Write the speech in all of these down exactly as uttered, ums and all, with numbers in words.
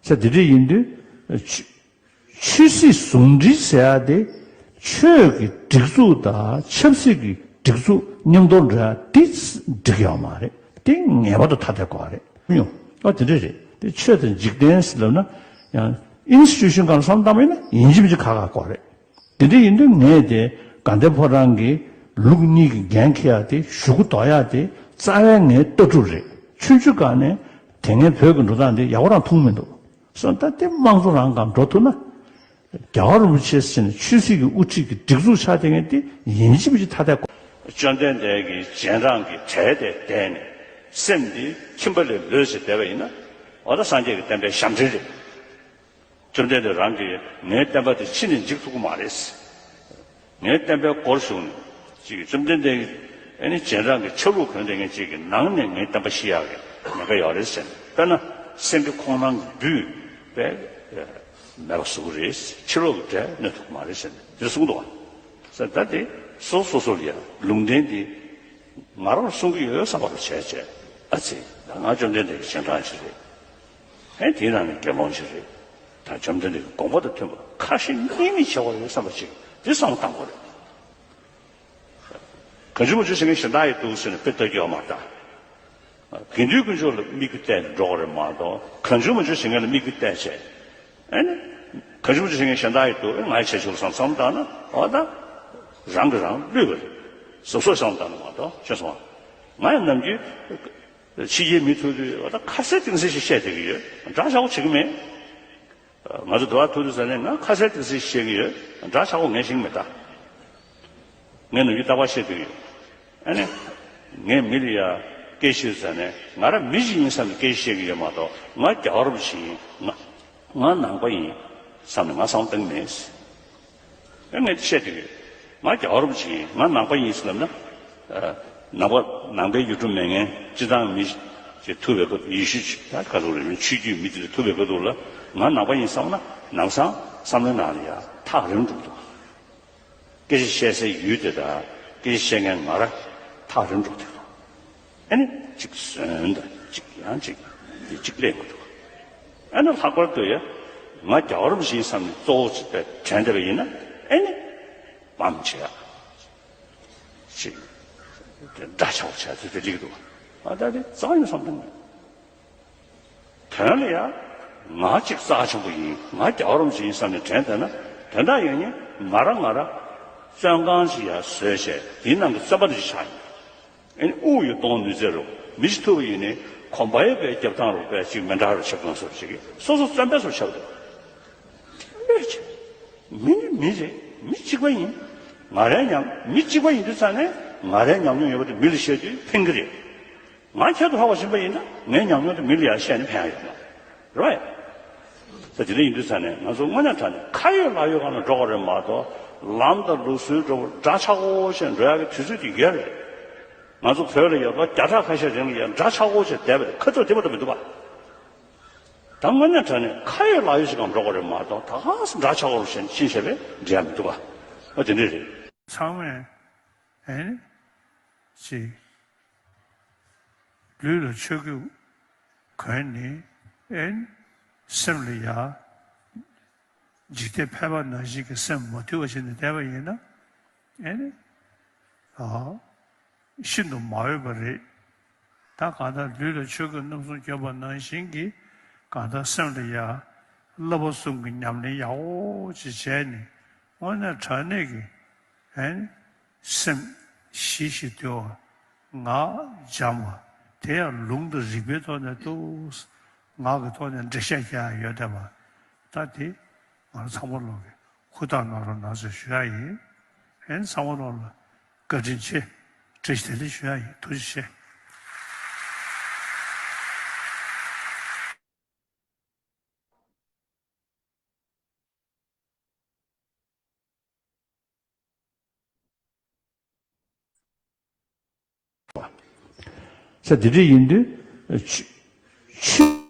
ས་དེ་འདྲ་ཡིན་དུས་ཆོས་ཆོས་སྲིད་ཟུང་འབྲེལ་ཟེར་ཡ་དེ་ཆོས་ཀྱི་སྒྲིག་འཛུགས་དང་ཆབ་སྲིད་ཀྱི་སྒྲིག་འཛུགས་མཉམ་དུ་འགྲོ་ཡ་དེ་འགྲིག་ཡོད་མ་རེད། དེ་ངེས་པར་དུ་ཐ་དད་དགོས་པ་རེད། ཡོང་ཨ་དེ་འདྲ་རེད། དེ་ཆོས་དང་འཇིག་རྟེན་ཟེར་ལབ་ན་ཡང་ཨིན་སི་ཊི་ཊུ་ཤན་སྒང་ལ་བསམ་བློ་བཏང་བ་ཡིན་ན་ཡིན་གཅིག་མིན་གཅིག་ཁག་ཁག་དགོས་རེད། དེ་འདྲ་ཡིན་དུས་ངས་དེ་དགའ་ལྡན་ཕོ་བྲང་གི་ལུགས་གཉིས་ཀྱི་འགན་འཁྱེར་ཡ་དེ་གཞུག་གུ་ལྡོག་ཡ་དེ་རྩ་བའི་ངའི་ལྟ་གྲུབ་རེད། ཆུང་ཆུང་སྒང་ནས་དེ་སྔའི་བོད་ཀྱི་འགྲོ་སྟངས་དེ་ཡག་པོ་རང་མཐོང་མི་འདུག་སོང་ད་དེ་དམངས་གཙོ་རང་སྒང་འགྲོ་ཐུབ་ན། རྒྱལ་བ་རིན་པོ་ཆེ་ཟེར་ནས་ཆོས་སྲིད་ཀྱི་དབུ་ཁྲིད་ཀྱི་སྒྲིག་འཛུགས་ཆགས་བསྡད་མཁན་དེ་ཡིན་གཅིག་མིན་གཅིག་ཐ་དད་དགོས། བཅོམ་ལྡན་འདས་ཀྱིས་རྗེས་འབྲང་གི་གྲལ་དེ་བསྡད་ནས་སེམས་འདི་ཁྱིམ་པ་ལས་ལོས་ཟེར་བསྡད་པ་ཡིན་ན་འོ་ད་སངས་རྒྱས་ཀྱི་བསྟན་པའི་ཞབས་འདྲེན་རེད། བཅོམ་ལྡན་འདས་རང་གིས་ངའི་བསྟན་པ་དེ་ཕྱི་ནས་འཇིག་ཐུབ་ཀྱི་མ་རེད། ངའི་བསྟན་པའི་སྒོར་ཞུགས་ནས་ཅིག་བཅོམ་ལྡན་འདས་ཀྱིས་ཨ་ནི་རྗེས་འབྲང་གི་ཆ་ལུགས་གོན་བསྡད་མཁན་ཅིག་གི་ནང་ནས་ངའི་བསྟན་པ་ཤི་ཡག་གི་ཉེན་ཁ་ཡོད་རེད་ཟེར་ནས། དཔེར་ན་སེང་གེ་ཁོང་རྣམ་གྱི་སྦུལ་པས་མེད་པ་བཟོ་གི་རེད། ཕྱི་ལོགས་ཀྱི་འབྲས་གནོད་ཐུབ་ཀྱི་མ་རེད་ཟེར་ནས་དེ་གསུངས་འདུག་བ། ཟེར་ད་དེ་སོ་སོ་སོ་ལ་ཡང་ལུང་བསྟན་དེ་ང་རང་གསུང་གི་ཡོད་བསམ་པ་ལ་བྱས་བྱས་ཨ་ཙི་ད་ང་བཅོམ་ལྡན་འདས་ཀྱི་རྗེས་འབྲང་ཅིག་རེད། ཨེ་དེའི་ནང་ནས་དགེ་སློང་ཞིག་རེད། ད་བཅོམ་ལྡན་འདས་ཀྱི་དགོངས་པ་དང་མཐུན་པ་ཁ་ཞེ་གཉིས་མེད་བྱེད་དགོས་རེད་བསམ་པ་ཅིག་དེ་བསམ་བློ་བཏང་དགོས་རེད། གང་བྱུང་མང་བྱུང་བྱེད་མཁན་གཞན་དག་ཡི་འདུག་ཟེར་ནས་དཔེ་ལྟ་རྒྱུ་ཡོད་མ་རེད་ད། དགེ་འདུན་དཀོན་མཆོག་ལ་དམིགས་ཡུལ་གཏད་ནས་འགྲོ་དགོས་རེད་མ་གཏོགས་གང་བྱུང་མང་བྱུང་བྱེད་མཁན་ལ་དམིགས་ཡུལ་གཏད་བྱས། ཨེ་ནི། གང་བྱུང་མང་བྱུང་བྱེད་མཁན་གཞན་དག་ཡི་འདུག་ཨེ་ང་ཡི་བྱས་ཆོག་བསམ་བསམ་བཏང་ན་འོ་ད། རང་གིས་རང་བསླུས་པ་རེད། གཟབ་གཟབ་བསམ་བཏང་ན་མ་གཏོགས་ཤེས་སོང་ང་། ང་ཡང་ནམ་རྒྱུན། ཕྱི་རྒྱལ་མི་ཐུག་དུས་འོ་ད་ཁ་གསལ་གཏིང་གསལ་ཞིག་བཤད་བསྡད་ཀྱི་ཡོད། འདྲ་ཆགས་པོ་བྱེད་ཀྱི་མེད། ང་ཚོ་འགྲོ་བ་ཐུག་དུས་ཟ་ནས་ང་ཁ་གསལ་གཏིང་གསལ་བཤད་ཀྱི་ཡོད། འདྲ་ཆགས་པོ་ངས་ཤེས་ཀྱི་མེད་ད། ངས་ནམ་རྒྱུན་རྟག་པར་བཤད་དུས་ཡོད། ཨ་ནི། ངས་མི་ལ་ཡ་སྐད་ཆ་ཟ་ནས་ང་རང་མི་ཞིག་ཡིན་བསམ་ནས་སྐད་ཆ་བཤད་ཀྱི་ཡོད་མ་གཏོགས་ང་རྒྱལ་བ་རིན་པོ་ཆེ་ཡིན་ང་། ང་ནང་པ་ཡིན་བསམ་ནས་ང་བསམ་བློ་བཏང་མེད། ཨ་ངས་བཤད་དུས་ཡོད། ང་རྒྱལ་བ་རིན་པོ་ཆེ་ཡིན་ང་ནང་པ་ཡིན་ཟེར་ལབ་ན། ནང་པ་ནང་པའི་ཡུལ་གྲུ་མེད་མཁན་སྤྱི་བཏང་མི་ཞིག་ཐུག་པའི་སྐབས་ཡེ་ཤུ་ད་ག་ཚོད་རེད་ཆོས་བརྒྱུད་མི་དེ་ལ་ཐུག་པའི་སྐབས་དུ་ལ་ང་ནང་པ་ཡིན་བསམ་ན་ནང་སང་བསམ་བློའི་ནང་ལ་ཡ་ཐག་རིང་འགྲོ་འདུག་སྐད་ཆ་བཤད་སའི་ཡུལ་དེ་དང་སྐད་ཆ་བཤད་མཁན་ང་རང་ཐག་རིང་འགྲོ་དེ་དང་། ཨ་ནི་གཅིག་ཟོན་དང་གཅིག་ཡང་གཅིག་དེ་གཅིག་ལས་མི་འདུག་ཨ་ནི་ལྷག་པར་དུ་ཡ་ང་རྒྱལ་བ་རིན་པོ་ཆེ་ཡིན་བསམ་ནས་གཙོ་བོ་གཅིག་པའི་དྲན་བསྡད་པ་ཡིན་ན་ཨ་ནི་བམ་བྱེད་ཡ་གཅིག་དེ་འདྲ་ཆགས་པོ་བྱས་ཚུལ་དེ་ལིག་འདུག་ཨ་ད་དེ་རྩ་བ་ཉིད་བསམ་བཏང་མེད། དོན་ལ་ཡང་ང་གཅིག་རྩ་ཆེན་པོ་ཡིན་ང་རྒྱལ་བ་རིན་པོ་ཆེ་ཡིན་བསམ་ནས་དྲན་བསྡད་ན་དོན་དག་ཡོད་ཉིན་ང་རང་ང་རང་བཙོན་ཁང་ཞིག་ཡར་བཟོས་བྱས་དེའི་ནང་གི་བཙོན་པ་འདྲ་ཞིག་ཆགས་ཡིན། ཨེ་ནི་དབུགས་ཡོད་གཏོང་ནུས་ཚད་རུ་མི་ཞིག་ཐུག་པ་ཡིན་ནའི་གོམ་པ་ཡོད་པའི་རྒྱབ་ཐང་རུ་པའི་ཅིག་མི་འདྲ་རུ་ཆབ་གང་སོར་ཞིག་གིས་སོ་སོ་བཙོན་པའི་སོར་ཆགས་འདུག་ལོས་ཆེ། མི་ནི་མི་རེད་མི་གཅིག་པ་ཡིན། ང་རའི་ཉམས་མི་གཅིག་པ་ཡིན་དུས་ཙང་ནས་ང་རའི་ཉམས་མྱོང་ཡོད་པ་དེ་མི་ལ་བཤད་དུས་ཕན་གི་རེད། ང་ཁྱད་དུ་འཕགས་པ་ཡིན་པ་ཡིན་ན་ངའི་ཉམས་མྱོང་དེ་མི་ལ་ཡང་བཤད་ནས་ཕན་ཡ་ཡོད་མ་རེད་བས། ད་དེ་འདྲ་ཡིན་དུས་ཙང་ནས་ང་ཚོ་དངོས་གནས་དྲང་གནས་ཁ་ཡོད་ལག་ཡོད་སྒང་ལ་འགྲོ་དགོས་རེད་མ་གཏོགས་ལམ་དང་ལུགས་སྲོལ་འགྲོ་འདྲ་ཆགས་པོ་བྱས་འགྲོ་ཡ་གི་དུས་ཚོད་དེ་ཡོད་རེད། ང་ཚོ་བོད་ལ་ཡོད་པ་བརྒྱ་ཕྲག་ཁ་ཤས་རིང་ལ་ཡང་འདྲ་ཆགས་པོ་བྱས་བསྡད་པ་རེད་ཁ་ཚོད་དེ་མ་གཏོགས་མི་འདུག་པ། ད་དངོས་གནས་དྲང་གནས་ཁ་ཡོད་ལག་ཡོད་ཅིག་གང་འགྲོ་དགོས་རེད་མ་གཏོགས་ད་ག་སེ་འདྲ་ཆགས་པོ་བྱས་ཕྱིན་བྱས་པས་འགྲིག་ཡ་མི་འདུག་པ། ཨ་དེ་འདྲས་རེད། ཚང་མས་ཨེ་ནི་ཅིག་ལུས་ལ་ཆོས་གོས་གོན་ནས་ཨེ་ནི་སེམས་ལ་ཡ་འཇིག་རྟེན་ཕལ་པ་ནང་བཞིན་གྱི་སེམས་མ་དུལ་བ་བྱས་ནས་བསྡད་པ་ཡིན་ན་ཨེ་ནི་ཨ། ཤིན་ཏུ་མ་འོས་པ་རེད། ད་གང་ལྟར་ལུས་ལ་ཆོས་གོས་རྣམ་གསུམ་གྱོན་པ་ནང་བཞིན་གྱི་གང་ལྟར་སེམས་ལ་ཡ་བསླབ་པ་གསུམ་གྱི་ཉམས་ལེན་ཡག་པོ་ཅིག་བྱས་ནས་དངོས་གནས་དྲང་གནས་ཀྱི་ཨེ་སེམས་ཞི་ཞིང་དུལ་བ། ངག་འཇམ་པ། དེ་ཡང་ལུང་དང་རིགས་པའི་ཐོག་ནས་འདུག། ངག་གི་ཐོག་ནས་འགྲེལ་བཤད་རྒྱག་ཡ་ཡོད་བསྡད་པ། ད་དེ་ང་རང་ཚང་མ་ལོག་གི་ཧུར་ཐག་གནང་རོགས་གནང་ཟེར་ཞུ་ཡ་ཡིན། ཨེ་ཚང་མ་ལོག་ལ་བཀའ་དྲིན་ཆེ། བཀྲ་ཤིས་བདེ་ལེགས་ཞུ་ཡ་ཡིན། ཐུགས་རྗེ་ཆེ། ས་དེ་འདྲ་ཡིན་དུས་ཆུ་ཆུ།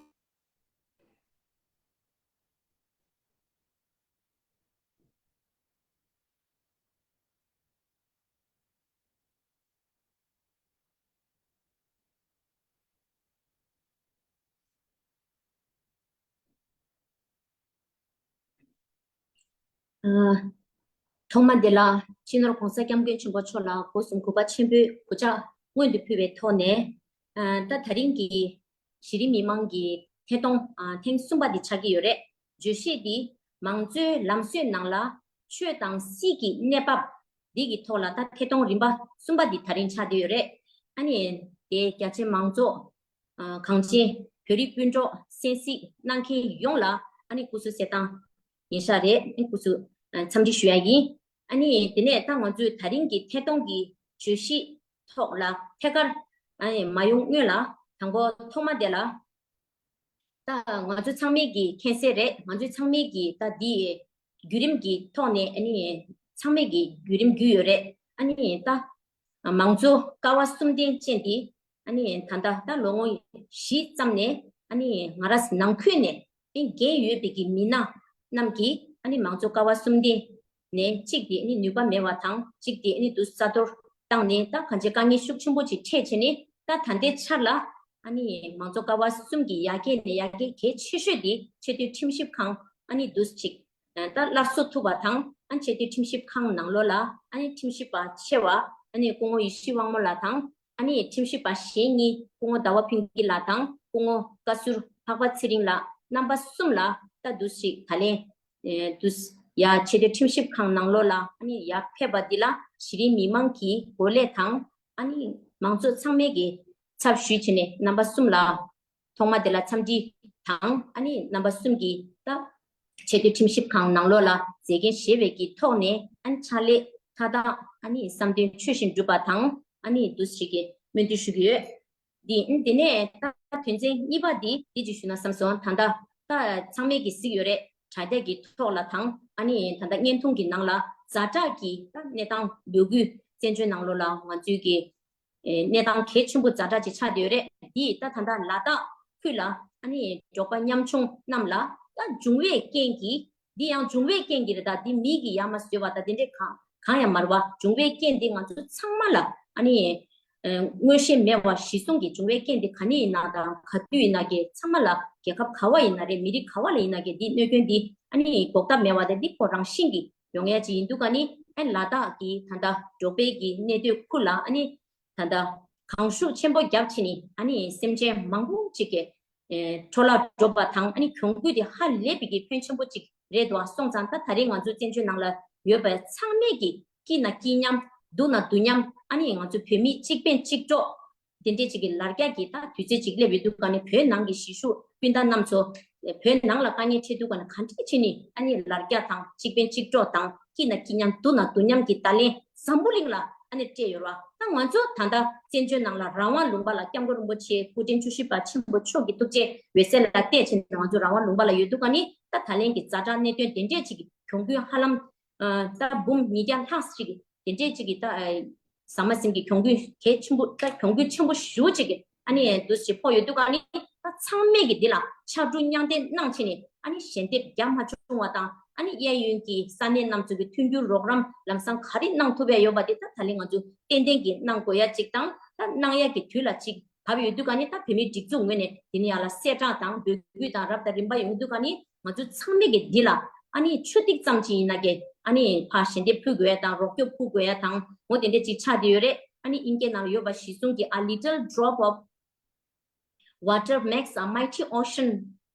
ཐོག་མ་དེ་ལ་སྤྱི་ནོར་༸གོང་ས་༸སྐྱབས་མགོན་ཆེན་པོ་མཆོག་ལ་སྒོ་གསུམ་གུས་པ་ཆེན་པོས་གུས་ཕྱག་སྔོན་དུ་ཕུལ་བའི་ཐོག་ནས། ད་ད་རིང་གི་གཞི་རིམ་མི་མང་གི་ཐད་གཏོང་ཐེངས་གསུམ་པ་འདི་ཆགས་ཀྱི་ཡོད་རེད། བརྗོད་གཞི་འདི་མང་གཙོའི་ལམ་སྲོལ་ནང་ལ་ཆོས་དང་སྲིད་ཀྱི་གནས་བབ་འདི་གི་ཐོག་ལ་ད་ཐད་གཏོང་རིམ་པ་གསུམ་པ་འདི་ད་རིང་ཆགས་བསྡད་ཡོད་རེད། ཨ་ནི་དེ་རྒྱ་ཆེ་མང་ཚོགས། གངས་ཅན་བོད་རིགས་སྤུན་གྲོགས་གསན་གཟིགས་གནང་མཁན་ཡོངས་ལ་ཨ་ནི་སྐུ་གཟུགས་གསལ་ཐང་ཡིན་ཤག་རེད། སྐུ་གཟུགས་འཚམས་འདྲི་ཞུ་ཡ་ཡིན། ཨ་ནི་དེ་ནས་ད་ང་ཚོས་ད་རིང་གི་ཐད་གཏོང་གི་བརྗོད་གཞི་ཐོག་ལ་ཐད་ཀར་ཨ་ནི་མ་ཡོང་སྔོན་ལ་དང་པོ་ཐོག་མ་དེ་ལ། ད་ང་ཚོ་ཚང་མས་ཀྱི་མཁྱེན་གསལ་རེད། ང་ཚོ་ཚང་མས་ཀྱི་ད་འདི་བརྒྱུད་རིམ་གྱི་ཐོག་ནས་ཨ་ནི་ཚང་མས་ཀྱི་བརྒྱུད་རིམ་བརྒྱུད་ཡོད་རེད། ཨ་ནི་ད་མང་གཙོ་ཀ་བ་གསུམ་ལྡན་ཅན་འདི་ཨ་ནི་ད་ལྟ་ད་ལོ་ངོ་བཞི་ཙམ་ནས་ཨ་ནི་ང་རང་ནང་ཁུལ་ནས་ཨ་ནི་འགན་ཡོད་པའི་གི་མི་སྣ་རྣམས་ཀྱིས་ཨ་ནི་མང་གཙོ་ཀ་བ་གསུམ་ལྡན་ནས་གཅིག་དེ་ནི་ནུས་པ་མེད་པ་དང་གཅིག་དེ་ནི་དུ་རྩ་གཏོར་བཏང་ནས་ད་གང་ཅི་དཀའ་ངལ་ཤུགས་ཆེན་པོ་ཅིག་འཕྲད་བྱས་ནས་ད་ད་ལྟའི་ཆར་ལ་ཨ་ནི་མང་གཙོ་ཀ་བ་གསུམ་གྱི་ཡར་རྒྱས་ནས་ཡར་རྒྱས་གལ་ཆེ་ཤོས་དེ་ཆེས་མཐོའི་ཁྲིམས་ཞིབ་ཁང་ཨ་ནི་དུ་ཅིག་ད་སླར་གསོ་ཐུབ་པ་དང་ཨ་ནི་ཆེས་མཐོའི་ཁྲིམས་ཞིབ་ཁང་ནང་ལོགས་ལ་ཨ་ནི་ཁྲིམས་ཞིབ་པ་ཆེ་བ་ཨ་ནི་སྐུ་ངོ་ཡེ་ཤེས་དབང་མོ་ལགས་དང་། ཨ་ནི་ཁྲིམས་ཞིབ་པ་གཞན་གཉིས་སྐུ་ངོ་ཟླ་བ་ཕུན་སྐྱིད་ལགས་དང་སྐུ་ངོ་བཀའ་ཟུར་འཕགས་པ་ཚེ་རིང་ལགས་རྣམ་པ་གསུམ་ལ་ད་དུ་ཞིག་ད་ལན་དུ་ཡ་ཆེས་མཐོའི་ཁྲིམས་ཞིབ་ཁང་ནང་ལོགས་ལ་ཨ་ནི་ཡར་ཕེབས་པ་འདི་ལ་གཞི་རིམ་མི་མང་གི་གོ་ལས་དང་ཨ་ནི་མང་ཚོགས་ཚང་མས་ཀྱི་ཚབ་ཞུས་བྱས་ནས་རྣམ་པ་གསུམ་ལ་ཐོག་མ་དེ་ལ་འཚམས་འདྲི་དང་ཨ་ནི་རྣམ་པ་གསུམ་གྱི་ད། ཆེས་མཐོའི་ཁྲིམས་ཞིབ་ཁང་ནང་ལོགས་ལ་མཛད་འགན་བཞེས་པའི་གི་ཐོག་ནས་ཨ་ནི་ཕྱག་ལས་མཐའ་དག་ཨ་ནི་བསམ་དོན་ཆོས་བཞིན་འགྲུབ་པ་དང་ཨ་ནི་འདུ་ཞིག་གི་སྨོན་འདུན་ཞུ་གི་ཡོད། འདི་འདི་ནས་ད་དོན་ཚན་གཉིས་པ་འདི་འདི་ཅིག་ཞུ་ན་བསམ་སོང་། ད་ལྟ་ད་ཚང་མས་ཀྱི་གཟིགས་ཡོད་རེད། དྲ་རྒྱ་གི་ཐོག་ལ་དང་ཨ་ནི་ད་ལྟ་བརྙན་ཐུང་གི་ནང་ལ་ཛ་དྲག་གི་ད་གནས་སྟངས་ལོ་རྒྱུས་བཙན་བྱོལ་ནང་ལོགས་ལ་ང་ཚོའི་གི་གནས་སྟངས་གལ་ཆེན་པོ་ཛ་དྲག་ཅིག་ཆགས་བསྡད་ཡོད་རེད། འདི་ད་ད་ལྟ་ལ་དྭགས་ཁུལ་ལ་ཨ་ནི་འབྲོག་པ་ཉམ་ཆུང་རྣམས་ལ་ད་འབྱུང་བའི་རྐྱེན་གྱིས་འདི་ཡང་འབྱུང་བའི་རྐྱེན་གྱིས་རེད། ད་འདི་མི་གིས་ཡ་མ་བཟོས་པ་ད་དེ་འདྲས་གང་གང་ཡང་མ་རེད་བ། འབྱུང་བའི་རྐྱེན་འདི་ང་ཚོ་ཚང་མ་ལ་ཨ་ནི་མངོན་ཤེས་མེད་པ་གཞི་བཟུང་གི་འབྱུང་བའི་རྐྱེན་འདི་ག་ནས་ཡིན་ན་དང་ག་དུས་ཡིན་ན་གི་ཚང་མ་ལ་རྒྱལ་ཁབ་ག་བ་ཡིན་ན་རེད། མི་རིགས་ག་བ་ལ་ཡིན་ན་གི་འདི་གནོད་སྐྱོན་འདི་ཨ་ནི་འགོག་ཐབས་མེད་པ་དེ་འདི་ཁོ་རང་བཞིན་གྱི་ཡོང་ཡ་ཅིག་ཡིན་འདུག་ག་ནི་ཨ་ནི་ལ་དྭགས་ཀྱི་ད་ལྟ་འབྲོག་པའི་གི་གནས་སྡོད་ཁུལ་ལ་ཨ་ནི་ད་ལྟ་གངས་ཤུགས་ཆེན་པོ་བརྒྱབ་ཕྱིན་ནི་ཨ་ནི་སེམས་ཅན་མང་པོ་ཅིག་གི་འཕྲོ་བརླག་འགྲོ་བ་དང་ཨ་ནི་གྱོང་གུད་དེ་ཧ་ལས་པའི་གི་ཕོན་ཆེན་པོ་ཅིག་རེད་འདུག་ཨ། སོང་ཙང་ད་ད་རེས་ང་ཚོ་བཙན་བྱོལ་ནང་ལ་ཡོད་པ་ཚང་མས་གི་སྐྱིད་ན་སྐྱིད་མཉམ་སྡུག་ན་སྡུག་མཉམ་ཨ་ནི་ང་ཚོ་བོད་མི་གཅིག་ཕན་གཅིག་གྲོགས། དེ་འདྲས་ཅིག་གི་ལར་རྒྱ་གི་ད་དུས་ཚོད་ཅིག་སླེབས་ཡོད་དུས་ག་ནས་བོད་ནང་གི་གཞིས་བཞུགས་སྤུན་ཟླ་རྣམས་ཚོ་བོད་ནང་ལ་དཀའ་ངལ་འཕྲད་དུས་ག་ནས་ག་འདྲས་བྱས་ནས་ཨ་ནི་ལར་རྒྱ་དང་གཅིག་ཕན་གཅིག་གྲོགས་དང་སྐྱིད་ན་སྐྱིད་མཉམ་སྡུག་ན་སྡུག་མཉམ་གྱི་བརྡ་ལན་འཛམ་བུ་གླིང་ལ་ཨ་ནི་སྤྲད་ཡོད་ར། ད་ང་ཚོ་ད་ལྟ་བཙན་བྱོལ་ནང་ལ་རང་དབང་ལུང་པ་ལ་སྐྱབས་མགོན་རིན་པོ་ཆེ་སྐུ་ཕྲེང་བཅུ་བཞི་པ་ཆེན་པོ་མཆོག་གི་ཐུགས་རྗེ་འོད་གསལ་ལ་བལྟས་ཕྱིན་ང་ཚོ་རང་དབང་ལུང་པ་ལ་ཡོད་དུས་ག་ནས་ད་ད་ལན་གྱི་ཛ་དྲག་གནད་དོན་དེ་འདྲས་ཅིག་གི་གྱོང་གུན་ཧ་ལམ་ད་འབུམ་ཉིས་བརྒྱ་ལྷག་ཅིག་དེ་འདྲས་ཅིག་གི་ད། ཟ་མ་ཟིན་གྱི་གྱོང་གུད་གལ་ཆེན་པོ་ད་གྱོང་གུད་ཆེན་པོ་ཞེ་པོ་ཅིག་གི་ཨ་ནི་འདུ་ཞིག་ཕོག་ཡོད་དུས་ཨ་ནི་ད་ཚང་མས་ཀྱི་འདི་ལ་ཕྱར་གྲུ་མྱང་འདེགས་གནང་བྱས་ནས་ཨ་ནི་ཞལ་འདེབས་རྒྱབ་མ་བྱུང་བ་དང་ཨ་ནི་གཡས་གཡོན་གྱི་ས་གནས་རྣམས་ཚོ་གི་མཐུན་འགྱུར་རོགས་རམ་ལམ་སང་ག་རེ་གནང་ཐུབ་ཡ་ཡོད་པ་དེ་ད་ད་ལན་ང་ཚོ་ཏན་ཏན་གྱི་གནང་དགོས་ཡ་ཅིག་དང་ད་གནང་ཡ་གི་དུས་ལ་ཅིག་བབས་ཡོད་དུས་ཨ་ནི་ད་བོད་མིའི་སྒྲིག་འཛུགས་ངོས་ནས་དེ་ནི་ཡ་ལ་གསལ་བསྒྲགས་དང་འབོད་སྐུལ་དང་རབ་དང་རིམ་པ་ཡོང་དུས་ཨ་ནི། ང་ཚོ་ཚང་མས་ཀྱི་འདི་ལ་ཨ་ནི་ཆུ་ཐིགས་ཙམ་ཅིག་ཡིན་ན་ཀྱི་ཨ་ནི་ཕར་ཞལ་འདེབས་ཕུལ་དགོས་ཡ་དང་རོགས་སྐྱོབ་ཕུལ་དགོས་ཡ་དང་འོ་དེ་འདྲ་ཅིག་ཆགས་བསྡད་ཡོད་རེད། ཨ་ནི་དབྱིན་སྐད་ནང་ལ་ཡོད་པ་གཞི་བཟུང་གི A little drop of water makes a mighty ocean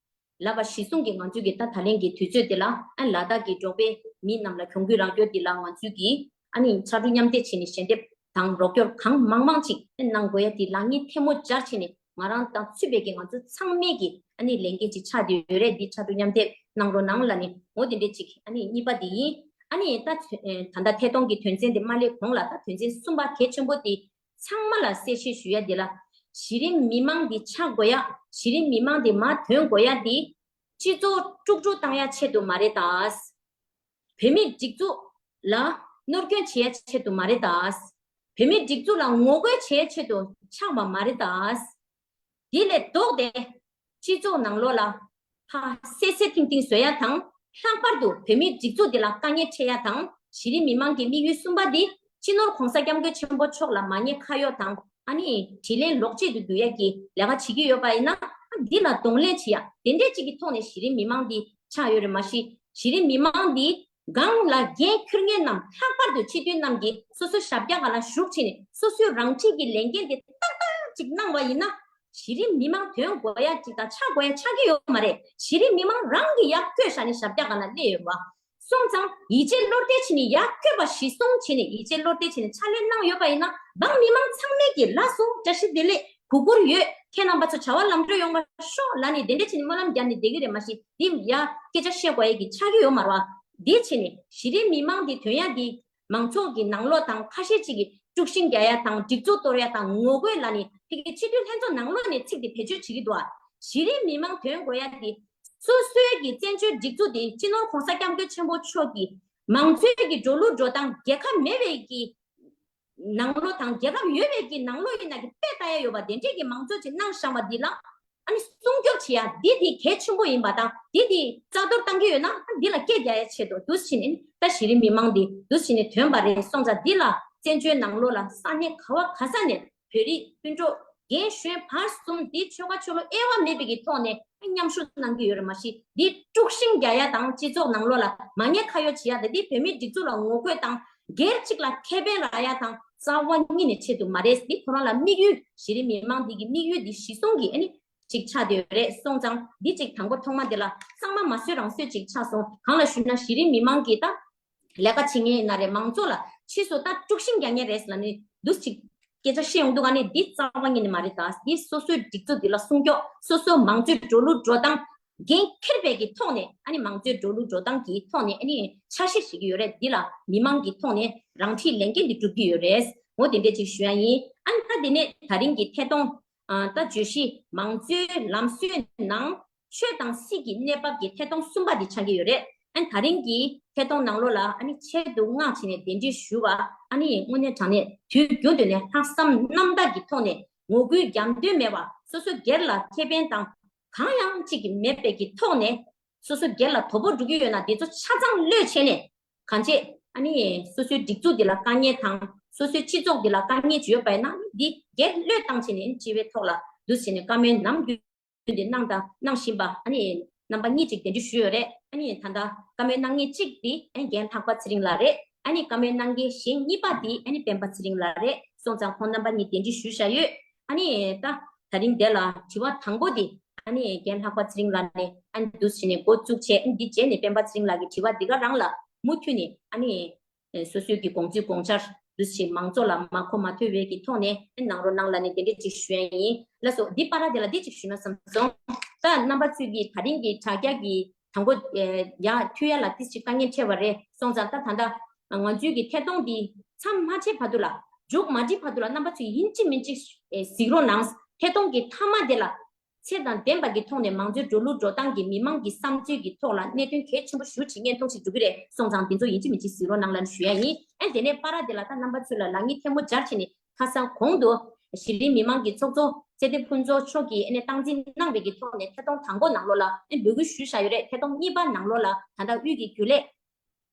ལབ་པ་གཞི་བཟུང་གི་ང་ཚོའི་གི་ད་ད་ལན་གྱི་དུས་ཚོད་དེ་ལ་ཨ་ལ་དྭགས་ཀྱི་འབྲོག་པའི་མི་རྣམས་ལ་གྱོང་གུད་རག་རྒྱུ་དེ་ལ་ང་ཚོའི་གི་ཨ་ནི་ཕྱར་གྲུ་མཉམ་འདེགས་བྱས་ནས་ཞལ་འདེབས་དང་རོགས་སྐྱོར་གང་མང་མང་ཅིག་གནང་དགོས་ཡ་དེ་ལག་གཉིས་ཐལ་མོ་སྦྱར་བྱས་ནས་ང་རང་དང་ཚུད་པའི་གི་ང་ཚོ་ཚང་མའི་གི་ཨ་ནི་ལས་འགན་ཅིག་ཆགས་བསྡད་ཡོད་རེད། འདི་ཕྱར་གྲུ་མཉམ་འདེགས་གནང་རོགས་གནང་ལབ་ནས་འོ་དེ་འདྲས་ཅིག་ཨ་ནི་གཉིས་པ་དེ་ཡིན། ཨ་ནི་ད་ད་ལྟ་ཐད་གཏོང་གི་དོན་ཚན་དེ་མ་སླེབས་གོང་ལ་ད་དོན་ཚན་གསུམ་པ་གལ་ཆེན་པོ་དེ་ཚང་མ་ལ་གསལ་བཤད་ཞུ་ཡ་དེ་ལ། གཞི་རིམ་མི་མང་འདི་ཆགས་དགོས་ཡ། གཞི་རིམ་མི་མང་འདི་མར་ཐོན་དགོས་ཡ་འདི་སྤྱི་ཚོགས་དཀྲུག་དཀྲུག་བཏང་ཡ་ཆེད་དུ་མ་རེད་ད། བོད་མིའི་སྒྲིག་འཛུགས་ལ་གནོད་སྐྱོན་བྱེད་ཡ་ཆེད་དུ་མ་རེད་ད། བོད་མིའི་སྒྲིག་འཛུགས་ལ་ངོ་རྒོལ་བྱེད་ཡ་ཆེད་དུ་ཆགས་པ་མ་རེད་ད། དེ་ལས་ལྡོག་སྟེ། སྤྱི་ཚོགས་ནང་ལོགས་ལ་ཕར་སད་སད་ཐིང་ཐིང་བཟོ་ཡ་དང་། ལྷག་པར་དུ་བོད་མིའི་སྒྲིག་འཛུགས་འདི་ལ་དཀའ་ངལ་འཕྲད་ཡ་དང་། གཞི་རིམ་མི་མང་གི་དམིགས་ཡུལ་གསུམ་པ་འདི་སྤྱི་ནོར་༸གོང་ས་༸སྐྱབས་མགོན་ཆེན་པོ་མཆོག་ལ་མ་ཉེས་ཁ་གཡོག་དང་། ཨ་ནི་དྲིན་ལན་ལོག་བྱེད་དུ་འགྱུར་ཡ་གི་ལས་ཀ་བྱེད་ཀྱི་ཡོད་པ་ཡིན་ན། འདི་ལ་གདོང་ལེན་བྱེད་ཡ་དེ་འདྲས་ཅིག་གི་ཐོག་ནས་གཞི་རིམ་མི་མང་འདི་ཆགས་ཡོད་རེད། མ་གཞི་གཞི་རིམ་མི་མང་འདི་སྒང་ལ་འགན་འཁུར་མཁན་རྣམས། ལྷག་པར་དུ་སྤྱི་འཐུས་རྣམས་ཀྱིས་སོ་སོའི་ཞབས་བཀྱག་སྒང་ལ་ཞུགས་བྱས་ནས་སོ་སོའི་རང་འཁྲིའི་གི་ལས་འགན་དེ་ཏག་ཏག་ཅིག་གནང་བ་ཡིན་ན། གཞི་རིམ་མི་མང་ཐོན་དགོས་ཡ་ཅིག་དང་ཆགས་དགོས་ཡ་ཆགས་ཀྱི་ཡོད་མ་རེད། གཞི་རིམ་མི་མང་རང་གིས་ཡར་བསྐོས་བཞག་ནས་ཞབས་བཀྱག་སྒང་ལ་སླེབས་ཡོད་རེད་བ། སོང་ཙང་ཡིད་ཆེས་བློ་གཏད་བྱས་ནས་ཡར་བསྐོས་པ་གཞི་བཟུང་བྱས་ནས་ཡིད་ཆེས་བློ་གཏད་བྱས་ནས་ཕྱག་ལས་གནང་ཡོད་པ་ཡིན་ན། འབངས་མི་མང་ཚང་མས་ཀྱིས་ལགས་སོ། བཀྲ་ཤིས་བདེ་ལེགས། གུས་བཀུར་ཡོད། ཁྱེད་རྣམ་པ་ཚོ་བྱ་བ་ལམ་འགྲོ་ཡོང་བར་ཤོག་ལབ་ནས་དེ་འདྲ་བྱས་ནས་སྨོན་ལམ་བརྒྱབ་ནས་བསྡད་ཀྱི་རེད། མ་གཞི་འདི་ཡ་སྐད་ཆ་བཤད་དགོས་ཡ་གི་ཆགས་ཀྱི་ཡོད་མ་རེད་བ། འདི་བྱས་ནས་གཞི་རིམ་མི་མང་འདི་ཐོན་ཡ་འདི་མང་ཚོགས་ཀྱི་ནང་ལོགས་དང་ཁ་ཤས་ཅིག་གིས་དཀྲུག་ཤིང་རྒྱག་ཡ་དང་སྒྲིག་འཛུགས་གཏོར་ཡ་དང་ངོ་རྒོལ་ལབ་ནས་ཕ་གི་སྤྱི་འཐུས་ལྷན་ཚོགས་ནང་ལོགས་ནས་ཚིག་འདི་བེད་སྤྱོད་བྱེད་ཀྱི་འདུག་ཨ། གཞི་རིམ་མི་མང་ཐོན་དགོས་ཡ་འདི་སོ་སོའི་གི་བཙན་བྱོལ་སྒྲིག་འཛུགས་འདི་སྤྱི་ནོར་༸གོང་ས་༸སྐྱབས་མགོན་ཆེན་པོ་མཆོག་གི་མང་གཙོའི་གི་འགྲོ་ལུགས་འགྲོ་སྟངས་རྒྱལ་ཁ་མེད་པའི་གི་ནང་ལོགས་དང་རྒྱལ་ཁབ་ཡོད་པའི་གི་ནང་ལོགས་ཡིན་ན་གི་དཔེ་ལྟ་ཡ་ཡོད་པ་དེ་འདྲས་གི་མང་གཙོ་ཅིག་གནང་བཞག་པ་འདི་ལ་ཨ་ནི་སྲུང་སྐྱོབ་བྱེད་ཡ་འདི་དེ་གལ་ཆེན་པོ་ཡིན་པ་དང་། འདི་དེ་རྩ་གཏོར་བཏང་གི་ཡོད་ན་ཨ་འདི་ལ་སྐད་རྒྱག་ཡ་ཆེད་དུ་འདུག་སེ་བྱས་ནས་ད་གཞི་རིམ་མི་མང་འདི་འདུག་སེ་བྱས་ནས་ཐོན་པ་རེད། སོང་ཙང་འདི་ལ་བཙན་བྱོལ་ནང་ལོགས་ལ་ས་གནས་ག་བ་ག་ས་ནས་བོད་རིགས་སྤུན་གྲོགས་རྒན་གཞོན་བར་གསུམ་འདི་ཆོལ་ཁ་ཆོས་ལུགས་དབྱེ་བ་མེད་པའི་གི་ཐོག་ནས་མཉམ་ཞུགས་གནང་གི་ཡོད་རེད། མ་གཞི་འདི་དཀྲུག་ཤིང་རྒྱག་ཡ་དང་སྤྱི་ཚོགས་ནང་ལོགས་ལ་མ་ཉེས་ཁ་གཡོག་བྱེད་ཡ་དང་འདི་བོད་མིའི་སྒྲིག་འཛུགས་ལ་ངོ་རྒོལ་དང་སྒེར་གཅིག་ལ་ཁེ་ཕན་རག་ཡ་དང་རྩ་བ་ཉིད་ནས་ཆེད་དུ་མ་རེད། འདི་ཁོ་རང་ལ་དམིགས་ཡུལ་གཞི་རིམ་མི་མང་འདི་གི་དམིགས་ཡུལ་འདི་གཞི་བཟུང་གི་ཨ་ནི་གཅིག་ཆགས་བསྡད་ཡོད་རེད། སོང་ཙང་འདི་གཅིག་དང་པོ་ཐོག་མ་འདི་ལ་གཙང་མ་མ་བཟོས་རང་བཟོས་གཅིག་ཆགས་སོང་། གང་ལ་ཞུས་ན་གཞི་རིམ་མི་མང་གི་ད་ལས་ཀ་བྱེད་མཁན་ཡིན་ན་རེད། མང་ཚོགས་ལ་ཕྱིས་སུ་ད་དཀྲུག་ཤིང་རྒྱག་མཁན་རེད་ལབ་ནས་འདུག་ཅིག་སྐད་ཆ་བཤད་ཡོང་འདུག་ཨ་ནི་འདི་རྩ་བ་ཉིད་ནས་མ་རེད་ད། འདི་སོ་སོའི་སྒྲིག་འཛུགས་འདི་ལ་སྲུང་སྐྱོབ། སོ་སོའི་མང་གཙོའི་འགྲོ་ལུགས་འགྲོ་སྟངས་འགན་འཁྱེར་བའི་གི་ཐོག་ནས་ཨ་ནི་མང་གཙོའི་འགྲོ་ལུགས་འགྲོ་སྟངས་ཀྱི་ཐོག་ནས་ཨ་ནི་འཆར་གཞི་བྱེད་ཀྱི་ཡོད་རེད། འདི་ལ་མི་མང་གི་ཐོག་ནས་རང་འཁྲིའི་ལས་འགན་འདི་སྒྲུབ་ཀྱི་ཡོད་རེད། འོ་དེ་འདྲས་ཅིག་ཞུ་ཡ་ཡིན། ཨ་ནི་ད་དེ་ནས་ད་རིང་གི་ཐད་གཏོང་ཨ་ད་བརྗོད་གཞི་མང་གཙོའི་ལམ་སྲོལ་ནང་ཆོས་དང་སྲིད་ཀྱི་གནས་བབ་ཀྱི་ཐད་གཏོང་གསུམ་པ་འདི་ཆགས་ཀྱི་ཡོད་རེད། ཨ་ནི་ད་རིང་གི་ཐད་གཏོང་ནང་ལོགས་ལ་ཨ་ནི་ཆེད་དུ་མངགས་བྱས་ནས་གདན་འདྲེན་ཞུས་པ་ཨ་ནི་དངོས་གནས་དྲང་གནས་དུས་རྒྱུན་དུ་ནས་ལྷག་བསམ་རྣམ་དག་གི་ཐོག་ནས་ངོ་རྒོལ་རྒྱབ་འདོད་མེད་པ། སོ་སོ་སྒེར་ལ་ཁེ་ཕན་དང་གང་ཡང་གཅིག་གི་མེད་པའི་གི་ཐོག་ནས་སོ་སོ་སྒེར་ལ་དོ་ཕོག་འགྲོ་གི་ཡོད་ན་དེ་ཚོ་ཆ་ཚང་གློད་བྱས་ནས་གང་བྱེད་ཨ་ནི་སོ་སོའི་སྒྲིག་འཛུགས་འདི་ལ་དཀའ་ངལ་དང་སོ་སོའི་སྤྱི་ཚོགས་འདི་ལ་དཀའ་ངལ་ཅིག་ཡོད་པ་ཡིན་ན་འདི་སྒེར་གློད་བཏང་བྱས་ནས་སྤྱི་བའི་ཐོག་ལ་འདུག་བྱས་ནས་བཀའ་མོལ་ནམ་རྒྱུན་དེ་གནང་དང་གནང་བཞིན་པ་ཨ་ནི་རྣམ་པ་གཉིས་ཅིག་གདན་འདྲེན་ཞུས་ཡོད་རེད། ཨ་ནི་ད་ལྟ་བཀའ་མོལ་གནང་མཁན་གཅིག་དེ་ཨ་ནི་རྒན་ལྷག་པ་ཚེ་རིང་ལགས་རེད། ཨ་ནི་བཀའ་མོལ་གནང་མཁན་གཞན་གཉིས་པ་དེ་ཨ་ནི་སྤེན་པ་ཚེ་རིང་ལགས་རེད། སོང་ཙང་ཁོང་རྣམ་པ་གཉིས་གདན་འདྲེན་ཞུས་བཞག་ཡོད། ཨ་ནི་ད་ད་རིང་དེ་ལ་དྲི་བ་དང་པོ་དེ་ཨ་ནི་རྒན་ལྷག་པ་ཚེ་རིང་ལགས་ནས་ཨ་ནི་འདུག་བྱས་ནས་འགོ་བཙུགས་བྱས། ཨ་ནི་འདི་རྗེས་ནས་སྤེན་པ་ཚེ་རིང་ལགས་ཀྱི་དྲི་བ་འདི་ག་རང་ལ་མུ་མཐུད་ནས་ཨ་ནི་སོ་སོའི་གི་དགོངས་ཚུལ་དགོངས་འཆར་འདུག་བྱས་མང་ཚོགས་ལ་མ་གོ་མ་ཐོས་པའི་གི་ཐོག་ནས་ཨ་ནི་གནང་རོགས་གནང་ལབ་ནས་དེ་འདྲས་ཅིག་ཞུ་ཡ་ཡིན། ལགས་སོ། འདི་བར་དེ་ལ་འདི་ཅིག་ཞུས་ན་བསམ་སོང་། ད་རྣམ་པ་ཚོས་ཀྱི་ད་རིང་གི་དྲ་རྒྱ་གི་དང་པོ་ཨེ་ཡ་མཐུད་ཡ་ལ་ཏིས་ཅིག་དཀའ་ངལ་འཕྲད་པ་རེད། སོང་ཙང་ད་ད་ལྟ་ང་ཚོའི་གི་ཐད་གཏོང་འདི་མཚམས་མ་ཆད་བར་དུ་ལ་མཇུག་མ་སྒྲིལ་བར་དུ་ལ་རྣམ་པ་ཚོས་ཡིན་གཅིག་མིན་གཅིག་ཨེ་གཟིགས་རོགས་གནང་། ཐད་གཏོང་གི་མཐའ་མ་དེ་ལ་ཚད་དང་ལྡན་པ་གི་ཐོག་ནས་མང་གཙོའི་འགྲོ་ལུགས་འགྲོ་སྟངས་ཀྱི་མི་མང་གི་བསམ་ཚུལ་གྱི་ཐོག་ལ་གནད་དོན་གལ་ཆེན་པོ་ཞེ་པོ་ཅིག་བརྙན་ཐུང་ཞིག་འགྲོ་གི་རེད། སོང་ཙང་འདི་ཚོ་ཡིན་གཅིག་མིན་གཅིག་གཟིགས་རོགས་གནང་ལབ་ནས་ཞུ་ཡ་ཡིན། ཨེ་དེ་ནས་བར་དེ་ལ་ད་རྣམ་པ་ཚོས་ལ་ལག་གཉིས་ཐལ་མོ་སྦྱར་བྱས་ནས་ཁ་སང་གོང་དུ་གཞི་རིམ་མི་མང་གི་ཚོགས་གཙོ་ཚེ་བརྟན་ཕུན་ཚོགས་མཆོག་གིས་ཨ་ནི་སྟངས་འཛིན་གནང་བའི་གི་ཐོག་ནས་ཐད་གཏོང་དང་པོ་ནང་ལོགས་ལ་ཨ་ནི་འབོད་སྐུལ་ཞུས་བཞག་ཡོད་རེད། ཐད་གཏོང་གཉིས་པ་ནང་ལོགས་ལ་ད་ལྟ་དབུས་ཀྱི་རྒྱུན་ལས་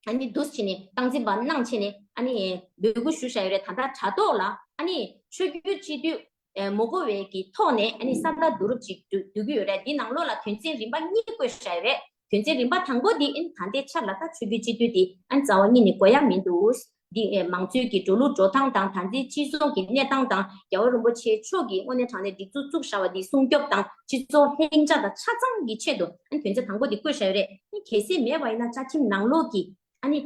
ཨ་ནི་འདུག་བྱས་ནས་སྟངས་འཛིན་པ་གནང་བྱས་ནས་ཨ་ནི་འབོད་སྐུལ་ཞུས་བཞག་ཡོད་རེད། ད་ལྟ་དྲ་ཐོག་ལ་ཨ་ནི་ཆོས་བརྒྱུད་སྤྱི་འཐུས་ཨེ་མ་གོ་བའི་གི་ཐོག་ནས་ཨ་ནི་ས་མཐའ་བསྡུ་རུབ་ཅིག་བསྡུ་བསྡུ་གི་ཡོད་རེད། འདི་ནང་ལོགས་ལ་དོན་ཚན་རིམ་པ་གཉིས་བཀོད་བཞག་ཡོད་རེད། དོན་ཚན་རིམ་པ་དང་པོ་འདི་ཨ་ནི་ད་ལྟའི་ཆར་ལ་ད་ཆོས་བརྒྱུད་སྤྱི་འཐུས་འདི་ཨ་ནི་རྩ་བ་ཉིད་ནས་དགོས་ཡ་མི་འདུག་འདི་ཨེ་མང་གཙོའི་གི་འགྲོ་ལུགས་འགྲོ་སྟངས་དང་། ད་ལྟའི་སྤྱི་ཚོགས་ཀྱི་གནས་སྟངས་དང་། རྒྱལ་བ་རིན་པོ་ཆེ་མཆོག་གིས་དངོས་གནས་དྲང་གནས་སྒྲིག་འཛུགས་བཙུགས་བཞག་པ་འདི་སྲུང་སྐྱོབ་དང་། སྤྱི་ཚོགས་ལྷིང་འཇགས་དང་ཆ་ཚང་གི་ཆེད་དུ། ཨ་ནི་དོན་ཚན་དང་པོ་འདི་བཀོད་བཞག་ཡོད་རེད། ཨ་ནི་གལ་སྲིད་མེད་པ་ཡིན་ན་བཅའ་ཁྲིམས་ནང་ལོགས་ཀྱི་ཨ་ནི་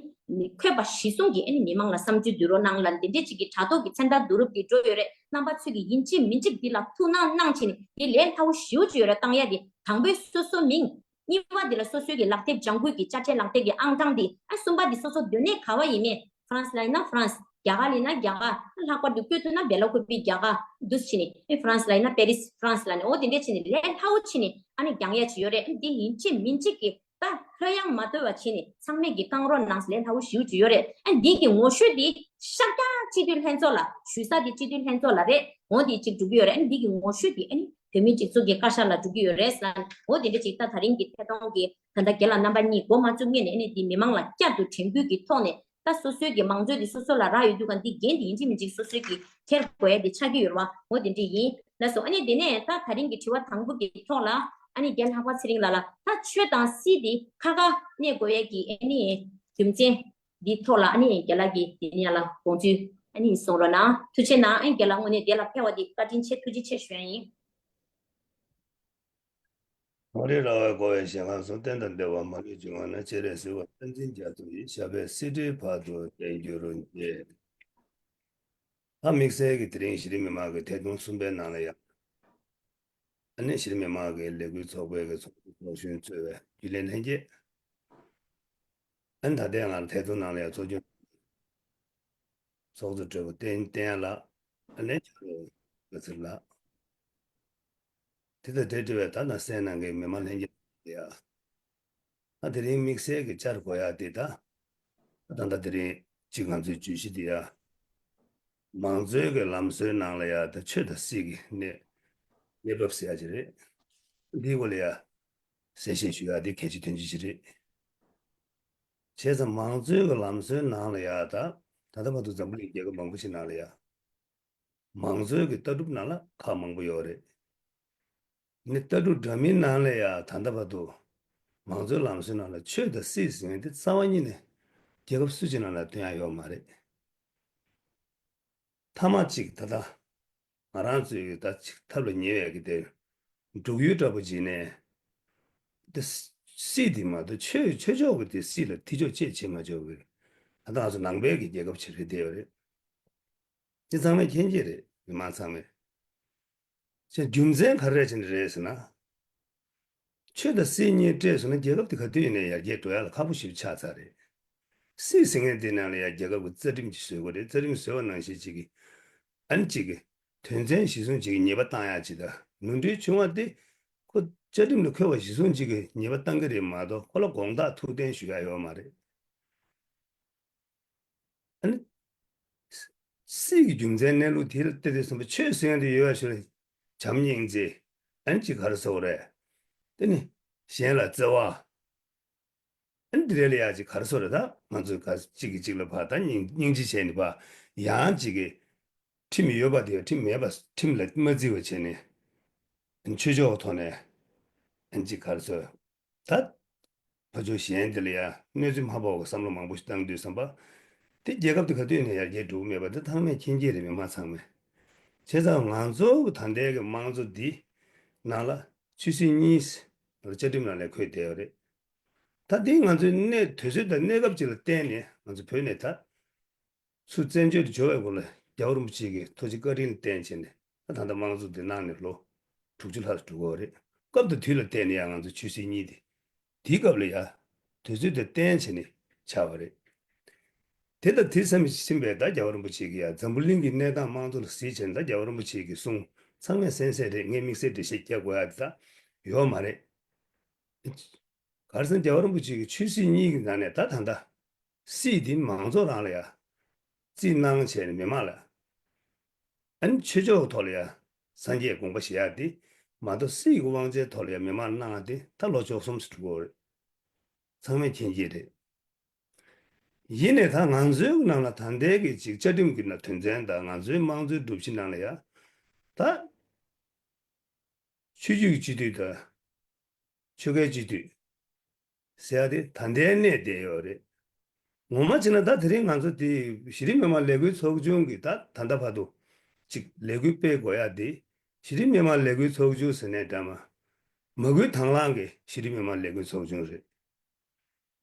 འཁོད་པ་གཞིར་བཟུང་གིས་ཨ་ནི་མི་མང་ལ་བསམ་ཚུལ་བསྡུ་རོགས་གནང་ལ། འདི་འདྲའི་ཅིག་གི་དྲ་ཐོག་གི་མཚན་རྟགས་བསྡུ་རུབ་འདི་འགྲོ་ཡོད་རེད། རྣམ་པ་ཚོས་ཀྱིས་ཡིན་གཅིག་མིན་གཅིག་འདི་ལ་ཐུགས་སྣང་གནང་བྱས་ནས། འདི་ལས་སླ་བོ་ཞེ་པོ་ཅིག་ཡོད་རེད། བཏང་ཡ་འདི། དང་པོའི་སོ་སོའི་མིང་། གཉིས་པ་འདི་ལ་སོ་སོའི་གི་ལག་དེབ། ལྗང་ཁུའི་གི་དཔྱ་ཁྲལ་ལག་དེབ་ཀྱི་ཨང་གྲངས་འདི། ཨ་གསུམ་པ་འདི་སོ་སོ་སྡོད་གནས་ག་བ་ཡིན་མིན། ཧྥ་རན་སི་ལ་ཡིན་ན་ཧྥ་རན་སི། རྒྱ་གར་ལ་ཡིན་ན་རྒྱ་གར། ལྷག་པར་དུ་བཀོད་ཐུབ་ན་སྦེ་ལ་ཀོ་པི་རྒྱ་གར་འདུག་སེ་བྱས་ནས། ཨེ་ཧྥ་རན་སི་ལ་ཡིན་ན་པེ་རིས་ཧྥ་རན་སི་ལ་ནི། འོ་དེ་འདྲས་བྱས་ནས་ལས་སླ་བོ་བྱས་ནས་ཨ་ནི་རྒྱག་ཡ་ཅིག་ཡོད་རེད། ཨ་ནི་འདི་ཡིན་གཅིག་མིན་གཅིག་གི་ད་ལྷོད་ཡངས་མ་དོད་པ་བྱས་ནས་ཚང་མས་ཀྱི་བཀང་རོགས་གནང་ཟེར། ལས་སླ་བོ་ཞེ་པོ་ཅིག་ཡོད་རེད། ཨ་འདི་གི་ངོ་བཤུས་འདི་ཤར་རྒྱག་སྤྱི་འཐུས་ལྷན་ཚོགས་ལ་ཞུ་ས་འདི་སྤྱི་འཐུས་ལྷན་ཚོགས་ལ་རེད། འོ་འདི་གཅིག་འགྲོ་གི་ཡོད་རེད། ཨ་ནི་འདི་གི་ངོ་བཤུས་འདི་ཨ་ནི་བོད་མིའི་སྒྲིག་འཛུགས་ཀྱི་བཀའ་ཤག་ལ་འགྲོ་གི་ཡོད་རེད་ཟེར་ལ། འོ་དེ་འདྲ་ཅིག་ད་ད་རིང་གི་ཐད་གཏོང་གི་ད་ལྟ་རྒན་ལགས་རྣམ་པ་གཉིས་འགོ་མ་བཙུགས་སྔོན་ནས་ཨ་ནི་འདི་མི་མང་ལ་བསྐྱར་དུ་དྲན་སྐུལ་གྱི་ཐོག་ནས། ད་སོ་སོའི་གི་མང་གཙོའི་དེ་སོ་སོ་ལ་རག་ཡོད་དུས་ག་འདི་འགན་དེ་ཡིན་གཅིག་མིན་གཅིག་སོ་སོའི་གི་འཁྱེར་དགོས་ཡ་དེ་ཆགས་ཀྱི་ཡོད་རེད་བ། འོ་དེ་འདྲ་ཡིན་ལགས་སོ། ཨ་ནི་དེ་ནས་ད་ད་རིང་གི་དྲི་བ་དང་པོ་གི་ཐོག་ལ་ཨ་ནི་རྒན་ལྷག་པ་ཚེ་རིང་ལགས་ལ། ད་ཆོས་དང་སྲིད་དེ་ཁ་ཁ་གནས་དགོས་ཡ་གི་ཨ་ནི་རྒྱུ་མཚན་འདི་ཐོག་ལ་ཨ་ནི་རྒན་ལགས་ཀྱིས་དེ་ནས་ལ་དགོངས་ཚུལ་ཨ་ནི་གསུང་རོགས་གནང་། ཐུགས་རྗེ་གནང་། ཨ་ནི་རྒན་ལགས་དངོས་གནས་དེ་ལ་ཕེབས་པ་འདི་བཀའ་དྲིན་ཆེ། ཐུགས་རྗེ་ཆེ་ཞུ་ཡ་ཡིན། མ་རིག་ར་བས་བསྐོར་བའི་ཞིང་ཁམས་སུ། གཏན་དང་བདེ་བ་མ་ལུས་འབྱུང་བ་ན། སྤྱན་རས་གཟིགས་དབང་བསྟན་འཛིན་རྒྱ་མཚོ་ཡི། ཞབས་པད་སྲིད་མཐའི་བར་དུ་བརྟན་གྱུར་ཅིག། ད་དམིགས་བསལ་གྱི་དེ་རིང་གཞི་རིམ་མི་མང་གི་ཐད་གཏོང་གསུམ་པའི་ནང་ལ་ཡང་། ཨ་ནི་གཞི་རིམ་མི་མང་གི་ལས་འགུལ་ཚོགས་པའི་གི་ཚོགས་གཙོ་ཚོགས་གཞོན་གཙོས་པའི་རྒྱུན་ལས་ལྷན་རྒྱས། ཨ་ནི་ད་ལྟའི་ང་ལ་ཐད་གཏོང་ནང་ལ་ཡང་གཙོ་སྐྱོང་ཚོགས་གཙོ་སྤྲུལ་སྐུ་བསྟན་བསྟན་ཡག་ལགས། ཨ་ནི་ཕྱག་རོགས་བཀའ་ཚེ་ལགས། དེ་དང་འབྲེལ་བའི་ད་ནང་གསན་གནང་མཁན་མི་མང་ལྷན་རྒྱས་ཡ། ད་དེ་རིང་དམིགས་བསལ་གྱི་བཅར་དགོས་ཡ་དེ་ད། ད་ད་དེ་རིང་གཅིག་ང་ཚོའི་བརྗོད་གཞི་དེ་ཡ། མང་གཙོའི་གི་ལམ་སྲོལ་ནང་ལ་ཡ་ད་ཆོས་དང་སྲིད་ཀྱི་གནས་གནས་བབ་ཟེར་ཡ་ཅིག་རེད། འདིའི་སྐོར་ལ་ཡ་གསལ་བཤད་ཞུ་ཡ་དེ་གལ་ཆེ་དོན་ཆེ་ཞིག་རེད། བྱས་ཙང་མང་གཙོའི་གི་ལམ་སྲོལ་ནང་ལ་ཡ་ད། ད་ལྟ་བར་དུ་འཛམ་བུ་གླིང་རྒྱལ་ཁབ་མང་པོ་ཞིག་ནང་ལ་ཡ། མང་གཙོའི་གི་ལྟ་གྲུབ་ནང་ལ་ཁག་མང་པོ་ཡོད་རེད། ནི་ལྟ་གྲུབ་འདྲ་མིན་ནང་ལ་ཡ་ད་ལྟ་བར་དུ་མང་གཙོའི་ལམ་སྲོལ་ནང་ལ་ཆོས་དང་སྲིད་ཟེར་མཁན་དེ་རྩ་བ་ཉིད་ནས་རྒྱལ་ཁབ་སུ་གཅིག་ནང་ལ་སྟོན་ཡ་ཡོད་མ་རེད། མཐའ་མ་གཅིག་ད་ལྟ་ང་རང་ཚོའི་ད་ཅིག་ཐབས་ལ་ཉེ་བའི་གི་དེ་འབྲུག་ཡུལ་འདྲ་པོ་ཅིག་ནས་དེ་སྲིད་དེ་མ་གཏོགས་ཆོས་ཆོས་ཕྱོགས་གི་དེ་སྲིད་ལ་ཐེ་ཇུས་ཅིག་བྱེད་མ་ཆོག་གི། ད་ལྟ་ང་ཚོ་ནང་པའི་གི་རྒྱལ་ཁབ་ཅིག་རེད་བསྡད་ཡོད་རེད། དེ་ཚང་མས་མཁྱེན་གྱི་རེད། མི་མང་ཚང་མས། ཅེས་རྒྱུ་མཚན་ག་རེ་བྱས་ནས་རེད་ཟེར་ན། ཆོས་དང་སྲིད་གཉིས་སྤྲད་སོང་ན་རྒྱལ་ཁབ་དེ་ག་དུས་ཡིན་ནའི་ཡར་རྒྱས་འགྲོ་ཡ་ལ་ཁག་པོ་ཞེ་པོ་ཆགས་ཚར་རེད། སྲིད་ཟེར་མཁན་དེ་ནང་ལ་ཡ་རྒྱལ་ཁབ་ཀྱི་རྩ་ཁྲིམས་ཅིག་བཟོ་དགོས་རེད། རྩ་ཁྲིམས་བཟོས་པ་ནང་བཞིན་ཅིག་གི། ཨ་ནི་ཅིག་གི་དོན་ཚན་གཞི་བཟུང་ཅིག་གི་ཉེས་པ་བཏང་ཡ་ཅིག་དང་། ནོར་འཁྲུལ་བྱུང་བ་དེ་ཁོ་བཅའ་ཁྲིམས་ལ་འཁོད་པ་གཞི་བཟུང་ཅིག་གི་ཉེས་པ་བཏང་གི་རེད་མ་གཏོགས་ཁོ་ལ་དགོངས་དག་ཐུགས་བསྟན་ཞུ་ཡ་ཡོད་མ་རེད། ཨ་ནི། སྲིད་ཀྱི་རྒྱུ་མཚན་གནས་ལུགས་དེ་ལ་བལྟས་ཏེ་བསམ་པ་ཆོས་ཟེར་ཡ་དེ་ཡོད་པ་ཞིག་ལ་བྱམས་སྙིང་རྗེ། ཨ་ནི་ཅིག་ག་རེ་ཟེར་དགོས་རེད། དེ་ནི་གཞན་ལ་བརྩེ་བ། ཨ་ནི་དེ་རེད་ལ་ཡ་ཅིག་ག་རེ་ཟེར་དགོས་རེད། ད་ང་ཚོས་ག་གཅིག་གིས་གཅིག་ལ་ཕར་ད་སྙིང་སྙིང་རྗེ་བྱས་ནས་ཕར་ཡང་ཅིག་གིས་ཁྲིམས་ཡོད་པ་དེ་ཁྲིམས་མེད་པ་ཁྲིམས་ལ་མ་བརྩི་བ་བྱས་ནས་ཨ་ནི་ཆོས་ཕྱོགས་ཐོག་ནས་ཨ་ནི་ཅིག་ག་རེ་ཟེར་དགོས་རེད། ད་ཕར་ཕྱོགས་གཞན་དེ་ལ་ཡང་གནོད་འཚེ་མ་ཕོག་གི་བསམ་བློ་མང་པོ་ཞིག་བཏང་དུས་ཙམ་པ། དེ་རྒྱལ་ཁབ་དེ་ག་དུས་ནས་ཡར་རྒྱས་འགྲོ་གི་མེད་པ་དེ་ཚང་མས་མཁྱེན་གྱི་རེད། མི་མང་ཚང་མས། བྱས་ཙང་ང་ཚོ་གི་ད་ལྟའི་གི་དམངས་གཙོ་འདི་ནང་ལ་ཆོས་སྲིད་གཉིས་བཅའ་ཁྲིམས་ནང་ལ་འཁོད་བསྡད་ཡོད་རེད། ད་འདི་ང་ཚོའི་གནས་དུས་ཚོད་དང་གནས་སྐབས་ཅིག་ལ་བརྟེན་ནས་ང་ཚོ་བོད་ནས་ད། ཚུར་བཙན་བྱོལ་དུ་འབྱོར་བའི་སྐོར་ལ་རྒྱལ་བ་རིན་པོ་ཆེ་གིས་ཐུགས་རྗེ་བཀའ་དྲིན་ལ་བརྟེན་བྱས་ནས་ད་ད་ལྟ་དམངས་གཙོ་འདི་གནང་ནས་ལོ་དྲུག་ཅུ་ལྷག་ཙམ་འགྲོ་གི་ཡོད་རེད། སྐབས་དང་དུས་ལ་བལྟས་ནས་ཡང་ང་ཚོ་ཆོས་སྲིད་གཉིས་དེ་དེའི་སྐབས་ལ་ཡང་དུས་ཚོད་དང་བརྟེན་བྱས་ནས་ཆགས་པ་རེད། དེ་དང་དེ་མཚམས་ཕྱིན་པའི་ད་རྒྱལ་བ་རིན་པོ་ཆེ་གིས་ཡང་འཛམ་བུ་གླིང་གི་གནས་སྟངས་དམངས་གཙོ་ལ་གཟིགས་བྱས་ནས་ད་རྒྱལ་བ་རིན་པོ་ཆེ་གི་གསུང་ཚང་མས་གསན་གསན་རེད། ངས་དམིགས་བསལ་འགྲེལ་བཤད་རྒྱག་དགོས་ཡ་དེ་ད་ཡོད་མ་རེད། ག་རེ་ཟེར་ན་རྒྱལ་བ་རིན་པོ་ཆེ་གིས་ཆོས་སྲིད་གཉིས་ཀྱི་ནང་ནས་ད་ད་ལྟ་སྲིད་དེ་མང་གཙོ་རང་ལ་ཡ་རྩིས་གནང་བྱས་ནས་མི་མང་ལ། ཨ་ནི་ཆོས་ཕྱོགས་ཐོག་ལ་ཡ་སངས་རྒྱས་དགོངས་པ་བཞེས་ཡ་དེ་མ་གཏོགས་སྲིད་ཀྱི་དབང་ཆའི་ཐོག་ལ་ཡ་མི་མང་ལ་གནང་ཡ་དེ་ད་ལོ་བཅུ་གསུམ་ཙམ་འགྲོ་གི་ཡོད་རེད། ཚང་མས་མཁྱེན་གྱི་རེད། ཡིན་ནའི་ད་ང་ཚོའི་ནང་ལ་ད་ལྟའི་གི་ཅིག་བཅའ་ཁྲིམས་ཀྱི་ནང་དོན་ཚན་དང་ང་ཚོའི་དམངས་གཙོའི་སྒྲུབ་གཞི་ནང་ལ་ཡ་ད་ཆོས་བརྒྱུད་ཀྱི་སྤྱི་འཐུས་དང་། ཆོལ་ཁའི་སྤྱི་འཐུས་ཟེར་ཡ་དེ་ད་ལྟའི་གནས་བསྡད་ཡོད་རེད། ངོ་མ་བྱས་ན་ད་དེ་རིང་ང་ཚོ་དེ་གཞི་རིམ་མི་མང་ལས་འགུལ་ཚོགས་ཆུང་གི་ད་ད་ལྟ་བར་དུ་ཅིག་ལས་འགུལ་སྤེལ་དགོས་ཡ་དེ་གཞི་རིམ་མི་མང་ལས་འགུལ་ཚོགས་ཆུང་ཟེར་ནས་འདྲ་མ་མ་སྐུལ་དང་བླངས་ཀྱི་གཞི་རིམ་མི་མང་ལས་འགུལ་ཚོགས་ཆུང་རེད།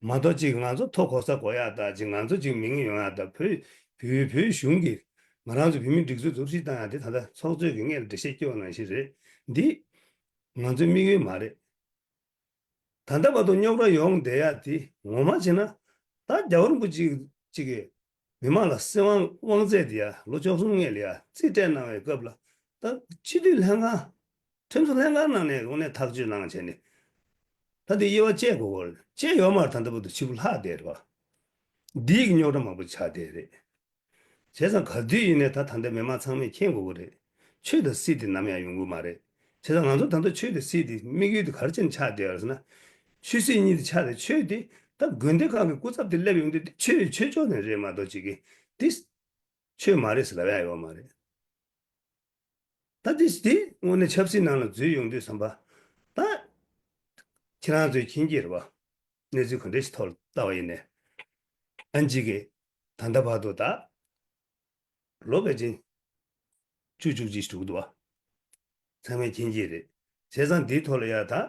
མ་གཏོགས་ཅིག་ང་ཚོ་ཐོ་གོ་ས་གོ་ཡག་དང་ཅིག་ང་ཚོ་ཅིག་མིང་ཡོང་ཡག་དང་བོད་བོད་བོད་གཞུང་གིས་ང་རང་ཚོ་བོད་མིའི་སྒྲིག་འཛུགས་འཛུགས་སྐྲུན་བཏང་ཡག་དེ་ད་ལྟ་ཚོགས་གཙོས་ཀྱི་སྔོན་ལ་འགྲེལ་བཤད་སྐྱོན་ནང་བཞིན་རེད། འདི་ང་ཚོའི་དམིགས་ཡུལ་མ་རེད། ད་ལྟ་བར་དུ་རྙོག་དྲ་ཡོང་བསྡད་ཡག་དེ་ངོ་མ་བྱས་ན་ད་རྒྱལ་བ་རིན་པོ་ཆེ་ཅིག་གིས་མི་མང་ལ་སྲིད་དབང་དབང་ཚད་དེ་ཡ་ལོ་བཅུ་གསུམ་སྔོན་ལ་ཡ་རྩིས་སྤྲད་གནང་བའི་སྐབས་ལ་ད་སྤྱི་འཐུས་ལྷན་ཁང་། ཁྲིམས་བཟོ་ལྷན་ཁང་ནང་ནས་དངོས་གནས་ཐག་གཅོད་གནང་བྱས་ནས། ད་དེ་དབྱེ་བ་དཔྱད་དགོས་སྐོར་དཔྱད་ཡོད་མ་རེད། ད་ལྟ་བར་དུ་ཕྱི་པོ་ལྷག་བསྡད་རེད་བ། འདིའི་རྙོག་དྲ་མང་པོ་ཆགས་བསྡད་རེད། བྱས་ཙང་ག་དུས་ཡིན་ནའི་ད་ད་ལྟ་མི་མང་ཚང་མས་མཁྱེན་དགོས་ཀྱི་རེད། ཆོས་དང་སྲིད་དེ་ནམ་ཡང་ཡོང་གི་མ་རེད། བྱས་ཙང་ང་ཚོ་ད་ལྟ་ཆོས་དང་སྲིད་དེ་དམིགས་ཡུལ་དེ་ག་རེ་བྱས་ནས་ཆགས་བསྡད་ཡོད་རེད་ཟེར་ན། ཆོས་སྲིད་གཉིས་དེ་ཆགས་ཏེ་ཆོས་དེ་ད་དགོན་སྡེ་ཁག་གི་སྐུ་ཚབ་དེ་སླེབས་ཡོང་དུས་དེ་ཆོས་ཆོས་ཕྱོགས་ནས་རེད་མ་གཏོགས་ཅིག་གིས་དེ་ཆོས་མ་རེད་ཟེར་ལབ་ཡག་ཡོད་མ་རེད། ད་དེ་དེ་དངོས་གནས་ཆབ་སྲིད་ནང་ལ་འཛུལ་ཡོང་དུས་ཙམ་པ། ད་ཁྱེད་རང་ཚོས་མཁྱེན་གྱི་རེད་བ། གནས་ཚུལ་ག་འདྲ་ཞིག་ཐོག་ལ་ལྟ་བ་ཡིན་ནའི། ཨན་ཅི་གིས་ད་ལྟ་བར་དུ་ད་ལོ་ཕལ་ཆེར་བཅུ་བཅུ་གཅིག་འགྲོ་གི་འདུག་བ། ཚང་མས་མཁྱེན་གྱི་རེད། བྱས་ཙང་འདིའི་ཐོག་ལ་ཡ་ད།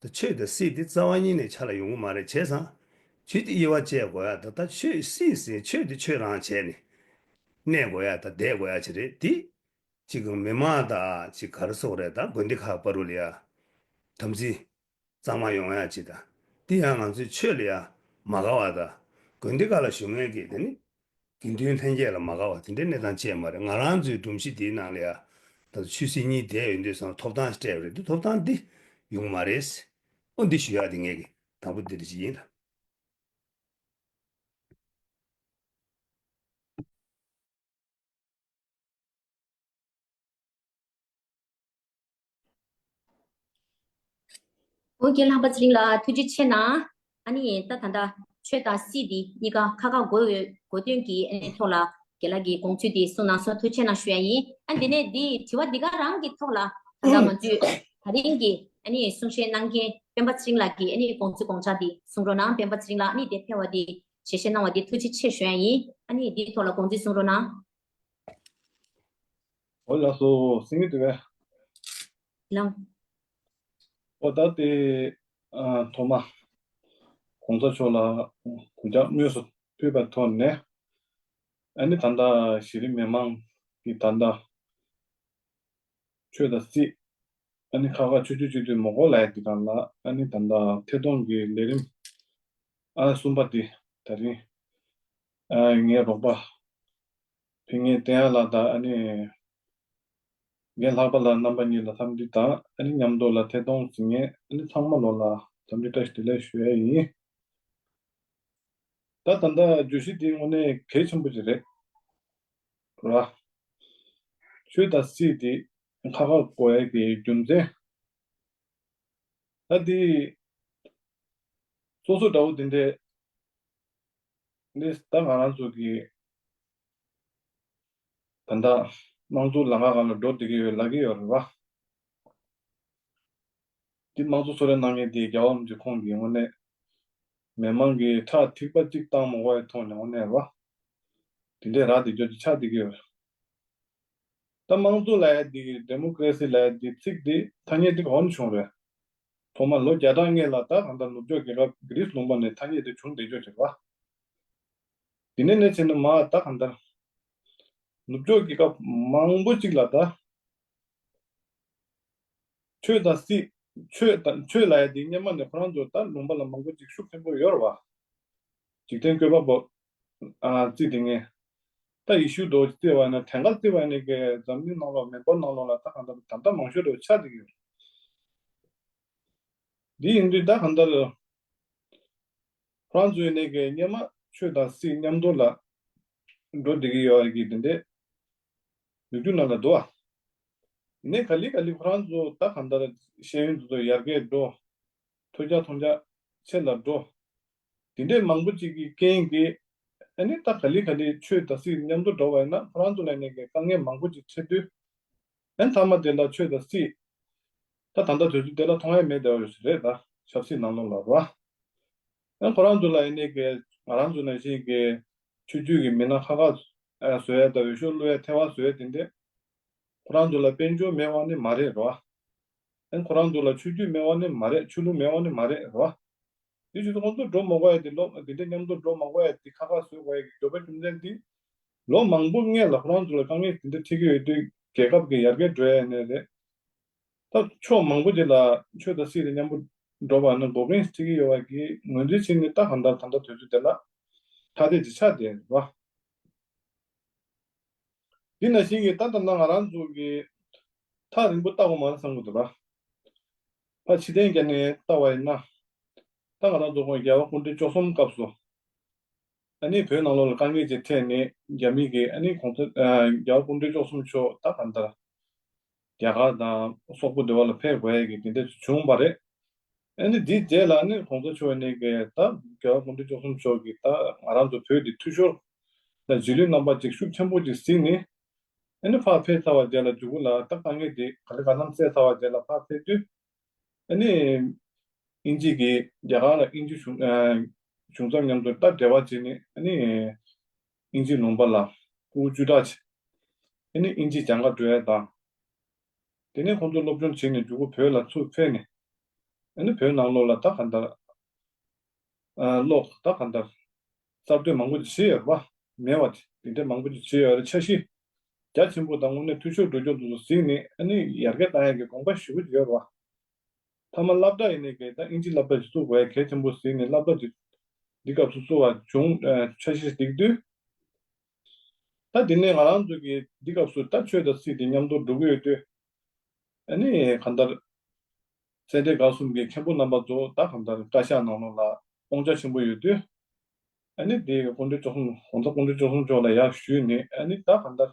ད་ཆོས་དང་སྲིད་འདི་རྩ་བ་ཉིད་ནས་ཆ་ལ་ཡོང་གི་མ་རེད། བྱས་ཙང་ཆོས་དེ་དབྱེ་བ་བཅད་དགོས་ཡ་ད། ད་ཆོས་སྲིད་ཟེར་ཆོས་དེ་ཆོས་རང་བྱས་ནས་གནས་དགོས་ཡ་ད། བསྡད་དགོས་ཡ་ཅིག་རེད། དེ་ཅིག་གི་མི་མང་དང་ཅིག་ག་རེ་ཟེར་དགོས་རེད། ད་དགོན་སྡེ་ཁག་བར་དུ་ལ་ཡ་དམ་ཚིག་གཙང་མ་ཡོང་ཡ་ཅིག་དང་། དེ་ཡང་ང་ཚོའི་ཆོས་ལ་ཡ་མ་དགའ་བ་དང་། དགོན་སྡེ་ཁག་ལ་བཞུགས་མཁན་གྱི་དེ་ནི་དགེ་འདུན་ལྷན་རྒྱས་ལ་མ་དགའ་བ་དེ་འདྲའི་གནས་སྟངས་ཅིག་མ་རེད། ང་རང་ཚོའི་སྒྲོམ་གཞི་དེའི་ནང་ལ་ཡ་ད་ཆོས་སྲིད་གཉིས་བསྡད་ཡོད་དུས་ཙང་ཐོབ་ཐང་སྤྲད་པ་རེད། དེ་ཐོབ་ཐང་འདི་ཡོང་མ་རེད། ཨོ་འདི་ཞུ་ཡག་དེ་ངས་ཀྱི་དང་པོ་འདི་འདྲ་ཅིག་ཡིན་ལ། ཨོ་རྒན་ལྷག་པ་ཚེ་རིང་ལགས་ཐུགས་རྗེ་ཆེ་གནང་། ཨ་ནི་ད་ད་ལྟ་ཆོས་དང་སྲིད་འདི་གཉིས་ཀ་ཁ་ཁ་གོ་ཡོད་གོ་དོན་གྱི་ཨ་ནི་ཐོག་ལ་རྒན་ལགས་ཀྱི་དགོངས་ཚུལ་འདི་གསུངས་གནང་སོང་། ཐུགས་རྗེ་ཆེ་གནང་ཞུ་ཡ་ཡིན། ཨ་ནི་དེ་ནས་འདི་དྲི་བ་འདི་ག་རང་གི་ཐོག་ལ་ད་ལྟ་ང་ཚོས་ད་རིང་གི་ཨ་ནི་གསུང་བཤད་གནང་མཁན་སྤེན་པ་ཚེ་རིང་ལགས་ཀྱི་ཨ་ནི་དགོངས་ཚུལ་དགོངས་འཆར་འདི་གསུང་རོགས་གནང་། སྤེན་པ་ཚེ་རིང་ལགས། ཨ་ནི་དེ་ཕལ་བ་འདི་ཞལ་བཞེས་གནང་བ་འདི་ཐུགས་རྗེ་ཆེ་ཞུ་ཡ་ཡིན། ཨ་ནི་འདིའི་ཐོག་ལ་དགོངས་ཚུལ་གསུང་རོགས་གནང་། འོ་ལགས་སོ། སེང་གེ་དེ་བས། ལགས། ཨོ་ད་དེ་ཨ་ཐོག་མ་གོང་ས་མཆོག་ལ་གུས་ཕྱག་དངོས་སུ་ཕུལ་བའི་ཐོག་ནས། ཨ་ནི་ད་ལྟ་གཞི་རིམ་མི་མང་གི་ད་ལྟ་ཆོས་དང་སྲིད་ཨ་ནི་ཁ་ཁ་ཆུ་ཆུ་ཆུ་ཆུ་མོ་གོ་ལ་ཡ་དེ་གང་ལ་ཨ་ནི་ད་ལྟ་ཐད་གཏོང་གི་ལས་རིམ་ཨ་གསུམ་པ་དེ་ད་རིང་ཨ་ངའི་རོགས་པ་ཕ་གིར་བསྟན་ཡག་ལགས་དང་ཨ་ནི་རྒན་ལྷག་པ་ལགས་རྣམ་པ་གཉིས་ལ་འཚམས་འདྲི་དང་ཨ་ནི་མཉམ་དུ་ལ་ཐད་གཏོང་ཟིན་མཁན་ཨ་ནི་ཚང་མ་ལོ་ལ་འཚམས་འདྲི་བཀྲ་ཤིས་བདེ་ལེགས་ཞུ་ཡ་ཡིན། ད་ད་ལྟ་བརྗོད་གཞི་འདི་དངོས་གནས་གལ་ཆེན་པོ་ཅིག་རེད་ར། ཆོས་དང་སྲིད་དེ་ཁ་ཁ་གོ་ཡ་གི་རྒྱུ་མཚན། ད་འདི་སོ་སོ་འདྲ་བོ་འདི་འདྲའི་འདི་ད་ང་རང་ཚོ་གི་ད་ལྟ་དམངས་གཙོ་ལམ་ཁ་སྒང་ལ་འགྲོ་བསྡད་ཀྱི་ཡོད་ལབ་ཀྱི་ཡོད་རེད་བ། འདི་དམངས་གཙོ་གསོལ་རས་གནང་མཁན་དེ་རྒྱལ་བ་རིན་པོ་ཆེ་ཁོང་གིས་དངོས་གནས་མི་མང་གི་ཁྲག་ཐིགས་པ་གཅིག་བཏང་མ་དགོས་པའི་ཐོག་ནས་དངོས་གནས་རེད་བ། དེ་འདྲའི་རག་བསྡད་རྒྱུ་ཅིག་ཆགས་བསྡད་ཀྱི་ཡོད་རེད། ད་དམངས་གཙོ་ལབ་ཡ་འདི་ཌེ་མོ་ཀ་རེ་སི་ལབ་ཡ་འདི་ཚིག་འདི་ཐ་སྙད་འདི་ག་བ་ནས་བྱུང་རེད། ཐོག་མར་ལོ་བརྒྱ་ཕྲག་སྔོན་ལ་ད་གང་ལྟར་ནུབ་ཕྱོགས་རྒྱལ་ཁབ་གྷི་རིས་ལུང་པ་ནས་ཐ་སྙད་འདི་བྱུང་བསྡད་རྒྱུ་ཅིག་རེད་བ། དེ་ནས་ནས་བྱས་ནས་མར་ད་གང་ལྟར་ནུབ་ཕྱོགས་རྒྱལ་ཁབ་མང་པོ་ཅིག་ལ་ད་ཆོས་དང་སྲིད། ཆོས་དང་ཆོས་ལབ་ཡ་དེ་སྔོན་མ་ནས་ཁོ་རང་ཚོ་ད་ལུང་པ་ལ་མང་པོ་ཅིག་ཤུགས་ཆེན་པོ་ཡོད་རེད་བ། འཇིག་རྟེན་བཀོད་པ་པོ་ཨ་རྩིས་དེ་ངས་ད་ཡེ་ཤུ་འདྲ་བོ་ཅིག་བརྩིས་པ་ཡིན་ན། དེང་སྐབས་བརྩིས་པ་ཡིན་ན་གི་འཛམ་གླིང་ནང་ལོགས་མི་འབོར་ནང་ལོགས་ལ་ད་གང་ལྟར་ད་ལྟ་མང་ཤོས་འདྲ་བོ་ཆགས་བསྡད་ཀྱི་ཡོད་རེད། འདི་ཡིན་དུས་ད་གང་ལྟར་ཁོ་རང་ཚོ་ཡིན་ནའི་གི་སྔོན་མ་ཆོས་དང་སྲིད་མཉམ་དུ་ལ་འགྲོ་བསྡད་ཀྱི་ཡོད་ཀྱི་དེ་འདྲའི་ལོ་རྒྱུས་ནང་ལ་འདུག་ཨ། ཡིན་ནའི་ག་ལེ་ག་ལེ་ཁོ་རང་ཚོ་ད་གང་ལྟར་ཤེས་ཡོན་དེ་ཚོ་ཡར་རྒྱས་འགྲོ། ཐོས་རྒྱ་མཐོང་རྒྱ་ཆེ་ལ་འགྲོ། དེ་འདྲའི་མང་པོ་ཅིག་གི་རྐྱེན་གྱིས་ཨ་ནི་ད་ག་ལེ་ག་ལེ་ཆོས་དང་སྲིད་མཉམ་དུ་འགྲོ་བ་ཡིན་ན་ཁོ་རང་ཚོ་ལ་ཡིན་ནའི་གི་དཀའ་ངལ་མང་པོ་ཅིག་འཕྲད་དུས། ཨ་ནི་མཐའ་མ་དེ་ལ་ཆོས་དང་སྲིད་ད་ད་ལྟ་དུས་ཚོད་དེ་ལ་མཐོང་ཡ་མེད་བསྡད་པ་རེད་ད། ཆབ་སྲིད་ནང་ལོགས་ལ་རེད་བ། ཨ་ནི་ཁོ་རང་ཚོ་ལ་ཡིན་ནའི་གི་ ང་རང་ཚོ་ནང་བཞིན་གྱི་ཆོས་བརྒྱུད་ཀྱི་མི་སྣ་ཁག་ཁག་བཟོ་ཡ་དང་འོས་ཤོག་བླུག་ཡ་ཐེ་བ་བཟོ་ཡ་དེ་འདྲས་ཁོ་རང་ཚོ་ལ་དཔལ་འབྱོར་མེད་པ་ནི་མ་རེད་རོ། ཨན་ཁོ་རང་ཚོ་ལ་ཆོས་བརྒྱུད་མེད་པ་ནི་མ་རེད། ཆོས་ལུགས་མེད་པ་ནི་མ་རེད་རོ། དེ་བཞིན་དུ་ཁོང་ཚོ་འགྲོ་མ་དགོས་ཡ་དེ་ལོ་དེ་འདྲས་མཉམ་དུ་འགྲོ་མ་དགོས་ཡ་དེ་ཁག་ཁག་བཟོ་དགོས་ཡ་གི་དགོས་པ་རྒྱུ་མཚན་དེ། ལོ་མང་པོ་སྔས་ལ་ཁོ་རང་ཚོ་ལ་དཀའ་ངལ་དེ་འདྲ་འཕྲད་ཀྱི་ཡོད་དུས་རྒྱལ་ཁབ་ཀྱི་ཡར་རྒྱས་འགྲོ་ཡ་ནས་རེད། ད་ཕྱོགས་མང་པོ་ཅིག་ལ་ཆོས་དང་སྲིད་དེ་མཉམ་པོ་འགྲོ་བ་ནི་འགོག་རྐྱེན་འཕྲད་ཀྱི་ཡོད་པ་གི་ངོས་འཛིན་བྱས་ནས། ད་གང་ལྟར་ད་ལྟ་དུས་ཚོད་དེ་ལ་ཐ་དད་ཅིག་ཆགས་བསྡད་རེད་བ། འདི་ནང་བཞིན་གྱི་ད་ལྟ་ན་ང་རང་ཚོ་གི་ཐག་རིང་པོ་ལྟ་དགོས་མ་རེད་བསམ་གྱི་འདུག་ར། ཕར་ཕྱི་གཏན་གྱི་ནས་ལྟ་བ་ཡིན་ན། ད་ང་རང་ཚོ་ཁོང་རྒྱལ་བ་སྐུ་ཕྲེང་བཅུ་གསུམ་སྐབས་སུ། ཨ་ནི་བོད་ནང་ལོགས་ལ་དཀའ་ངལ་ཅིག་འཕྲད་ནས་རྒྱ་མི་གིས་ཨ་ནི་གོང་ས་ཨ་རྒྱལ་བ་སྐུ་ཕྲེང་བཅུ་གསུམ་མཆོག་ད་གང་ལྟར་རྒྱ་གར་དང་སོག་པོ་དེ་བ་ལ་ཕེབས་དགོས་ཡ་གི་དེ་འདྲ་བྱུང་བ་རེད། ཨ་ནི་དེའི་རྗེས་ལ་ཨ་ནི་གོང་ས་མཆོག་ནས་གི་ད་རྒྱལ་བ་སྐུ་ཕྲེང་བཅུ་གསུམ་མཆོག་གིས་ད་ང་རང་ཚོ་བོད་འདི་འཐུས་ཤོར་དང་རྗེས་ལུས་རྣམ་པ་ཅིག་ཤུགས་ཆེན་པོ་ཅིག་གཟིགས་ནས། ཨ་ནི་ཕར་ཕེབས་ཚར་བ་རྗེས་ལ་མཇུག་གུ་ལ་ད་དཀའ་ངལ་དེ་ག་ལེ་ག་ལམ་སེལ་ཚར་བ་རྗེས་ལ་ཕར་ཕེབས་དུས། ཨ་ནི་དབྱིན་ཇི་གིས་རྒྱ་གར་ལ་དབྱིན་ཇི་གཞུང་ཨ་གཞུང་ཚབ་མཉམ་དུ་ད་འབྲེལ་བ་བྱས་ནས། ཨ་ནི་དབྱིན་ཇི་ལུང་པ་ལ་སྐུ་བཅུ་ཕྲག་ཅིག་ཨ་ནི་དབྱིན་ཇི་སྦྱང་ག་འགྲོ་ཡ་དང་། དེ་ནས་ཁོང་ཚོ་སློབ་སྦྱོང་བྱས་ནས་མཇུག་གུ་བོད་ལ་ཚུར་ཕེབས་ནས། ཨ་ནི་བོད་ནང་ལོགས་ལ་ད་ག་འདྲ། ཨ་ཀློག་ད་ག་འདྲ། གསར་གཏོད་མང་པོ་ཅིག་བྱས་ཡོད་རེད་བ། མེད་པ་དེ་འདྲ་མང་པོ་ཅིག་བྱས་ཡོད་རེད། འཆར་གཞི་རྒྱ་ཆེན་པོ་དང་དངོས་གནས་འཐུས་ཤོར་འགྲོ་རྒྱུ་དེ་ཚོ་གཟིགས་ནས། ཨ་ནི་ཡར་རྒྱས་བཏང་ཡག་གི་དགོངས་པ་ཞེ་པོ་ཅིག་ཡོད་རེད་བ། མཐའ་མ་སློབ་གྲྭ་ཡིན་ནའི་གི་ད་དབྱིན་ཇི་སློབ་གྲྭ་ཅིག་བཙུགས་དགོས་ཡ་གལ་ཆེན་པོ་གཟིགས་ནས། སློབ་གྲྭ་དེ་འདི་སྐབས་སུ་བཙུགས་པ་བྱུང་། ཨ་འཆར་གཞི་འདེགས་དུས། ད་དེ་ནས་ང་རང་ཚོ་གིས་འདི་སྐབས་སུ་ད་ཆོས་དང་སྲིད་དེ་མཉམ་དུ་འགྲོ་གི་ཡོད་དུས། ཨ་ནི་གང་ལྟར་སེ་འབྲས་དགའ་གསུམ་གྱི་མཁན་པོ་རྣམ་པ་ཚོ་ད་གང་ལྟར་བཀའ་ཤག་ནང་ལོགས་ལ་དབང་ཆ་ཆེན་པོ་ཡོད་དུས། ཨ་ནི་དེ་སྐུ་ཕྲེང་བཅུ་གསུམ་གོང་ས་སྐུ་ཕྲེང་བཅུ་གསུམ་མཆོག་ལ་ཡར་ཞུས་ནས། ཨ་ནི་ད་གང་ལྟར་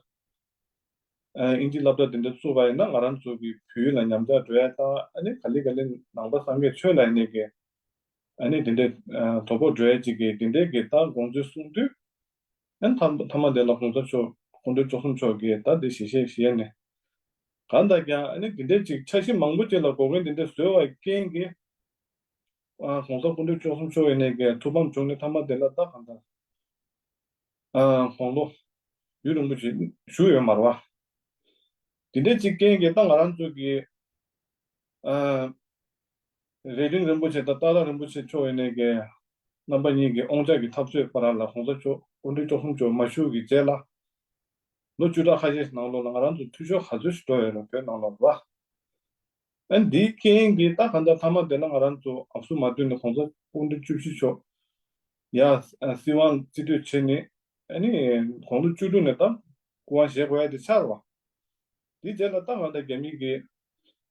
ཨ་དབྱིན་ཇི་སློབ་གྲྭ་དེ་འདྲ་བཙུགས་པ་ཡིན་ན་ང་རང་ཚོ་གི་བོད་ཡིག་ལ་ཉམས་ཆག་འགྲོ་ཡ་དང་། ཨ་ནི་ག་ལེ་ག་ལེ་ནང་པ་སངས་རྒྱས་ཆོས་ལ་ཡིན་ནའི་གི་ཨ་ནི་དེ་འདྲའི་ཨ་དོ་ཕོག་འགྲོ་ཡ་ཅིག་གི་དེ་འདྲའི་གི་ད་དགོངས་ཚུལ་གསུངས་དུས། ཨ་ནི་མཐའ་མཐའ་མ་དེ་ལ་གོང་ས་མཆོག་སྐུ་ཕྲེང་བཅུ་གསུམ་མཆོག་གིས་ད་དེ་ཞལ་བཞེས་བཞེས་ནས། གང་ལྟར་ཀྱང་ཨ་ནི་དེ་འདྲའི་ཅིག་འཆར་གཞི་མང་པོ་ཅིག་ལ་འགོག་རྐྱེན་དེ་འདྲ་བཟོས་པའི་རྐྱེན་གྱིས། ཨ་གོང་ས་སྐུ་ཕྲེང་བཅུ་གསུམ་མཆོག་ཡིན་ནའི་གི་ཐུགས་ཕམ་བྱུང་ནས། མཐའ་མ་དེ་ལ་ད་གང་ལྟར་ཨ་དགུང་ལོ་ཡུན་རིང་པོ་ཅིག་བཞུགས་ཡོད་མ་རེད་བ། དེ་འདྲའི་ཅིག་རྐྱེན་གྱིས་ད་ང་རང་ཚོ་གི་ཨ་རྭ་སྒྲེང་རིན་པོ་ཆེ་དང་ཏཱ་ལ་རིན་པོ་ཆེ་མཆོག་ཡིན་ནའི་གི་རྣམ་པ་གཉིས་ཀྱི་དབང་ཆ་གི་འཐབ་རྩོད་བར་ལ་གོང་ས་མཆོག་སྐུ་ཕྲེང་བཅུ་གསུམ་མཆོག་མ་བཞུགས་ཀྱི་རྗེས་ལ། ལོ་བཅུ་ཕྲག་ཁ་ཤས་ནང་ལོགས་ལ་ང་རང་ཚོ་འཐུས་ཤོར་ག་ཚོད་ཞིག་འགྲོ་ཡོད་རེད་བོད་ནང་ལོགས་ལ། ཨ་ནི་འདིའི་རྐྱེན་གྱིས་ད་གང་ལྟར་མཐའ་མ་དེ་ལ་ང་རང་ཚོ་ཨབ་སུ་མ་བཏུལ་ནས་གོང་ས་སྐུ་ཕྲེང་བཅུ་བཞི་མཆོག་ཡར་སྲིད་དབང་རྩིས་སྤྲོད་བྱས་ནས། ཨ་ནི་དགུང་ལོ་བཅུ་དྲུག་ནས་ད་སྐུ་དབང་བཞེས་དགོས་ཡ་དེ་ཆགས་རེད་བ། དེའི་རྗེས་ལ་ད་གང་ལྟར་རྒྱ་མི་གིས་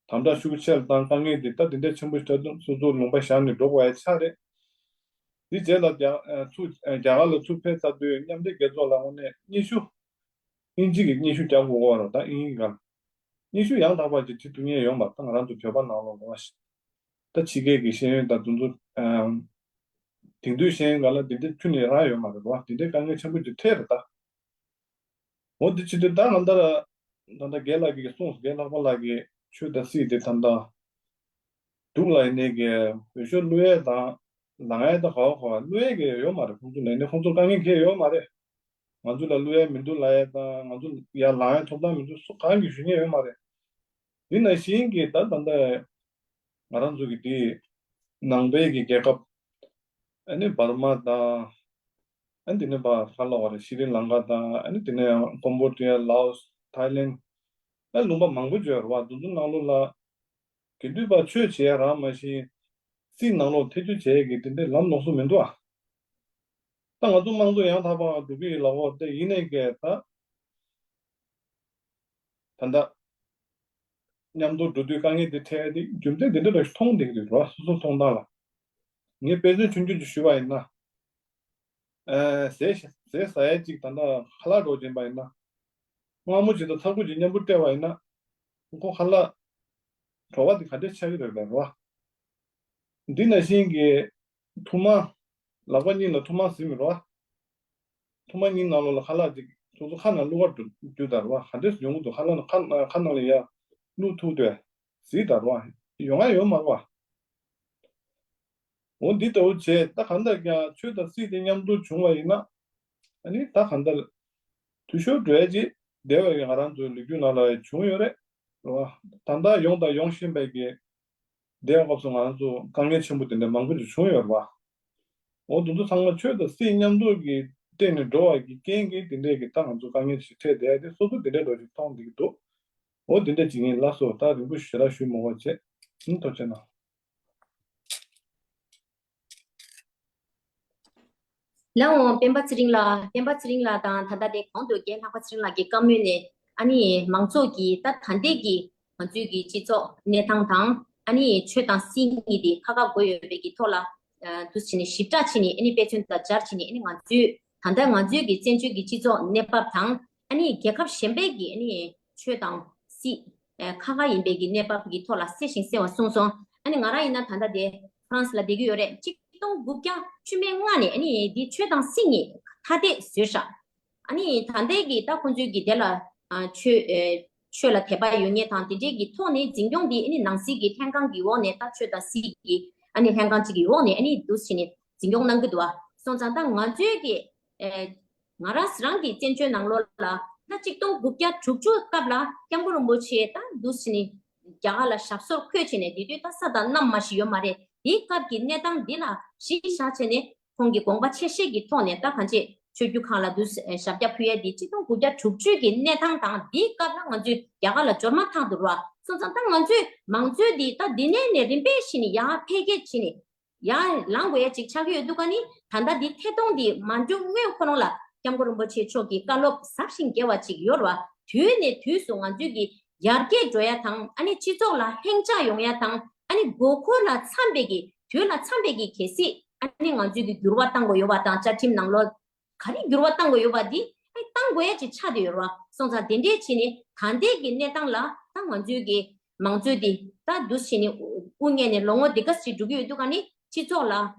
དམ་དྲག་ཤུགས་ཆེ་ལ་བཏང་། དཀའ་ངལ་དེ་ད་དེ་འདྲ་ཆེན་པོ་ཞིག་ད་དུང་སོ་སོ་ལུང་པ་བཞག་ནས་འགྲོ་དགོས་ཡ་ཆགས་རེད། དེའི་རྗེས་ལ་རྒྱ་ཨ་ཚུར་ཨ་རྒྱ་གར་ལ་ཚུར་ཕེབས་ཚར་དུས་མཉམ་འབྲེལ་རྒྱལ་ཚོགས་ལ་དངོས་གནས་སྙན་ཞུ། དབྱིན་ཇི་གི་སྙན་ཞུ་རྒྱག་དགོས་པ་རེད། ད་དབྱིན་ཡིག་སྒང་སྙན་ཞུ་ཡང་དག་པ་ཅིག་བྲིས་ཐུབ་མཁན་ཡོད་མ་རེད། ད་ང་རང་ཚོ་བོད་པ་ནང་ལོགས་ལ་ད་ཕྱི་རྒྱལ་གྱི་ཤེས་ཡོན་དང་དེ་ཚོ་ཨ་དེང་དུས་ཤེས་ཡོན་སྒང་ལ་དེ་འདྲ་ཁྱོན་ནས་རག་ཡོད་མ་རེད་བ། དེ་འདྲའི་དཀའ་ངལ་ཆེན་པོ་ཅིག་འཕྲད་རེད་ད། འོ་དེ་བྱེད་དུས་ད་ང་ད་ད་ལྟ་རྒན་ལགས་ཀྱིས་གསུངས། རྒན་ལྷག་པ་ལགས་ཀྱིས་ཆོས་དང་སྲིད་དེ་ད་ལྟ་འདུག་ལ་ཡིན་ནའི་གི་འོས་ཤོག་བླུག་ཡས་དང་ལངས་ཡས་དང་ག་བ་ག་བ་བླུག་ཡས་གི་ཡོད་མ་རེད། ཁོང་ཚོ་ལ་ཡིན་ནའི་ཁོང་ཚོར་དཀའ་ངལ་གང་ཡང་ཡོད་མ་རེད། ང་ཚོ་ལ་བླུག་ཡས་མི་འདུག་ལབ་ཡས་དང་། ང་ཚོ་ཡར་ལངས་ཡས་ཐོབ་ཐང་མི་འདུག་སུ་གང་གིས་ཞུ་མཁན་ཡོད་མ་རེད། དེ་ནང་བཞིན་གྱི་ད་ད་ལྟ་ང་རང་ཚོ་གི་དེ་ནང་པའི་གི་རྒྱལ་ཁབ། ཨ་ནི་འབར་མ་དང་། ཨ་ནི་དེ་ནས་ཕར་ཧ་ལ་བ་རེད། ཤི་རི་ལང་ཀ་དང་། ཨ་ནི་དེ་ནས་ཡང་ཀོམ་བོ་ཌི་ཡ། ལའོ་སི། ཐའི་ལེན། ཨ་ལུང་པ་མང་པོ་ཅིག་ཡོད་རེད་བ། དེ་ཚོ་ནང་ལོགས་ལ་དེང་དུས་ཕར་ཆོས་བྱེད་ཡ་རག་མ་ཤེས། སྲིད་ནང་ལོགས་ཐེ་བྱུས་བྱེད་ཡ་གི་དེ་འདྲའི་ལམ་ལོགས་སུ་མི་འདུག་ཨ། ད་ང་ཚོ་དམངས་གཙོ་ཡང་དག་པ་འགྲོ་གི་ཡོད་ལབ་ཡོད་དེ། ཡིན་ནའི་གི་ད་ད་ལྟ་མཉམ་དུ་འགྲོ་དུས་དཀའ་ངལ་དེ་འཕྲད་དེ་རྒྱུ་མཚན་དེ་འདྲ་རེ་མཐོང་བསྡད་ཀྱི་འདུག་ར། སོ་སོ་མཐོང་སྟངས་ལ། ངས་དཔེ་མཚོན་ཆུང་ཆུང་ཅིག་ཞུས་པ་ཡིན་ན། ཨ་ཟས་ཟས་ཟ་ཡ་ཅིག་ད་ལྟ་ཁ་ལག་འདྲ་བོ་བྱིན་པ་ཡིན་ན། མངར་མོ་ཅིག་དང་ཚ་ཁུ་ཅིག་མཉམ་པོ་སྤྲད་པ་ཡིན་ན། ཁོ་ཁ་ལག་བྲོ་བ་དེ་ག་འདྲ་ཆགས་ཀྱི་རེད་པས་ར། འདི་ནང་བཞིན་གྱི་ཐུར་མ། ལག་པ་གཉིས་ལ་ཐུར་མ་ཟིན་པའི་རོ། ཐུར་མ་གཉིས་ནང་ལོགས་ལ་ཁ་ལག་ཅིག་སོ་སོ་ཁ་ནང་བླུག་པར་འགྱུར་ད་རོ། ག་འདྲས་སུ་ཡོང་གི་འདུག་ཁ་ལག་ནང་ཁ་ཁ་ནང་ལ་ཡར་བླུག་ཐུབ་དུས་ཟིན་ད་རོ། ཡོང་ཡ་ཡོད་མ་རེད་བ། འོ་འདི་ལྟ་བུ་བྱས། ད་གང་ལྟར་ཀྱང་ཆོས་དང་སྲིད་དེ་མཉམ་དུ་བྱུང་བ་ཡིན་ན། ཨ་ནི་ད་གང་ལྟར་འཐུས་ཤོར་འགྲོ་ཡ་ཅིག་འདས་པའི་ང་རང་ཚོའི་ལོ་རྒྱུས་ནང་ལ་བྱུང་ཡོད་རེད། རེད་བ། ད་ལྟ་ཡོང་དང་ཡོང་བཞིན་པའི་གི་འདས་པའི་སྐབས་སུ་ང་རང་ཚོ་དཀའ་ངལ་ཆེན་པོ་དེ་འདྲ་མང་པོ་ཅིག་བྱུང་ཡོད་རེད་བ། འོ་དེ་ཚོ་ཚང་མ་ཆོས་དང་སྲིད་མཉམ་དུ་གི་སྟེང་ནས་འགྲོ་བ་གི་རྐྱེན་གྱིས་དེ་འདྲས་ཀྱི་ད་ང་ཚོ་དཀའ་ངལ་ཞིག་འཕྲད་བསྡད་ཡ་དེ་སོ་སོ་དེ་འདྲས་འགྲོ་ཞིག་མཐོང་བསྡད་ཀྱི་འདུག་འོ་དེ་འདྲས་ཅིག་ཡིན། ལགས་སོ། ད་རིང་པོ་ཞེ་དྲག་ཞུས་མ་དགོས་བྱས། ཨུམ། ཐུགས་རྗེ་གནང་། ལགས་འོང་། སྤེན་པ་ཚེ་རིང་ལགས། སྤེན་པ་ཚེ་རིང་ལགས་དང་ད་ལྟ་དེ་གོང་དུ་རྒན་ལྷག་པ་ཚེ་རིང་ལགས་ཀྱི་བཀའ་མོལ་ནས། ཨ་ནི་མང་ཚོགས་ཀྱིས་ད་ད་ལྟའི་གི་ང་ཚོའི་གི་སྤྱི་ཚོགས་གནས་སྟངས་དང་། ཨ་ནི་ཆོས་དང་སྲིད་གཉིས་དེ་ཁ་ཁ་དགོས་ཡོད་པའི་གི་ཐོག་ལ། ཨ། འདུག་སེ་བྱས་ནས་ཞིབ་ཕྲ་བྱས་ནས། ཨ་ནི་དཔེ་མཚོན་དང་སྦྱར་བྱས་ནས། ཨ་ནི་ང་ཚོའི་ད་ལྟ་ང་ཚོའི་གི་བཙན་བྱོལ་གྱི་སྤྱི་ཚོགས་གནས་བབ་དང་། ཨ་ནི་རྒྱལ་ཁབ་གཞན་པའི་གི་ཨ་ནི་ཆོས་དང་སྲིད་ཨ་ཁ་ཁ་ཡིན་པའི་གི་གནས་བབ་ཀྱི་ཐོག་ལ་གསལ་ཞིང་གསལ་བ་གསུངས་སོང་། ཨ་ནི་ང་རང་ཡིན་ན་ད་ལྟ་དེ་ཧྥ་རན་སི་ལ་བསྡད་ཀྱི་ཡོད་རེད། གཅིག་སྟོང་དགུ་བརྒྱ་བཅུ་མེད་ལྔ་ནས་ཨ་ནི་འདི་ཆོས་དང་སྲིད་གཉིས་ཐ་དད་བཟོས་ཤག་ཨ་ནི་ད་ལྟའི་གི་ད་ཁོང་ཚོའི་གི་དེ་ལ། ཨ། ཆོས། ཨེ། ཆོས་ལ་དད་པ་ཡོད་མཁན་དང་དེ་འདྲའི་གི་ཐོག་ནས་འཛིན་སྐྱོང་དེ་ཨ་ནི་ནང་སྲིད་ཀྱི་ལྷན་ཁང་གི་འོག་ནས། ད་ཆོས་དང་སྲིད་ཀྱི་ཨ་ནི་ལྷན་ཁང་གཅིག་གི་འོག་ནས་ཨ་ནི་འདུག་སེ་བྱས་ནས་འཛིན་སྐྱོང་གནང་གི་འདུག་བ། སོང་ཙང་ད་ང་ཚོའི་གི། ཨེ། ང་རང་རང་གི་བཙན་བྱོལ་ནང་ལོགས་ལ་ད་གཅིག་སྟོང་དགུ་བརྒྱ་དྲུག་ཅུ་སྐབས་ལ་སྐྱབས་མགོན་རིན་པོ་ཆེ་ད་འདུག་སེ་བྱས་ནས་རྒྱ་གར་ལ་ཞབས་སོར་འཁོད་བྱས་ནས། དེ་དུས་ད་ས་དང་གནམ་མ་ཞིག་ཡོད་མ་རེད། དེའི་སྐབས་ཀྱི་གནས་སྟངས་འདི་ལ་གཞི་བཞག་བྱས་ནས། ཁོང་གི་དགོངས་པ་ཆེ་བཞེས་ཀྱི་ཐོག་ནས་ད་གང་ཅི་ཆོས་བརྒྱུད་ཁག་ལ་འདུག་སེ་ཞབས་སྐྱབས་ཕུལ་ཡས་འདི་གཅིག་སྟོང་དགུ་བརྒྱ་དྲུག་ཅུ་གི་གནས་སྟངས་དང་། འདིའི་སྐབས་ལ་ང་ཚོས་རྒྱ་གར་ལ་འབྱོར་མ་ཐག་ཏུ་རེད་བ། སོང་ཙང་ད་ང་ཚོས་མང་གཙོའི་འདི་ད་འདི་ནས་ནས་རིམ་པས་བྱས་ནས་ཡར་འཕེལ་རྒྱས་བྱས་ནས་ཡར་ལངས་དགོས་ཡས་ཅིག་ཆགས་ཀྱི་ཡོད་འདུག་ག་ནི། ད་ལྟ་འདི་ཐད་གཏོང་འདི་མ་འགྲོ་སྔོན་ཁོ་རང་ལ་སྐྱབས་མགོན་རིན་པོ་ཆེ་མཆོག་གི་བཀའ་སློབ་ཟབ་ཞིང་རྒྱས་པ་ཅིག་ཡོད་རེད་བ། དུས་ནས་དུས་སུ་ང་ཚོའི་གི་ཡར་རྒྱས་འགྲོ་ཡ་དང་། ཨ་ནི་སྤྱི་ཚོགས་ལ་ལྷིང་འཇགས་ཡོང་ཡ་དང་། ཨ་ནི་དགོས་མཁོ་ལ་འཚམ་པའི་གི། དུས་ལ་འཚམ་པའི་གི་གལ་སྲིད་ཨ་ནི་ང་ཚོས་ཀྱི་འགྱུར་བ་གཏང་དགོས་ཡོད་པ་དང་། བཅའ་ཁྲིམས་ནང་ལོགས་ག་རེ་འགྱུར་བ་གཏང་དགོས་ཡོད་པ་འདི་ཨ་ནི་གཏང་དགོས་ཡ་ཅིག་ཆགས་བསྡད་ཡོད་རེད་བ། སོང་ཙང་དེ་འདྲའི་བྱས་ནས་ད་ལྟའི་གི་གནས་སྟངས་ལ་ད་ང་ཚོའི་གི་མང་གཙོའི་འདི་ད་འདུག་སེ་བྱས་ནས་དབུ་བརྙེས་ནས་ལོ་ངོ་འདི་ག་ཙམ་འགྲོ་གི་ཡོད་འདུག་ག་ནི། སྤྱི་ཚོགས་ལ་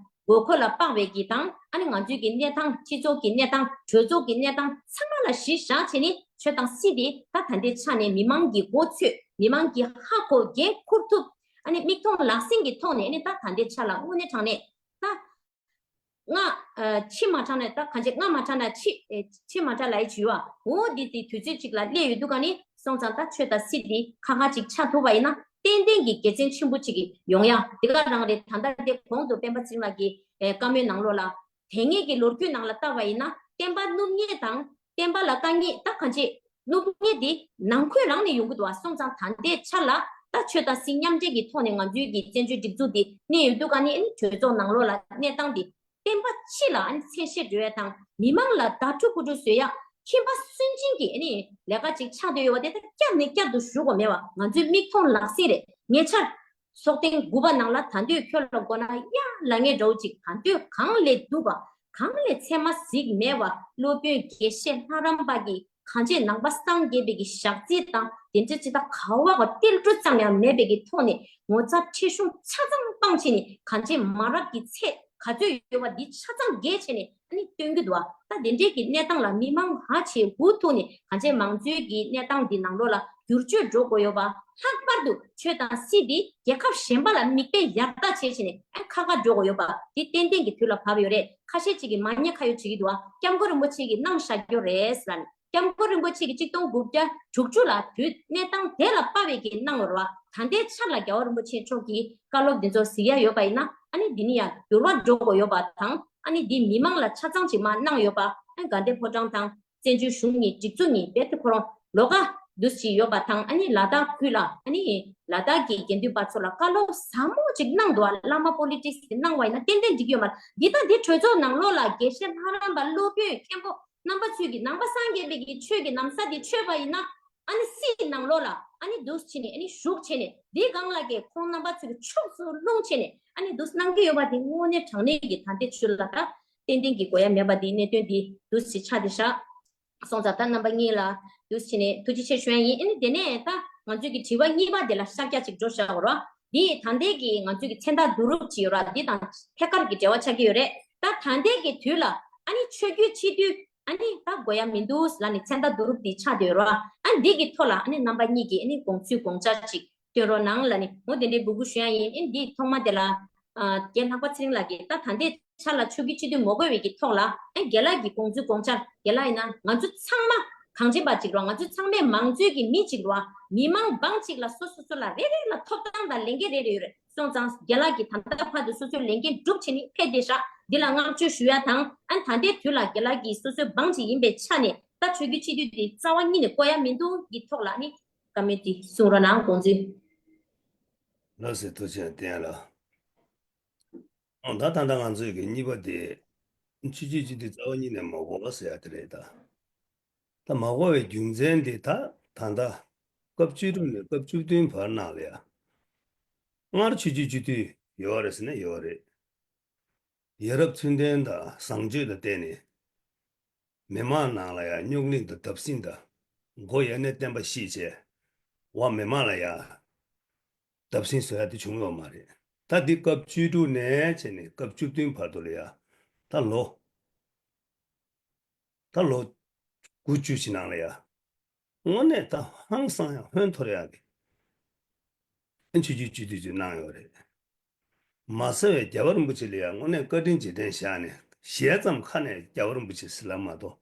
དགོས་མཁོ་ལ་དཔག་པའི་གི་དང་། ཨ་ནི་ང་ཚོའི་གི་གནས་སྟངས། སྤྱི་ཚོགས་ཀྱི་གནས་སྟངས། གྲོས་ཚོགས་ཀྱི་གནས་སྟངས་ཚང་མ་ལ་གཞི་བཞག་བྱས་ནས་ཆོས་དང་སྲིད་དེ་ད་ད་ལྟའི་ཆ་ནས་མི་མང་གི་མགོ་ཚོས། མི་མང་གིས་ཧ་གོ། འགན་འཁུར་ཐུབ། ཨ་ནི་མིག་མཐོང་ལག་ཟིན་གྱི་ཐོག་ནས། ཨ་ནི་ད་ད་ལྟའི་ཆ་ལ་དངོས་གནས་དྲང་གནས་ད་སྔ་ཕྱི་མ་དྲག་ན། ད་གང་ཅི་སྔ་མ་དྲག་ན་ཕྱི་ཕྱི་མ་དྲག་ལ་ཡི་བྱུས་བ། འོ་འདི་དེ་དུས་ཚོད་ཅིག་ལ་སླེབས་ཡོད་འདུག་ག་ནི། སོང་ཙང་ད་ཆོས་དང་སྲིད་དེ་ཁ་ཁ་ཅིག་ཆགས་ཐུབ་པ་ཡིན་ན། ཏན་ཏན་གྱི་དགེ་མཚན་ཆེན་པོ་ཅིག་ཡོང་ཡ་དེ་ག་རང་རེད། ད་ལྟ་དེ་གོང་དུ་སྤེན་པ་ཚེ་རིང་ལགས་ཀྱི་བཀའ་མོལ་ནང་ལོགས་ལ། དེ་སྔའི་གི་ལོ་རྒྱུས་ནང་ལ་བལྟ་བ་ཡིན་ན། བསྟན་པ་སྣུབ་མཁན་དང་བསྟན་པ་ལ་དཀའ་ངལ། ད་གང་ཅི་སྣུབ་མཁན་དེ་ནང་ཁུལ་རང་ནས་ཡོང་གི་འདུག་བ། སོང་ཙང་ད་ལྟའི་ཆ་ལ་ད་ཆོས་དང་སྲིད་མཉམ་འབྲེལ་གྱི་ཐོག་ནས་ང་ཚོའི་གི་བཙན་བྱོལ་སྒྲིག་འཛུགས་དེ་གནས་ཡོད་འདུག་ག་ནི། ཨ་ནི་གྲོས་ཚོགས་ནང་ལོགས་ལ་གནས་སྟངས་དེ་བསྟན་པ་སྤྱི་ལ་ཨ་ནི་མཚན་ཤས་འགྲོ་ཡ་དང་། མི་མང་ལ་བརྡ་འཕྲོད་ཕུ་འཕྲོད་བཟོ་ཡ། ཁྱིམ་པ་སུན་འབྱིན་གྱི་ཨ་ནི་ལས་ཀ་ཅིག་ཆགས་བསྡད་ཡོད་པ་དེ་ད་བསྐྱར་ནས་བསྐྱར་དུ་ཞུ་དགོས་མེད་པ། ང་ཚོའི་མིག་མཐོང་ལག་ཟིན་རེད། ཉེ་ཆར་ཚོགས་ཐེངས་དགུ་པ་ནང་ལ། ད་དུང་ཁྱོད་ལ་དགོངས་ན་ཡ་ལ་ངས་འདྲ་བོ་ཅིག་ད་དུང་གང་ལས་སྡུག་པ། གང་ལས་ཚད་མ་གཟིགས་མེད་པ། སློབ་དཔོན་དགེ་བཤེས་ལྷ་རམས་པ་གིས་གང་ཅི་ནང་པ་སངས་རྒྱས་པའི་གི་ཞག་རྩི་དང་དེ་འདྲ་ཅི་ད་ག་བ་ག་ཏིལ་འབྲུ་ཙམ་ཡང་མེད་པའི་གི་ཐོག་ནས་ངོ་ཚ་ཁྲེལ་གཞུང་ཆ་ཚང་སྤངས་བྱས་ནས། གང་ཅི་མ་རབས་ཀྱི་ཚད་ག་ཚོད་ཡོད་པ་འདི་ཆ་ཚང་བརྒལ་བྱས་ནས་ཨ་ནི་སྟོན་གྱི་འདུག་བ། ད་དེ་འདྲའི་གི་གནས་སྟངས་ལ་མི་མང་ཧ་ཅང་འུ་ཐུག་ནས། གང་ཅི་མང་གཙོའི་གི་གནས་སྟངས་འདི་ནང་ལོགས་ལ་བསྒྱུར་བཅོས་འགྲོ་དགོས་ཡོད་པ། ལྷག་པར་དུ་ཆོས་དང་སྲིད་འདི་རྒྱལ་ཁབ་གཞན་པ་ལ་མིག་དཔེ་ཡར་ལྟ་བྱས་བྱས་ནས་ཨ་ཁ་ཁ་འགྲོ་དགོས་ཡོད་པ་འདི་ཏན་ཏན་གྱི་དུས་ལ་བབ་ཡོད་རེད། ཁ་ཤས་ཅིག་གིས་མ་ཉེས་ཁ་གཡོག་བྱེད་ཀྱི་འདུག་བ། སྐྱབས་མགོན་རིན་པོ་ཆེ་གིས་གནང་བཞག་རྒྱུ་རེད་ཟེར་ནས། སྐྱབས་མགོན་རིན་པོ་ཆེ་གིས་གཅིག་སྟོང་དགུ་བརྒྱ་དྲུག་ཅུ་ལ་དུས་གནས་སྟངས་དེ་ལ་དཔག་པའི་གི་གནང་བ་རེད་བ། ད་ལྟའི་ཆ་ལ་རྒྱལ་བ་རིན་པོ་ཆེ་མཆོག་གི་བཀའ་སློབ་འདི་ཚོ་གཟིགས་ཡ་ཡོད་པ་ཡིན་ན། ཨ་ནི་འདི་ནི་ཡང་འགྱུར་བ་འགྲོ་དགོས་ཡོད་པ་དང་། ཨ་ནི་འདི་མི་མང་ལ་ཆ་ཚང་ཅིག་མར་གནང་ཡོད་པ། ཨ་ནི་དགའ་ལྡན་ཕོ་བྲང་དང་བཙན་བྱོལ་གཞུང་གཉིས་སྒྲིག་འཛུགས་གཉིས་རྦད་དེ་ཁོ་རང་ལོགས་ཀ་འདུག་སེ་ཡོད་པ་དང་། ཨ་ནི་ལ་དྭགས་ཁུལ་ལ། ཨ་ནི་ལ་དྭགས་ཀྱི་དགེ་འདུན་པ་ཚོ་ལ་བཀའ་སློབ་ཟབ་མོ་ཅིག་གནང་འདུག་བ། བླ་མ་པོ་ལི་ཊིག་སི་དེ་གནང་བ་ཡིན་ན་ཏན་ཏན་འགྲིག་གི་ཡོད་མ་རེད། འདི་ད་འདི་གྲོས་ཚོགས་ནང་ལོགས་ལ་དགེ་བཤེས་ལྷ་རམས་པ། སློབ་དཔོན་མཁན་པོ། རྣམ་པ་ཚོས་ཀྱི་ནང་པ་སངས་རྒྱས་པའི་གི་ཆོས་ཀྱི་ན་བཟའ་འདི་མཆོད་པ་ཡིན་ན། ཨ་ནི་སྲིད་ནང་ལོགས་ལ་ཨ་ནི་འདུག་སེ་བྱས་ནས། ཨ་ནི་བཞུགས་བྱས་ནས། འདིའི་སྒང་ལ་གི་ཁོང་རྣམ་པ་ཚོས་ཀྱི་ཕྱོགས་སུ་ལྷུང་བྱས་ནས་ཨ་ནི་འདུག་སེ་གནང་གི་ཡོད་པ་འདི་དངོས་གནས་དྲང་གནས་ཀྱི་ད་ལྟའི་ཆོས་ལ་ད་ཏན་ཏན་གྱི་དགོས་ཡ་མེད་པ་འདི། གནད་དོན་འདི་འདུག་སེ་ཆགས་བསྡད་ཤག་སོང་ཙང་ད་རྣམ་པ་གཉིས་ལ་འདུག་སེ་བྱས་ནས་ཐུགས་རྗེ་ཆེ་ཞུ་ཡ་ཡིན། ཨ་ནི་དེ་ནས་ད་ང་ཚོས་ཀྱི་དྲི་བ་གཉིས་པ་དེ་ལ་ཤར་རྒྱག་ཅིག་འགྲོ་བཞག་རོགས། འདི་ད་ལྟའི་གི་ང་ཚོས་ཀྱི་མཚན་རྟགས་བསྡུ་རུབ་ཅིག་ཡོད་ར། འདི་དང་ཐད་ཀར་གྱི་འབྲེལ་བ་ཆགས་ཀྱི་ཡོད་རེད། ད་ད་ལྟའི་གི་དུས་ལ་ཨ་ནི་ཆོས་བརྒྱུད་སྤྱི་འཐུས་ཨ་ནི་ད་དགོས་ཡ་མི་འདུག་ལབ་ནས་མཚན་རྟགས་བསྡུ་རུབ་འདི་ཆགས་བསྡད་ཡོད་ར། ཨ་ནི་འདི་གི་ཐོག་ལ་ཨ་ནི་རྣམ་པ་གཉིས་ཀྱིས་ཨ་ནི་དགོངས་ཚུལ་དགོངས་འཆར་ཅིག་སྟོན་རོགས་གནང་ལབ་ནས་འོ་དེ་འདྲའི་འབོད་སྐུལ་ཞུ་ཡ་ཡིན། ཨ་ནི་འདི་ཐོག་མ་དེ་ལ་ ཨ་རྒན་ལྷག་པ་ཚེ་རིང་ལགས་ཀྱིས་ད་ད་ལྟའི་ཆ་ལ་ཆོས་བརྒྱུད་སྤྱི་འཐུས་མ་དགོས་པའི་གི་ཐོག་ལ་ཨ་རྒན་ལགས་ཀྱི་དགོངས་ཚུལ་དགོངས་འཆར། རྒན་ལགས་ཡིན་ན་ང་ཚོ་ཚང་མ་གང་བྱེད་པ་ཅིག་རེད་བ། ང་ཚོ་ཚང་མས་མང་གཙོའི་གི་མི་ཅིག་རེད་བ། མི་མང་འབངས་ཅིག་ལ་སོ་སོ་སོ་ལ་རེ་རེ་ལ་ཐོབ་ཐང་དང་ལས་འགན་རེ་རེ་ཡོད་རེད། སོང་ཙང་རྒན་ལགས་ཀྱིས་ད་ལྟ་བར་དུ་སོ་སོའི་ལས་འགན་སྒྲུབ་བྱས་ནས་ཕེབས་བསྡད་ཤག་འདི་ལ་བསྔགས་བརྗོད་ཞུ་ཡ་དང་། ཨ་ནི་ད་ལྟའི་དུས་ལ་རྒན་ལགས་ཀྱིས་སོ་སོའི་འབངས་ཅིག་ཡིན་པའི་ཆ་ནས་ད་ཆོས་བརྒྱུད་སྤྱི་འཐུས་དེ་རྩ་བ་ཉིད་ནས་བསྐོ་ཡ་མི་འདུག་གི་ཐོག་ལ་ནི་བཀའ་མོལ་དེ་གསུང་རོགས་གནང་། དགོངས་ཚུལ། ལགས་སེ། ཐུགས་རྗེ་ཆེ། བསྟན་ལགས། ཨང་། ད་ད་ལྟ་ང་ཚོའི་གི་གཉིས་པ་དེ་ཆོས་བརྒྱུད་སྤྱི་འཐུས་རྩ་བ་ཉིད་ནས་མ་དགོས་པ་ཟེར་ཡ་དེ་རེད་ད། ད་མ་དགོས་པའི་རྒྱུ་མཚན་དེ་ད་ད་ལྟ་སྐབས་བཅུ་དྲུག་ནས་སྐབས་བཅུ་བདུན་བར་ནང་ལ་ཡ། སྔར་ཆོས་བརྒྱུད་སྤྱི་འཐུས་ཡོད་རེད་ཟེར་ན་ཡོད་རེད། ཡ་རབས་ཚུལ་ལྡན་དང་བཟང་སྤྱོད་ལ་བརྟེན་ནས་མི་མང་ནང་ལ་ཡང་རྙོག་གླེང་དང་བརྡབ་གསིག་དང་མགོ་ཡ་ནས་བསྟན་པ་བཤིག་བྱས་བ་མི་མང་ལ་ཡང་བརྡབ་གསིག་བཟོ་ཡ་དེ་བྱུང་ཡོད་མ་རེད། ད་འདི་སྐབས་བཅུ་དྲུག་ནས་བྱས་ནས་སྐབས་བཅུ་བདུན་བར་དུ་ལ་ཡ་ད་ལོ་ད་ལོ་དགུ་བཅུ་ཅིག་ནང་ལ་ཡ། དངོས་གནས་ད་ཧང་སང་ཡང་ཧོན་འཐོར་ཡག་གི་ཨ་ཆོས་བརྒྱུད་སྤྱི་འཐུས་ཅིག་གནང་ཡོད་རེད། མ་ཟད་པའི་རྒྱལ་བ་རིན་པོ་ཆེ་ལ་ཡང་དངོས་གནས་བཀའ་དྲིན་རྗེས་དྲན་བཞག་ནས་ཞལ་ཙམ་ཁ་ནས་རྒྱལ་བ་རིན་པོ་ཆེ་ཟེར་ལབ་མ་གཏོགས་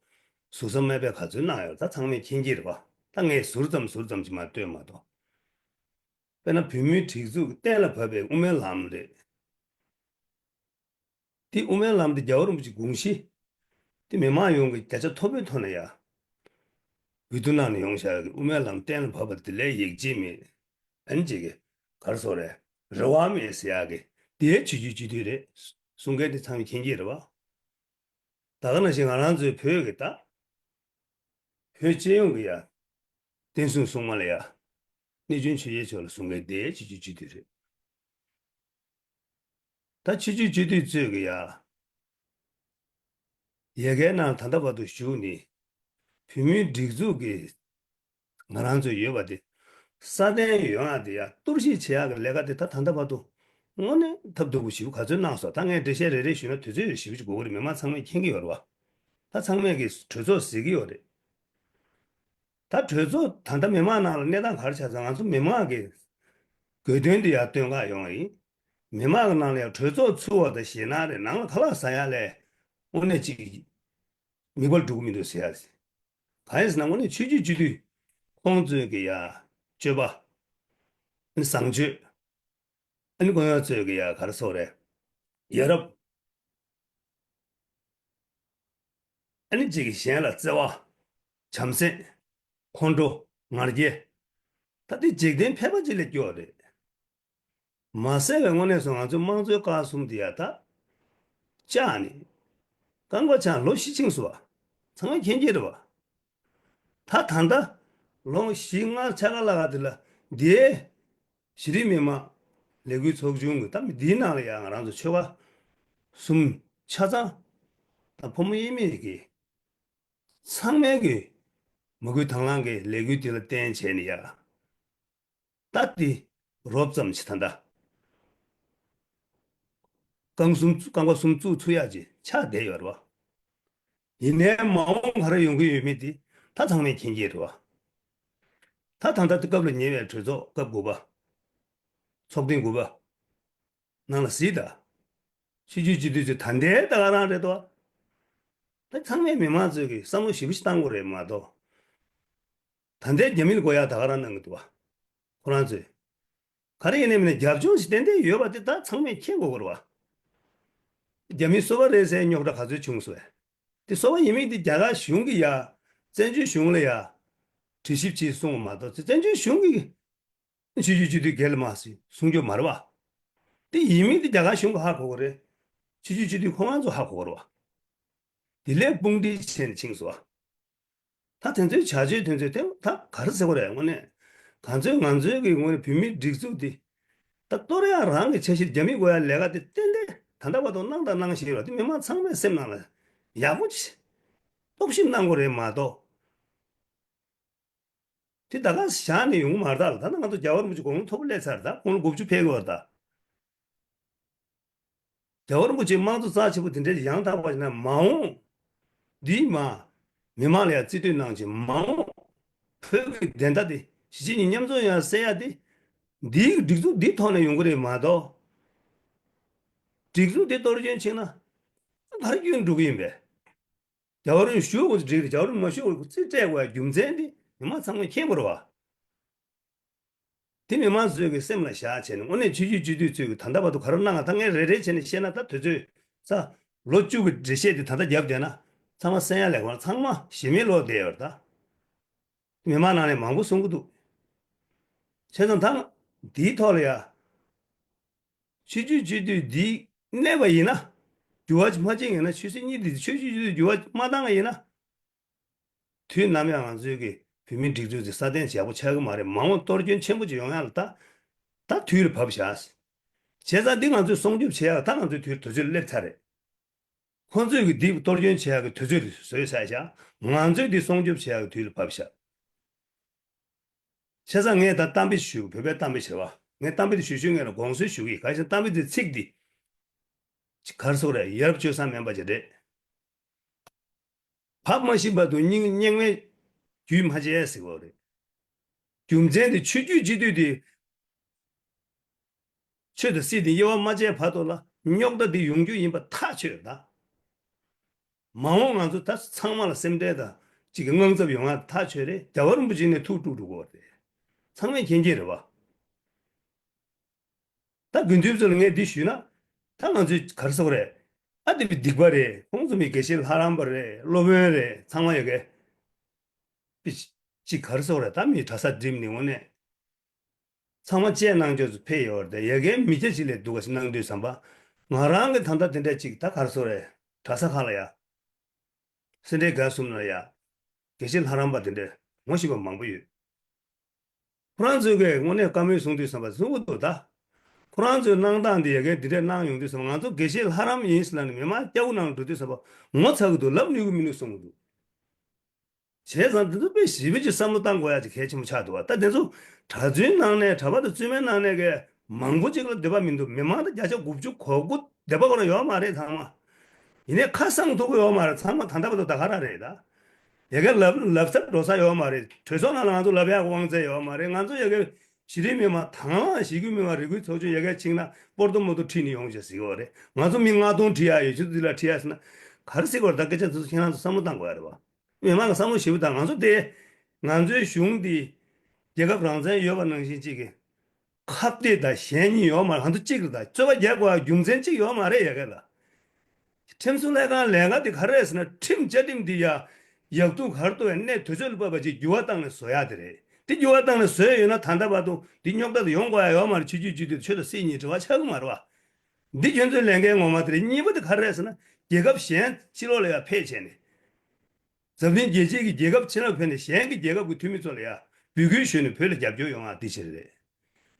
གཟུགས་ས་མེད་པའི་ག་ཚོད་གནང་ཡོད། ད་ཚང་མས་མཁྱེན་གྱི་རེད་པ། ད་ངས་ཟུར་ཙམ་ཟུར་ཙམ་ཅིག་མར་བཏོན་མ་གཏོགས། དཔེར་ན་བོད་མིའི་སྒྲིག་འཛུགས་གཏན་ལ་ཕབ་པའི་དབུ་མའི་ལམ་རེད། དེ་དབུ་མའི་ལམ་དེ་རྒྱལ་བ་རིན་པོ་ཆེ་དགོངས་གཞི་དེ་མི་མང་ཡོངས་ཀྱི་བརྒྱ་ཆ་མཐོ་པོའི་ཐོག་ནས་ཡ་འོས་བསྡུ་གནང་ནས་ཡོང་བཞག་གི་དབུ་མའི་ལམ་གཏན་ལ་ཕབ་པ་དེ་ལས་ཡིད་ཆེས་མེད། ཨ་ནི་ཅིག་གི་ག་རེ་ཟེར་དགོས་རེད། རེ་བ་མེད་ཟེར་ཡག་གི་དེའི་ཆོས་བརྒྱུད་སྤྱི་འཐུས་རེད་གསུང་མཁན་དེ་ཚང་མས་མཁྱེན་གྱི་རེད་པ། ད་ག་ནང་བཞིན་ང་རང་ཚོའི་བོད་ཀྱི་ད་བོད་སྤྱི་ཡོངས་ཀྱི་ཡ་བསྟན་སྲུང་སྲུང་མ་ལ་ཡ་གནས་ཆུང་ཆོས་རྒྱལ་མཆོག་ལ་གསུང་མཁན་དེའི་ཆོས་བརྒྱུད་སྤྱི་འཐུས་རེད། ད་ཆོས་བརྒྱུད་སྤྱི་འཐུས་ཚོས་ཀྱི་ཡ། ཡ་གའི་ནང་ད་ལྟ་བར་དུ་བཞུགས་ནས་བོད་མིའི་སྒྲིག་འཛུགས་ཀྱི་ང་རང་ཚོ་ཡོད་པ་དེ་སྲ་བརྟན་ཡོང་ཡག་དེ་ཡ་གཏོར་བཤིག་བྱེད་ཡག་གི་ལས་ཀ་དེ་ད་ད་ལྟ་བར་དུ་དངོས་གནས་ཐབས་སྡུག་པོ་ཞེ་པོ་ག་ཚོད་གནང་སོང་། ད་ངས་འགྲེལ་བཤད་རེ་རེ་ཞུས་ན་དུས་ཚོད་ཞེ་པོ་ཅིག་འགོར་གི་རེད། མི་མང་ཚང་མས་མཁྱེན་གྱི་ཡོད་རེད་པ། ད་ཚང་མས་ཀྱི་གྲོས་ཚོགས་ཟེར་གྱི་ཡོད་རེད། ད་གྲོས་ཚོགས་ད་ལྟ་མི་མང་ནང་ལ་གནས་སྟངས་ག་རེ་ཆགས་ཚར། ང་ཚོ་མི་མང་གི་དགོས་དོན་དེ་ཡར་བཏོན་ག་ཡོང་བ་ཡིན། མི་མང་གི་ནང་ལ་ཡང་གྲོས་ཚོགས་ཚུགས་པ་དང་ཞེད་སྣང་རེད། ནང་ལ་ཁ་ལག་ཟ་ཡ་ལས་དངོས་གནས་ཅིག་མིག་དཔེ་འགྲོ་གི་མི་འདུག་ཟེར་ཡ་ཟེར། གང་ཡིན་ཟེར་ན་དངོས་གནས་ཆོས་བརྒྱུད་སྤྱི་འཐུས་ཁོང་ཚོས་ཀྱི་ཡ་སྤྱོད་པ་བཟང་སྤྱོད། ཨ་ནི་དཀོན་མཆོག་གཙོས་ཀྱི་ཡ་ག་རེ་ཟེར་དགོས་རེད། ཡ་རབས། ཨ་ནི་གཅིག་གིས་གཞན་ལ་བརྩེ་བ། བྱམས་སེམས། ཁོང་ཁྲོ། ང་རྒྱལ། ད་འདི་འཇིག་རྟེན་ཕལ་པ་ཅིག་ལས་སྐྱོ་བ་རེད། མ་ཟད་པའི་དངོས་གནས་སུ་ང་ཚོའི་དམངས་གཙོའི་སྐར་གསུམ་འདི་ཡ་ད་བཅག་ནས་རྐང་པ་བཅག་ལོ་བཞི་ཕྱིན་སོང་བ། ཚང་མས་མཁྱེན་གྱི་རེད་བ། ད་ད་ལྟ་ལོ་བཞི་ལྔ་ཆ་ག་ལ་ག་དེ་ལ་འདིའི་གཞི་རིམ་མི་མང་ལས་འགུལ་ཚོགས་ཆུང་གི་ད་འདིའི་ནང་ལ་ཡང་ང་རང་ཚོ་ཆོལ་ཁ་གསུམ་ཆ་ཚང་ད་ཕོ་མོ་དབྱེར་མེད་ཀྱི་ཚང་མས་ཀྱི་མ་བསྐུལ་དང་བླངས་ཀྱི་ལས་འགུལ་འདི་ལ་བརྟེན་བྱས་ནས་ཡ། ད་འདི་རོབ་ཙམ་ཞིག་ད་ལྟ་རྐང་གསུམ་རྐང་པ་གསུམ་བཙུགས་ཚུགས་ཡག་ཅིག་ཆགས་བསྡད་ཡོད་རེད་བ། ཡིན་ནའི་མ་འོངས་ག་རེ་ཡོང་གི་ཡོད་མེད་འདི་ད་ཚང་མས་མཁྱེན་གྱི་རེད་བ། ད་ད་ལྟ་སྐབས་ལ་ཉེ་བའི་གྲོས་ཚོགས་སྐབས་དགུ་པ། ཚོགས་ཐེངས་དགུ་པ། ནང་ལ་གཟིགས་དང་། ཆོས་བརྒྱུད་སྤྱི་འཐུས་ཚོས་ད་ལྟའི་ད་ག་རང་རེད་དོ། ད་ཚང་མས་མི་མང་ཚོས་ཀྱི་བསམ་བློ་ཞེ་པོ་ཞིག་བཏང་དགོས་རེད་མ་གཏོགས། ད་ལྟའི་རྒྱ་མིར་དགོས་ཡག་ད་ག་རང་གནང་གི་འདུག་བ། ཁོ་རང་ཚོས། ག་རེ་ཡིན་ནའི་མིན་ནའི་རྒྱབ་ལྗོངས་ཤིག་ཏན་ཏན་ཡོད་པ་དེ་ད་ཚང་མས་མཁྱེན་དགོས་ཀྱི་རེད་བ། རྒྱ་མི་སོ་པ་རེད་ཟེར་རྙོག་དྲ་ག་ཚོད་བྱུང་སོང་བས། དེ་སོ་པ་ཡིན་མིན་དེ་རྒྱ་གར་གཞུང་གི་ཡ། བཙན་བྱོལ་གཞུང་ལ་ཡ། དྲི་ཞིབ་བྱེད་གསུངས་པ་མ་གཏོགས་བཙན་བྱོལ་གཞུང་གི་ཆོས་བརྒྱུད་སྤྱི་འཐུས་སྒེར་ལ་མ་ཟེར་གསུང་རྒྱུ་མ་རེད་བ། དེ་ཡིན་མིན་དེ་རྒྱ་གར་གཞུང་གིས་ཧ་གོ་གི་རེད། ཆོས་བརྒྱུད་སྤྱི་འཐུས་ཁོ་རང་ཚོ་ཧ་གོ་གི་རེད་བ། དེ་ལས་དཔུང་སྒྲིག་བྱས་ནས་ཕྱིན་སོང་བ། ད་དེ་ཚོའི་བྱ་སྤྱོད་དེ་ཚོའི་དེ་ད་ག་རེ་ཟེར་དགོས་རེད་དངོས་གནས། ག་ཚོད་ང་ཚོའི་གི་དངོས་གནས་བོད་མིའི་སྒྲིག་འཛུགས་འདི། ད་གཏོར་ཡག་རང་གི་འཆར་གཞི་རྒྱ་མི་དགོས་ཡག་ལས་ཀ་དེ་ཏན་ཏན་ད་ལྟ་བར་དུ་གནང་དང་གནང་བཞིན་ཡོད་རེད། དེ་མི་མང་ཚང་མའི་སེམས་ནང་ལ་ཡག་པོ་ཅིག་རྟོག་ཞིབ་གནང་དགོས་རེད་མ་གཏོགས། དེ་ད་ག་བཞག་ནས་ཡོང་གི་མ་རེད་ད། ད་ནང་ང་ཚོ་རྒྱལ་བ་རིན་པོ་ཆེ་དགུང་ལོ་མཐོ་པོ་སླེབས་ཚར། ད་དགུང་ལོ་དགུ་བཅུ་ཕེབས་ཀྱི་ཡོད་རེད་ད། རྒྱལ་བ་རིན་པོ་ཆེ་དམངས་གཙོ་རྩ་ཆེ་པོ་དེ་འདྲའི་ཡང་དག་པ་ཞིག་ན་མ་འོངས་འདིའི་མ་མི་མང་ལ་ཡང་རྩིས་སྤྲོད་གནང་ཆེད་མ་འོངས་བོད་ཀྱི་བདེན་མཐའ་དེ་གཞིས་བྱེས་གཉིས་མཉམ་འཛོམས་ཡང་གསལ་ཡ་དེ་འདིའི་སྒྲིག་འཛུགས་འདིའི་ཐོག་ནས་ཡོང་གི་རེད་མ་གཏོགས། སྒྲིག་འཛུགས་དེ་གཏོར་སྐྱོན་བྱས་ན་ག་རེ་སྐྱོན་འགྲོ་གི་ཡིན་པས། རྒྱལ་བ་རིན་པོ་ཆེ་ཞུ་དགོས་ཚེ་འགྲིག་རེད། རྒྱལ་བ་རིན་པོ་ཆེ་མ་ཞུ་དགོས་ཚེ་སྤྲད་དགོས་ཡ་རྒྱུ་མཚན་དེ་མི་མང་ཚང་མས་མཁྱེན་དགོས་རེད་བ། དེ་མི་མང་ཚོས་ཀྱི་སེམས་ལ་བཞག་བྱས་ནས་དངོས་གནས་ཆོས་བརྒྱུད་སྤྱི་འཐུས་ཚོས་ཀྱི་ད་ལྟ་བར་དུ་ག་རེ་གནང་ང་ད་ངས་རེ་རེ་བྱས་ནས་བཤད་ན་ད་དུས་ཚོད་ས་ལོ་བཅུ་གི་འགྲེལ་བཤད་དེ་ད་ལྟ་བརྒྱབ་བསྡད་ན་ཚང་མ་གསན་ཡ་ལས་ཀ་ཚང་མ་ཞེ་མེད་ལོག་བསྡད་ཡོད་རེད་ད། མི་མང་ནང་ནས་མང་པོ་གསུང་གི་འདུག་བྱས་ཙང་ད་འདིའི་ཐོག་ལ་ཡ། ཆོས་བརྒྱུད་སྤྱི་འཐུས་འདི་གནས་པ་ཡིན་ན། འགྱུར་བ་མ་བྱེད་ཡིན་ན་ཆོས་སྲིད་གཉིས་འདི་ཆོས་བརྒྱུད་སྤྱི་འཐུས་འགྱུར་བ་མ་བཏང་ཡིན་ན། དུས་ནམ་ཡང་ང་ཚོའི་གི་བོད་མིའི་སྒྲིག་འཛུགས་འདི་སྲ་བརྟན་ཡག་པོ་ཆགས་ཀྱི་མ་རེད། མ་འོངས་གཏོར་སྐྱོན་ཆེན་པོ་ཅིག་ཡོང་ཡ་ལ་ད་ད་དུས་ལ་བབས་བཞག་བྱས་ཙང་འདི་ང་ཚོས་སྲུང་སྐྱོབ་བྱེད་ཡ་ལ་ད་ང་ཚོའི་དུས་དུས་ཚོད་སླེབས་ཚར་རེད། ཁོང་ཚོས་ཀྱི་འདི་གཏོར་སྐྱོན་བྱེད་ཡག་གི་དུས་ཚོད་བཟོས་ཚར་བཞག་ང་ཚོས་འདི་སྲུང་སྐྱོབ་བྱེད་ཡག་གི་དུས་ལ་བབས་བཞག་བྱས་ཙང་ངས་ད་གཏམ་དཔེ་ཞུ་བོད་པའི་གཏམ་དཔེ་ཞེས་པ་ངས་གཏམ་དཔེ་དེ་ཞུ་ཞུ་ངས་ལ་དགོངས་སེལ་ཞུ་གི་ག་ཞིག་གཏམ་དཔེ་དེ་ཚིག་འདི་གར་སོགས་རེད། ཡ་རབས་སྤྱོད་བཟང་མིན་པ་ཅིག་རེད། བབ་མ་ཤེས་བར་དུ་སྙིང་སྙིང་མའི་རྒྱུད་མ་བྱས་ཟེར་བ་རེད། རྒྱུ་མཚན་དེ་ཆོས་བརྒྱུད་སྤྱི་འཐུས་དེ། ཆོས་དང་སྲིད་དེ་དབྱེ་བ་མ་བྱས་བར་དུ་ལ་རྙོག་དྲ་དེ་ཡོང་རྒྱུ་ཡིན་པ་ཐག་ཆོད་ད། མ་འོངས་ང་ཚོ་ད་ཚང་མ་ལ་སེམས་ཁྲལ་དང་གཅིག་གི་དངངས་འཚབ་ཡོང་ཡ་ཐག་ཆོད་རེད། རྒྱལ་བ་རིན་པོ་ཆེ་ནས་ཐུགས་དཀྲུགས་འགྲོ་གི་རེད། ཚང་མས་མཁྱེན་གྱི་རེད་བ། ད་དགེ་འདུན་ཚོ་ལ་ངས་འདི་ཞུས་ན། ད་ང་ཚོས་ག་རེ་ཟེར་དགོས་རེད། ཨ་དེ་བས་སྡིག་པ་རེད། ཁོང་ཚོ་མི་དགེ་བཤེས་ལྷ་རམས་པ་རེད། སློབ་དཔོན་རེད། ཚང་མ་ཡོད་གི། པི་ཅི་ག་རེ་ཟེར་དགོས་རེད། ད་མི་གྲྭ་ས་འགྲིམས་ནས་དངོས་གནས། ཚང་མ་དཔྱད་གནང་ཆོག་ཚོ་ཕེབས་ཡོད་རེད། ཡ་གའི་མི་སྐྱ་ཅིག་ལས་སྡུག་ག་ཞིག་གནང་དུས་ཙམ་པ། ང་རང་གི་ད་ལྟ་དེ་འདྲ་ཅིག་ད་ག་རེ་ཟེར་དགོས་རེད། གྲྭ་ས་ཁག་ལ་ཡ། སེ་འབྲས་དགའ་གསུམ་ལ་ཡ། དགེ་བཤེས་ལྷ་རམས་པ་དེ་འདྲ་ངོ་ཤེས་པ་མང་པོ་ཡོད། ཁོ་རང་ཚོས་ཀྱིས་དངོས་གནས་བཀའ་མོལ་གསུང་དུས་ཙམ་པ་གསུང་གི་འདུག་ད། ཁོ་རང་ཚོའི་གནང་སྟངས་འདི་ཡ་གའི་འདི་འདྲ་གནང་ཡོང་དུས་ཙམ་པ་ང་ཚོ་དགེ་བཤེས་ལྷ་རམས་ཡིན་ཟེར་ལབ་ནས་མི་མང་སྐྱ་བོ་ནང་ལ་འགྲོ་དུས་ཙམ་པ་ངོ་ཚ་གི་འདུག་ལབ་ནུས་ཀྱི་མི་ནུས་གསུང་གི་འདུག་བྱས་ཙང་འདི་ཚོ་དཔེ་ཞིབ་ཅིག་བསམ་བློ་བཏང་དགོས་ཡ་ཅིག་གལ་ཆེན་པོ་ཆགས་འདུག་བ། ད་དེ་ཚོ་གྲྭ་བཙུན་ནང་ནས་གྲྭ་པ་དང་བཙུན་མའི་ནང་ནས་གི་མང་པོ་ཅིག་ལ་འདོད་པ་མི་འདུག་མི་མང་ད་བརྒྱ་ཆ་དགུ་བཅུ་གོ་དགུ་འདོད་པ་ཁོ་རང་ཡོད་མ་རེད་ཚང་མ། ཡིན་ནའི་ཁ་གསང་ཐུབ་ཀྱི་ཡོད་མ་རེད། ཚང་མ་ད་ལྟ་བར་དུ་ད་ག་རང་རེད་ད། ཡ་གི་ལབ་ལབ་ས་འགྲོ་ས་ཡོད་མ་རེད། གྲོས་ཚོགས་ནང་ལ་ང་ཚོ་ལབ་ཡག་དབང་ཚད་ཡོད་མ་རེད། ང་ཚོ་ཡ་གི་གཞི་རིམ་མི་མང་དང་བླངས་གཞིས་ཁྱོན་མི་མང་རེ་སྐུལ་ཚོགས་ཆུང་ཡ་གི་ཕྱིན་ན་སྤོར་ཏོ་མོ་ཏོ་ཁྲིད་ནས་ཡོང་བྱས་ཟེར་གི་ཡོད་རེད། ང་ཚོ་མི་ལྔ་སྟོང་ཁྲིད་ཡག་ཡོད་ཆུ་ཚོད་ལ་ཁྲིད་ཡག་ཟེར་ན་ག་རེ་ཟེར་གི་ཡོད་རེད། ད་སྐད་ཆ་དེ་ཚོ་ཁྱེད་རང་ཚོ་བསམ་བློ་བཏང་དགོས་ཡ་རེད་བ། མི་མང་གི་བསམ་བློ་ཞིབ་པོ་དང་ང་ཚོ་དེ་ང་ཚོའི་གཞུང་འདི་རྒྱལ་ཁབ་རང་བཙན་ཡོད་པ་ནང་བཞིན་གཅིག་གི་ཁ་གཏད་དང་གཞན་གཉིས་ཡོད་མ་རེད། ང་ཚོ་གཅིག་རེད། ད་རྩོད་པ་རྒྱག་དགོས་པ་རྒྱུ་མཚན་གཅིག་ཡོད་མ་རེད་ཡ་གི་ལ། ཁྲིམས་སྲུང་ལྷན་ཁང་ལས་ཀ་དེ་ག་རེ་རེད་ཟེར་ན་ཁྲིམས་བཅའ་ཁྲིམས་འདི་ཡ་ཡག་སྡུག་ག་རེ་གཏོང་ཡ་གནས་དུས་ཚོད་ལ་བབས་པ་ཅིག་འགྱུར་བ་བཏང་ནས་བཟོ་ཡ་དེ་རེད། དེ་འགྱུར་བ་བཏང་ནས་བཟོས་ཡོད་ན་ད་ལྟ་བར་དུ་འདི་རྙོག་དྲ་དེ་ཡོང་དགོས་ཡ་ཡོད་མ་རེད། ཆོས་བརྒྱུད་སྤྱི་འཐུས་ཆོས་དང་སྲིད་གཉིས་འབྲེལ་བ་ཆགས་ཀྱི་མ་རེད་བ། འདི་ཁྱོད་ཚོའི་ལས་འགན་ངོ་མ་དེ་རེད། གཉིས་པ་དེ་ག་རེ་རེད་ཟེར་ན་རྒྱལ་ཁབ་གཞན་ཕྱི་ལོགས་ལ་ཡ་ཕེབས་བྱས་ནས། འཛམ་གླིང་རྒྱལ་སྤྱིའི་གི་རྒྱལ་ཁབ་ཕྱི་ནང་ཕེབས་ནས་གཞན་གྱི་རྒྱལ་ཁབ་ཀྱི་འཐུས་མི་ཚོ་ལ་ཡ་འབོད་སྐུལ་ཞུས་ནས་བོད་ལ་རྒྱབ་སྐྱོར་ཡོང་བ་འདི་ཕྱིར་རེད།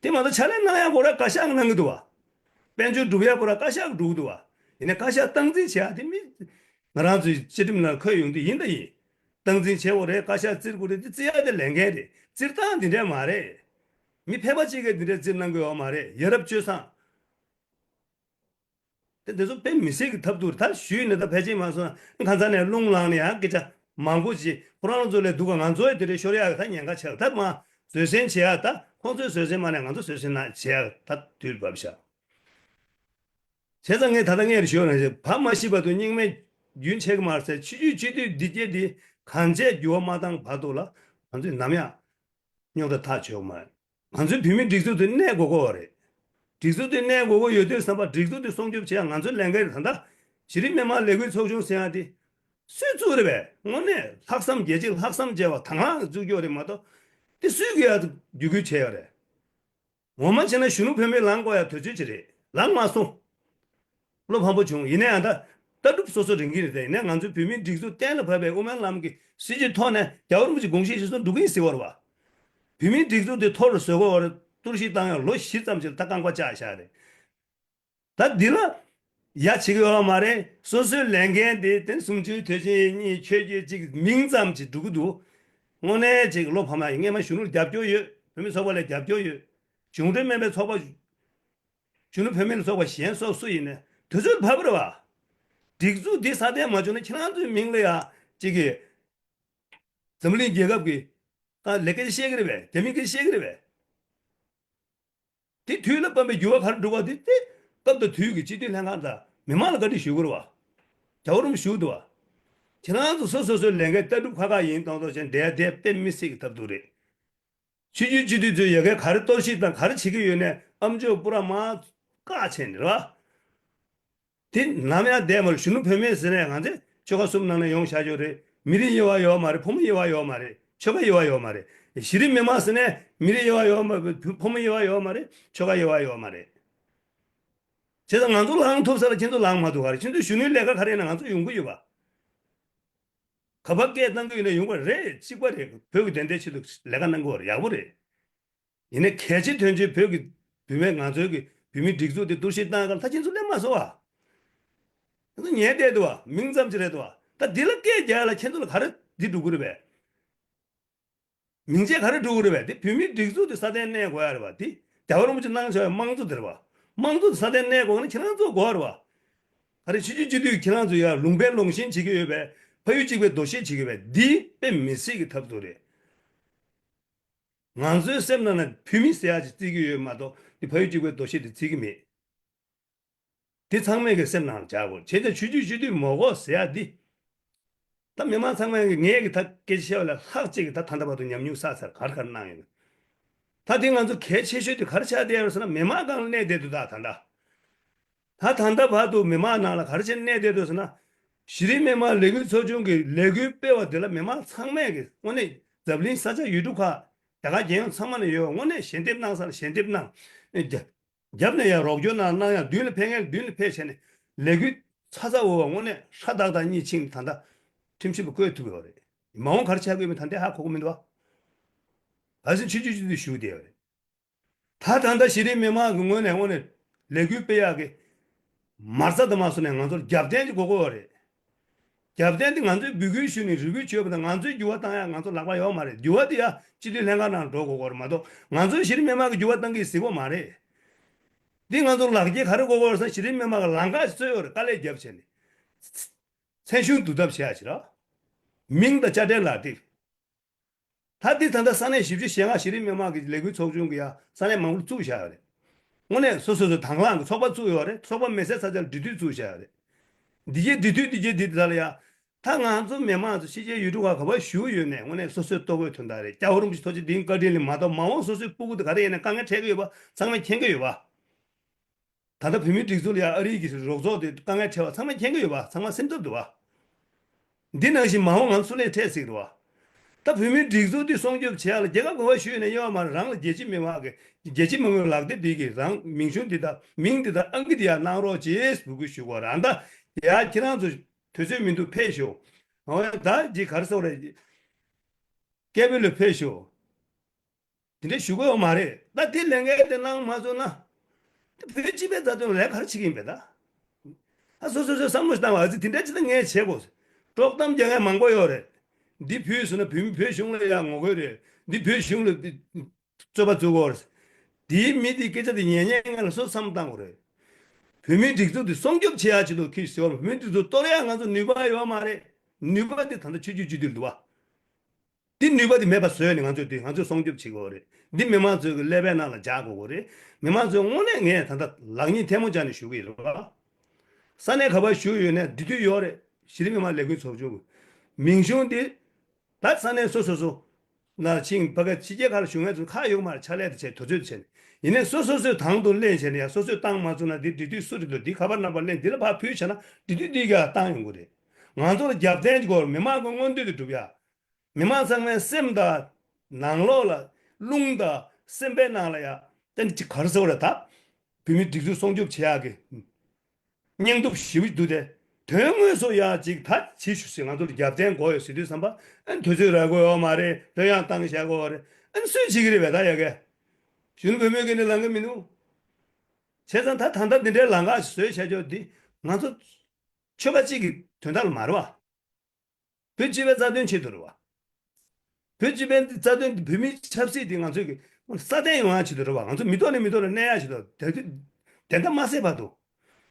དེ་མ་གཏོགས་ཕྱག་ལས་གནང་ཡ་ཁོ་ར་བཀའ་ཤག་གིས་གནང་གི་འདུག་བ། དཔལ་འབྱོར་སྒྲུབ་ཡ་ཁོ་ར་བཀའ་ཤག་གིས་སྒྲུབ་ཀྱི་འདུག་བ། ཡིན་ནའི་བཀའ་ཤག་སྟངས་འཛིན་བྱེད་ཡ་དེ་མི། ང་རང་ཚོའི་བཅའ་ཁྲིམས་ནང་འཁོད་ཡོང་དུས་ཡིན་ད་ཡིན། སྟངས་འཛིན་བྱེད་དགོས་རེད། བཀའ་ཤག་བཙིར་དགོས་རེད། དེ་བཙིར་ཡ་དེ་ལས་འགན་རེད། བཙིར་སྟངས་འདི་འདྲས་མ་རེད། མི་ཕལ་པ་གཅིག་གིས་འདི་འདྲས་བཙིར་གནང་གི་ཡོད་མ་རེད། ཡ་རབས་སྤྱོད་བཟང་། དེ་འདི་ཚོ་དཔེ་མི་སྲིད་ཀྱི་ཐབས་སྡུག་རེད། ད་ཞུས་ནས་ད་ཕལ་ཆེར་མ་སོང་ན་ཁ་སང་ནས་རླུང་ལངས་ནས་ཡང་སྐད་ཆ་མང་པོ་ཅིག་ཁོ་རང་ཚོ་ལས་སྡུག་ག་ང་ཚོ་ཡི་དེ་འདྲའི་ཤོར་ཡག་གི་ད་ཉེན་ཁ་ཆགས། ད་མ་བཟོད་བསྲན་བྱེད་ཡག་ད་ཁོང་ཚོས་བཟོད་བསྲན་མ་ནས་ང་ཚོ་བཟོད་བསྲན་ན་བྱེད་ཡག་ད་དུས་བབས་ཤག་བྱས་ཙང་ངས་ད་ལྟ་སྔར་ཞུས་ནང་བཞིན་བབ་མ་ཤེས་བར་དུ་སྙིགས་མའི་རྒྱུན་ཆད་ཀྱི་མ་རེད་ཟེར། ཆོས་བརྒྱུད་སྤྱི་འཐུས་འདི་སྐད་འདི་གང་བྱས་འགྱུར་བ་མ་བཏང་བར་དུ་ལ་ང་ཚོས་ནམ་ཡང་རྙོག་དྲ་ཐག་ཆོད་མ་རེད། ང་ཚོའི་བོད་མིའི་སྒྲིག་འཛུགས་དེ་གནས་དགོས་ཀྱི་ཡོད་རེད། སྒྲིག་འཛུགས་དེ་གནས་དགོས་ཀྱི་ཡོད་དུས་ཙམ་པ་སྒྲིག་འཛུགས་དེ་སྲུང་སྐྱོབ་བྱེད་ཡ་ང་ཚོའི་ལས་འགན་རེད། ད་ལྟ་གཞི་རིམ་མི་མང་ལས་འགུལ་ཚོགས་ཆུང་ཟེར་ཡ་དེ་སུས་བཙུགས་རེད་པས། དངོས་གནས་ལྷག་བསམ་རྒྱལ་གཅེས་ལྷག་བསམ་བྱས་པ་དང་བླངས་བཙུགས་རྒྱུ་རེད་མ་གཏོགས་དེ་སུས་ཀྱིས་ཡ་བརྒྱུད་སྐུལ་བྱས་ཡོད་རེད། ངོ་མ་བྱས་ན་གཞོན་ནུ་བུད་མེད་ལངས་དགོས་ཡ་དུས་ཚོད་ཅིག་རེད། ལངས་མ་སོང་། བློ་ཕམ་པོ་བྱུང་། ཡིན་ནའི་ཨ་ད་ལྟ་གྲུབ་སོ་སོ་རིང་གི་རེད་དེ། ཡིན་ནའི་ང་ཚོའི་བོད་མིའི་སྒྲིག་འཛུགས་གཏན་ལ་ཕབ་པའི་དབུ་མའི་ལམ་གྱི་སྲིད་བྱུས་ཐོག་ནས་རྒྱལ་བ་རིན་པོ་ཆེ་དགོངས་གཞི་གཞིར་བཟུང་འགྲོ་གི་ཡིན་ཟེར་བ་རེད་བ། བོད་མིའི་སྒྲིག་འཛུགས་དེ་མཐོ་རུ་བཟོ་དགོས་པར་གཏོར་བཤིག་བཏང་ཡང་ལོ་བཞི་ཙམ་ཅིག་ལ་ད་རྐང་པ་བཅག་བཞག་རེད། ད་འདི་ལ་ཡ་བྱེད་ཀྱི་ཡོད་མ་རེད། སོ་སོའི་ལས་འགན་དེ་དེ་གསུམ་བཅུའི་དོན་ཆེན་གཉིས་ཆོས་བརྒྱུད་གཅིག་མིང་ཙམ་ཅིག་འགྲོ་གི་འདུག་དངོས་གནས་ཅིག་བློ་ཕམ་ཡ་ཡིན། སྔས་མ་གཞོན་ནུར་རྒྱབ་སྐྱོར་ཡོད། བོད་མི་ཚོགས་པ་ལ་རྒྱབ་སྐྱོར་ཡོད། གཞུང་འབྲེལ་མིན་པའི་ཚོགས་པ། གཞོན་ནུ་བུད་མེད་ལ་སོགས་པ་གཞན་སོགས་སུ་ཡིན་ནའི་དུས་ཚོད་བབས་རེད་བ། སྒྲིག་འཛུགས་འདི་སྲ་བརྟན་མ་བྱུང་ན་ཁྱེད་རང་ཚོའི་མིང་ལ་ཡ་གཅིག་གི་འཛམ་གླིང་རྒྱལ་ཁབ་ཀྱི་ད་ལས་ཀ་བཤད་གི་རེད་པས། རྒྱ་མི་སྐད་བཤད་གི་རེད་པས། དེ་དུས་ལ་བབས་པའི་འགྱུར་བ་ག་རེ་འགྲོ་བ་དེ་དེ་ སྐབས་དང་དུས་ཀྱི་སྤྱི་འཐུས་ལྷན་ཁང་དང་མི་མང་ལ་བཀའ་འདྲི་ཞུ་དགོས་རེད་བ། རྒྱལ་བ་རིན་པོ་ཆེ་བཞུགས་འདུག་བ། ཁྱེད་རང་ཚོ་སོ་སོ་སོའི་ལས་འགན་ལྟ་གྲུབ་ཁ་ཁ་ཡིན་གཏོང་གཏོང་བྱས་འདས་དེ་དཔེ་མི་སྲིད་ཀྱི་ཐབས་སྡུག་རེད། ཆོས་བརྒྱུད་སྤྱི་འཐུས་ཚོས་ཡ་གའི་ག་རེ་གཏོར་བཤིག་དང་ག་རེ་བྱེད་ཀྱི་ཡོད་ནས་ཨ་མཆོག་སྤུ་ར་མ་བཀག་བྱས་ནས་རེད་བ། དེ་ནམ་ཡང་བསྡད་མ་རེད། གཞོན་ནུ་བུད་མེད་ཟེར་ནས་ང་ཚོས་ཆོལ་ཁ་གསུམ་ནང་ནས་ཡོང་བཞག་ཡོད་རེད། མི་རིགས་དབྱེ་བ་ཡོད་མ་རེད། ཕོ་མོ་དབྱེ་བ་ཡོད་མ་རེད། ཆོལ་ཁ་དབྱེ་བ་ཡོད་མ་རེད། གཞི་རིམ་མི་མང་ཟེར་ནས་མི་རིགས་དབྱེ་བ་ཡོད་མ་རེད། ཕོ་མོ་དབྱེ་བ་ཡོད་མ་རེད། ཆོལ་ཁ་དབྱེ་བ་ཡོད་མ་རེད། བྱས་ཙང་ང་ཚོ་ལངས་ཐུབ་ས་ལ་ཁྱེད་ཚོ་ལངས་མ་ཐུབ་ག་རེད། ཁྱེད་ཚོ་གཞོན་ནུའི་ལས་ཀ་ག་རེ་ཡིན་ན་ང་ཚོ་ཡོང་གི་ཡོད་པ། ག་པར་སྐད་བཏང་གི་ཡོད་ན་ཡོང་གི་རེད། གཅིག་པ་རེད། བོད་ཀྱི་བདེན་མཐའི་ཆེད་དུ་ལས་ཀ་གནང་གི་ཡོད་རེད། ཡག་པོ་རེད། ཡིན་ནའི་གལ་ཆེ་དོན་ཆེ་བོད་ཀྱི་བུད་མེད་ང་ཚོའི་གི་བུད་མེད་སྒྲིག་འཛུགས་དེ་གཏོར་བཤིག་བཏང་ག་ལ་ད་ཁྱེད་ཚོ་སླེབས་མ་སོང་བ། ང་ཚོ་ཉལ་བསྡད་འདུག་བ། མིང་ཙམ་ཅིག་རེད་འདུག་བ། ད་འདི་ལ་སྐད་རྒྱག་ཡ་ལ་ཁྱེད་ཚོ་ལ་ག་རེ་འདི་འགྲོ་གི་རེད་པས། མིང་ཆད་ག་རེ་འགྲོ་གི་རེད་པས། དེ་བོད་མིའི་སྒྲིག་འཛུགས་དེ་སྲ་བརྟན་གནས་དགོས་ཡ་རེད་བ། དེ་རྒྱལ་བ་རིན་པོ་ཆེ་གནང་བྱ་བའི་དམངས་གཙོ་དེ་རེད་བ། དམངས་གཙོ་དེ་སྲ་བརྟན་གནས་དགོས་ན་ཁྱེད་རང་ཚོ་དགོས་རེད་བ། ག་རེ་ཆོས་བརྒྱུད་སྤྱི་འཐུས་ཁྱེད་རང་ཚོ་ཡ་ལུང་པའི་ལུང་བཞིན་བྱེད་ཀྱི་ཡོད་པས། ཕ་ཡུལ་གཅིག་པའི་འདུ་ཤེས་བྱེད་ཀྱི་ཡོད་པས། འདི་དཔེ་མི་སྲིད་ཀྱི་ཐབས་སྡུག་རེད། ང་ཚོའི་སེམས་ནང་ན་བོད་མི་ཟེར་ཡ་ཅིག་བརྩི་གི་ཡོད་མ་གཏོགས་འདི་ཕ་ཡུལ་གཅིག་པའི་འདུ་ཤེས་དེ་བརྩི་གི་མེད། དེ་ཚང་མས་ཀྱི་སེམས་ནང་ལ་འཇགས་དགོས། བྱས་ཙང་ཆོས་བརྒྱུད་སྤྱི་འཐུས་མི་དགོས་ཟེར་ཡ་འདི། ད་མི་མང་ཚང་མས་ཀྱི་ངས་ཀྱི་ད་སྐད་ཆ་བཤད་པ་ལས་ལྷག་ཅིག་གི་ད་ད་ལྟ་བར་དུ་ཉམས་མྱོང་བསགས་ཚར། ག་རེ་ག་རེ་གནང་ཡོད་ན། ད་དེ་ང་ཚོ་གལ་ཆེ་ཤོས་དེ་ག་རེ་ཆགས་བསྡད་ཡོད་ཟེར་ན་མི་མང་སྒང་ལ་གནས་བསྡད་འདུག་ད་ད་ལྟ། ད་ད་ལྟ་བར་དུ་མི་མང་ནང་ལ་ག་རེ་བྱས་གནས་བསྡད་འདུག་ཟེར་ན། གཞི་རིམ་མི་མང་ལས་འགུལ་ཚོགས་ཆུང་གི་ལས་འགུལ་སྤེལ་བ་དེ་ལ་མི་མང་ཚང་མས་ཀྱི་དངོས་གནས་འཛམ་གླིང་ས་ཆ་ཡུལ་གྲུ་ཁག་རྒྱ་གར་རྒྱལ་ཡོངས་ཚང་མ་ནས་ཡོད། དངོས་གནས་ཞལ་འདེབས་གནང་ས་ལ་ཞལ་འདེབས་གནང་། རྒྱབ་ནས་ཡང་རོགས་སྐྱོར་གནང་གནང་ཡང་མདུན་ལ་ཕེབས་མཁན་མདུན་ལ་ཕེབས་བྱས་ནས་ལས་འགུལ་ཚ་ཚ་འུར་འུར་དངོས་གནས་ཧྲ་ཏག་ཏག་གཉིས་ཕྱིན་ད་ལྟ་ཁྲིམས་ཞིབ་པ་བསྐོས་ཐུབ་ཡོད་རེད། མ་འོངས་ག་རེ་ཆགས་ཀྱི་ཡོད་མེད་ད་ལྟ་ཧ་གོ་གི་མི་འདུག་བ། ག་ཚོད་ཆུ་ཆུ་ཆུ་དུ་ཞུགས་བསྡད་ཡོད་རེད། ད་ད་ལྟ་གཞི་རིམ་མི་མང་གི་ངོས་ནས་དངོས་གནས་ལས་འགུལ་སྤེལ་ཡག་གི་མ་རྩ་དུ་མ་སོང་ནས་ང་ཚོར་རྒྱབ་རྟེན་ཅིག་དགོས་ཀྱི་ཡོད་རེད། རྒྱབ་རྟེན་དེ་ང་ཚོས་འབོད་སྐུལ་ཞུས་ནས་རེ་སྐུལ་བྱས་པ་དང་ང་ཚོས་འགྱུར་བ་བཏང་ཡག་ང་ཚོ་ལག་པ་ཡོད་མ་རེད། འགྱུར་བ་དེ་ཡང་སྤྱི་འཐུས་ལྷན་ཁང་ནང་འགྲོ་དགོས་ཀྱི་ཡོད་རེད་མ་གཏོགས་ང་ཚོས་གཞི་རིམ་མི་མང་གི་འགྱུར་བ་བཏང་གི་ཟིག་པོ་མ་རེད། འདི་ང་ཚོར་ལག་འཁྱེར་ག་རེ་དགོས་ཀྱི་ཡོད་རེད་ཟེར་ན་གཞི་རིམ་མི་མང་གི་ལམ་ཁ་བཟོས་ཡོད་རེད། དཀའ་ལས་བརྒྱབ་བྱས་ནས་མཚན་གཞུང་བསྡུ་ཐབས་བྱས་ཡག་ཅིག་རེད། མིང་དང་དཔྱ་ཁྲལ་ལག་དེབ། ད་འདི་ད་ལྟ་ས་གནས་བཞི་བཅུ་ཞེ་ལྔ་གཞི་རིམ་མི་མང་གི་ལས་འགུལ་ཚོགས་ཆུང་གི་ཡང་ས་གནས་མང་པོ་བཙུགས་བཞག་ཡོད་རེད། དངོས་གནས་སོ་སོ་སོ་དང་བླངས་ཀྱི་ཚོགས་པ་བཙུགས་ཡོད་རེད། ཚོགས་པ་མེད་སའི་ས་ཆར་འབྲེལ་མཐུད་བཙུགས་བཞག་ཡོད་རེད། འདི་གའི་འབྲེལ་མཐུད་འདི་གའི་འདི་ད་ལ་ཡང་། ད་ང་ཚོ་མི་མང་ཚོ་ཕྱི་རྒྱལ་ཡུལ་གྲུ་ཁག་ག་པར་བཞུགས་ཡོད་ནས་དངོས་གནས་སོ་སོའི་ལྟོ་གོས་དོན་དག་རེད། སྐྱབས་མགོན་རིན་པོ་ཆེ་ཐུགས་རྗེ་འདིའི་བཀའ་དྲིན་ལས་མ་གཏོགས་མ་འོངས་སོ་སོའི་སྤུ་གུ་དེ་ག་རེ་ཡིན་ན་དཀའ་ངལ་འཕྲད་ཀྱི་ཡོད་པ་ཚང་མས་མཁྱེན་གྱི་ཡོད་པ། ད་ལྟ་བོད་མིའི་སྒྲིག་འཛུགས་ལ་ཡང་ཨ་རིའི་གི་རོགས་ཚོགས་དེ་དཀའ་ངལ་འཕྲད་པ་ཚང་མས་མཁྱེན་གྱི་ཡོད་པ། ཚང་མ་སེམས་འཚབ་འདུག་བ། འདི་ནང་བཞིན་མ་འོངས་ང་ཚོ་ལས་འཕྲད་སྲིད་རེད་བ། ད་བོད་མིའི་སྒྲིག་འཛུགས་འདི་སྲུང་སྐྱོབ་བྱེད་ཡག་ལ་རྒྱལ་ཁབ་ག་པར་བཞུགས་ཡོད་ན་ཡོད་མ་རེད། རང་ལ་རྒྱལ་སྤྱིའི་མི་དམངས་ཀྱི་རྒྱལ་སྤྱིའི་མི་དམངས་ལག་དེབ་འདི་གི་རང་མིང་གཞུང་འདི་དང་མིང་འདི་དང་ཨང་ཀི་འདི་ཡར་གནང་རོགས་བྱེད་འབོད་སྐུལ་ཞུ་དགོས་རེད། ཨ་ད་ཡ་ཁྱེད་རང་ཚོ་དུས་ཚོད་མི་འདུག་ཕེབས་ཤོག་ཨོ་ཡ་ད་ཅིག་ག་རེ་ཟེར་དགོས་རེད། སྐད་འབོད་ལ་ཕེབས་ཤོག་དེ་འདྲ་ཞུ་གི་ཡོད་མ་རེད། ད་དེ་ལས་འགན་དེ་གནང་མ་ཚུགས་ན། དེ་བོད་སྤྱི་པའི་རྩ་དོན་ལ་ག་རེ་བྱེད་ཀྱི་ཡིན་པས་ད། ཨ་སོ་སོ་སོས་བསམ་བློ་བཏང་བ་ཨ་ཙི་དེ་འདྲ་ཅི་ད་ངས་བྱེད་དགོས། དཀྲོག་གཏམ་རྒྱག་མཁན་མང་པོ་ཡོད་རེད། འདི་བོད་ཟེར་ན་བོད་མི་བོད་གཞུང་ལ་ཡང་ངོ་རྒོལ་རེད། འདི་བོད་གཞུང་ལ་འདི་རྩོད་པ་བཙུགས་དགོས་རེད། དེའི་མི་དེའི་སྐད་ཆ་དེ་ཉན་ཉན་ངན་ལ་སོ་བསམ་བཏང་དགོས་རེད། བོད་མིའི་སྒྲིག་འཛུགས་དེ་སྲུང་སྐྱོབ་བྱེད་ཡག་ཆེད་དུ་ཁྱེད་ཟེར་བ་བོད་མིའི་སྒྲིག་འཛུགས་གཏོར་ཡག་ང་ཚོ་ནུས་པ་ཡོད་མ་རེད། ནུས་པ་དེ་ད་ལྟ་ཆོས་བརྒྱུད་སྤྱི་འཐུས་འདུག་བ། འདི་ནུས་པ་འདི་མེད་པ་བཟོས་ནས་ང་ཚོས་འདི་ང་ཚོས་སྲུང་སྐྱོབ་བྱེད་དགོས་རེད། འདི་མི་མང་ཚོའི་གི་ཀླད་པའི་ནང་ལ་འཇགས་དགོས་རེད། མི་མང་ཚོས་དངོས་གནས་ངས་ད་ལྟ་ལག་གཉིས་ཐལ་མོ་སྦྱར་ནས་ཞུ་གི་ཡིན་རེད་བ། ས་གནས་ག་པར་བཞུགས་ཡོད་ནས་འབྲེལ་མཐུད་ཡོད་རེད། གཞི་རིམ་མི་མང་ལས་འགུལ་ཚོགས་ཆུང་གི་མིང་གཞུང་འདི་ད་ས་གནས་སོ་སོ་སོ་ན་ཕྱིན་ཕ་གི་ཕྱི་རྒྱལ་ཁག་ལ་བཞུགས་མཁན་ཚོ་ཁག་ཡོད་མ་རེད། ཕྱག་ལས་དེ་བྱས་དུས་ཚོད་བྱས་ནས་ཡིན་ནའི་སོ་སོ་སོས་དང་དུ་ལེན་བྱས་ནས་ཡང་སོ་སོས་བཏང་མ་ཚུགས་ན་འདི་འབྲེལ་མཐུད་སུ་རེད་འདུག་འདི་ཁ་པར་ནམ་བར་ལེན་འདི་ལ་ཕར་ཕུལ་བྱས་ན་འབྲེལ་མཐུད་འདི་ག་བཏང་ཡོང་གི་རེད། ང་ཚོ་ལ་རྒྱབ་རྟེན་གྱི་སྐོར་མི་མང་གི་མངོན་འདོད་དེ་སྒྲུབ་ཡ། མི་མང་ཚང་མའི་སེམས་དང་ནང་ལོགས་ལ་རླུང་དང་སེམས་པའི་ནང་ལ་ཡ་ཏན་ཅིག་ག་རེ་ཟེར་བ་རེད་ད། བོད་མིའི་སྒྲིག་འཛུགས་སྲུང་སྐྱོབ་བྱེད་ཡག་གི་སྙིང་སྟོབས་ཞེ་པོ་འདུག་སྟེ། དོན་དངོས་སུ་ཡ་ཅིག་ད་བྱེད་ཤོག་ཟེར་ང་ཚོར་རྒྱབ་རྟེན་དགོས་ཡོད་ཟེར་དུས་ཙམ་པ་ཨ་ནི་དུས་ཚོད་རག་གི་ཡོད་མ་རེད། དོན་ཡང་བཏང་བཞག་གི་ཡོད་རེད། ཨ་ནི་སུས་བྱེད་ཀྱི་རེད་པས་ད་ཡ་གི། གཞོན་ནུ་བུད་མེད་ཀྱིས་ནི་ལང་གི་མི་འདུག་བྱས་ཙང་ད་ད་ལྟ་འདི་འདྲའི་ལམ་ཁ་བཟོས་བྱ་ཆོག་འདི་ང་ཚོ་ཆོལ་ཁ་གཅིག་གི་དོན་དག་ལ་མ་རེད་བ། བོད་སྤྱི་པའི་རྩ་དོན་ཆེད་དུ་རེད་བ། བོད་སྤྱི་པའི་རྩ་དོན་དེ་བོད་མིའི་ཆབ་སྲིད་དེ་ང་ཚོས་ཀྱི་སྲ་བརྟན་ཡོང་ཡ་ཆེད་དུ་རེད་བ། ང་ཚོ་མི་ཐོག་ནས་མི་ཐོག་ལ་གནས་ཡ་ཆེད་དུ་དེ་དུས་བདེན་མཐའ་མ་གསལ་བར་དུ།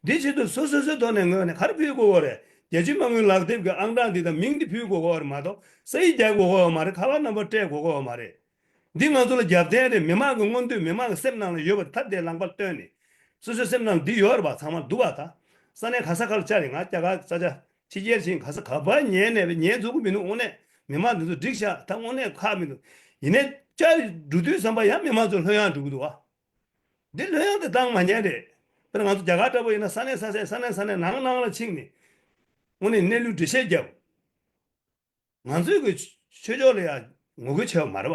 འདི་ཆེད་དུ་སོ་སོ་སོའི་ཐོག་ནས་ངོས་ནས་ག་རེ་ཕུལ་དགོས་བ་རེད། རྒྱལ་སྤྱིའི་མ་དངུལ་ལག་དེབ་ཀྱི་ཨང་གྲངས་འདི་དང་མིང་འདི་ཕུལ་དགོས་བ་རེད་མ་གཏོགས་ས་ཡིག་རྒྱག་དགོས་བ་མ་རེད། ཁ་པར་ནམ་བར་སྤྲད་དགོས་བ་མ་རེད། འདི་ང་ཚོ་ལ་རྒྱབ་རྟེན་རེད། མི་མང་གི་མངོན་འདོད་མི་མང་གི་སེམས་ནང་ལ་ཡོད་པ་དེ་ཐབས་བདེ་ལམ་པར་བཏོན་ནས་ སོ་སོའི་སེམས་ནང་འདི་ཡོད་རེད་པ། ཚང་མ་འདུག་པ། ད་ས་གནས་ག་ས་ག་ལ་བཅར་རེད། ང་རྒྱ་གར་ས་ཆ་ཕྱི་རྒྱལ་ཕྱིན། ག་ས་ག་པར་ཉན་ནས་ཉན་ཚུགས་ཀྱི་མི་འདུག། དངོས་གནས་མི་མང་འདི་ཚོ་འགྲིག་ཤག། ད་དངོས་གནས་ཁག་མི་འདུག། ཡིན་ནའི་བཅར་འགྲོ་དུས་ཙམ་པ་ཡང་མི་མང་ཚོ་ལྷོད་ཡངས་འགྲོ་གི་འདུག་པ། འདི་ལྷོད་ཡངས་དེ་བཏང་མ་ཉན་རེད། དཔེར་ན་ང་ཚོ་རྒྱ་གར་འདྲ་པོ་ཡིན་ན་ས་གནས་ས་གནས་ས་གནས་ས་གནས་ནང་ནང་ལ་ཕྱིན་ནས་དངོས་གནས་གནས་ལུགས་འགྲེལ་བཤད་རྒྱབ། ང་ཚོའི་གི་ཆོས་ཕྱོགས་ལ་ཡང་ངོ་རྒོལ་བྱས་པ་མ་རེད་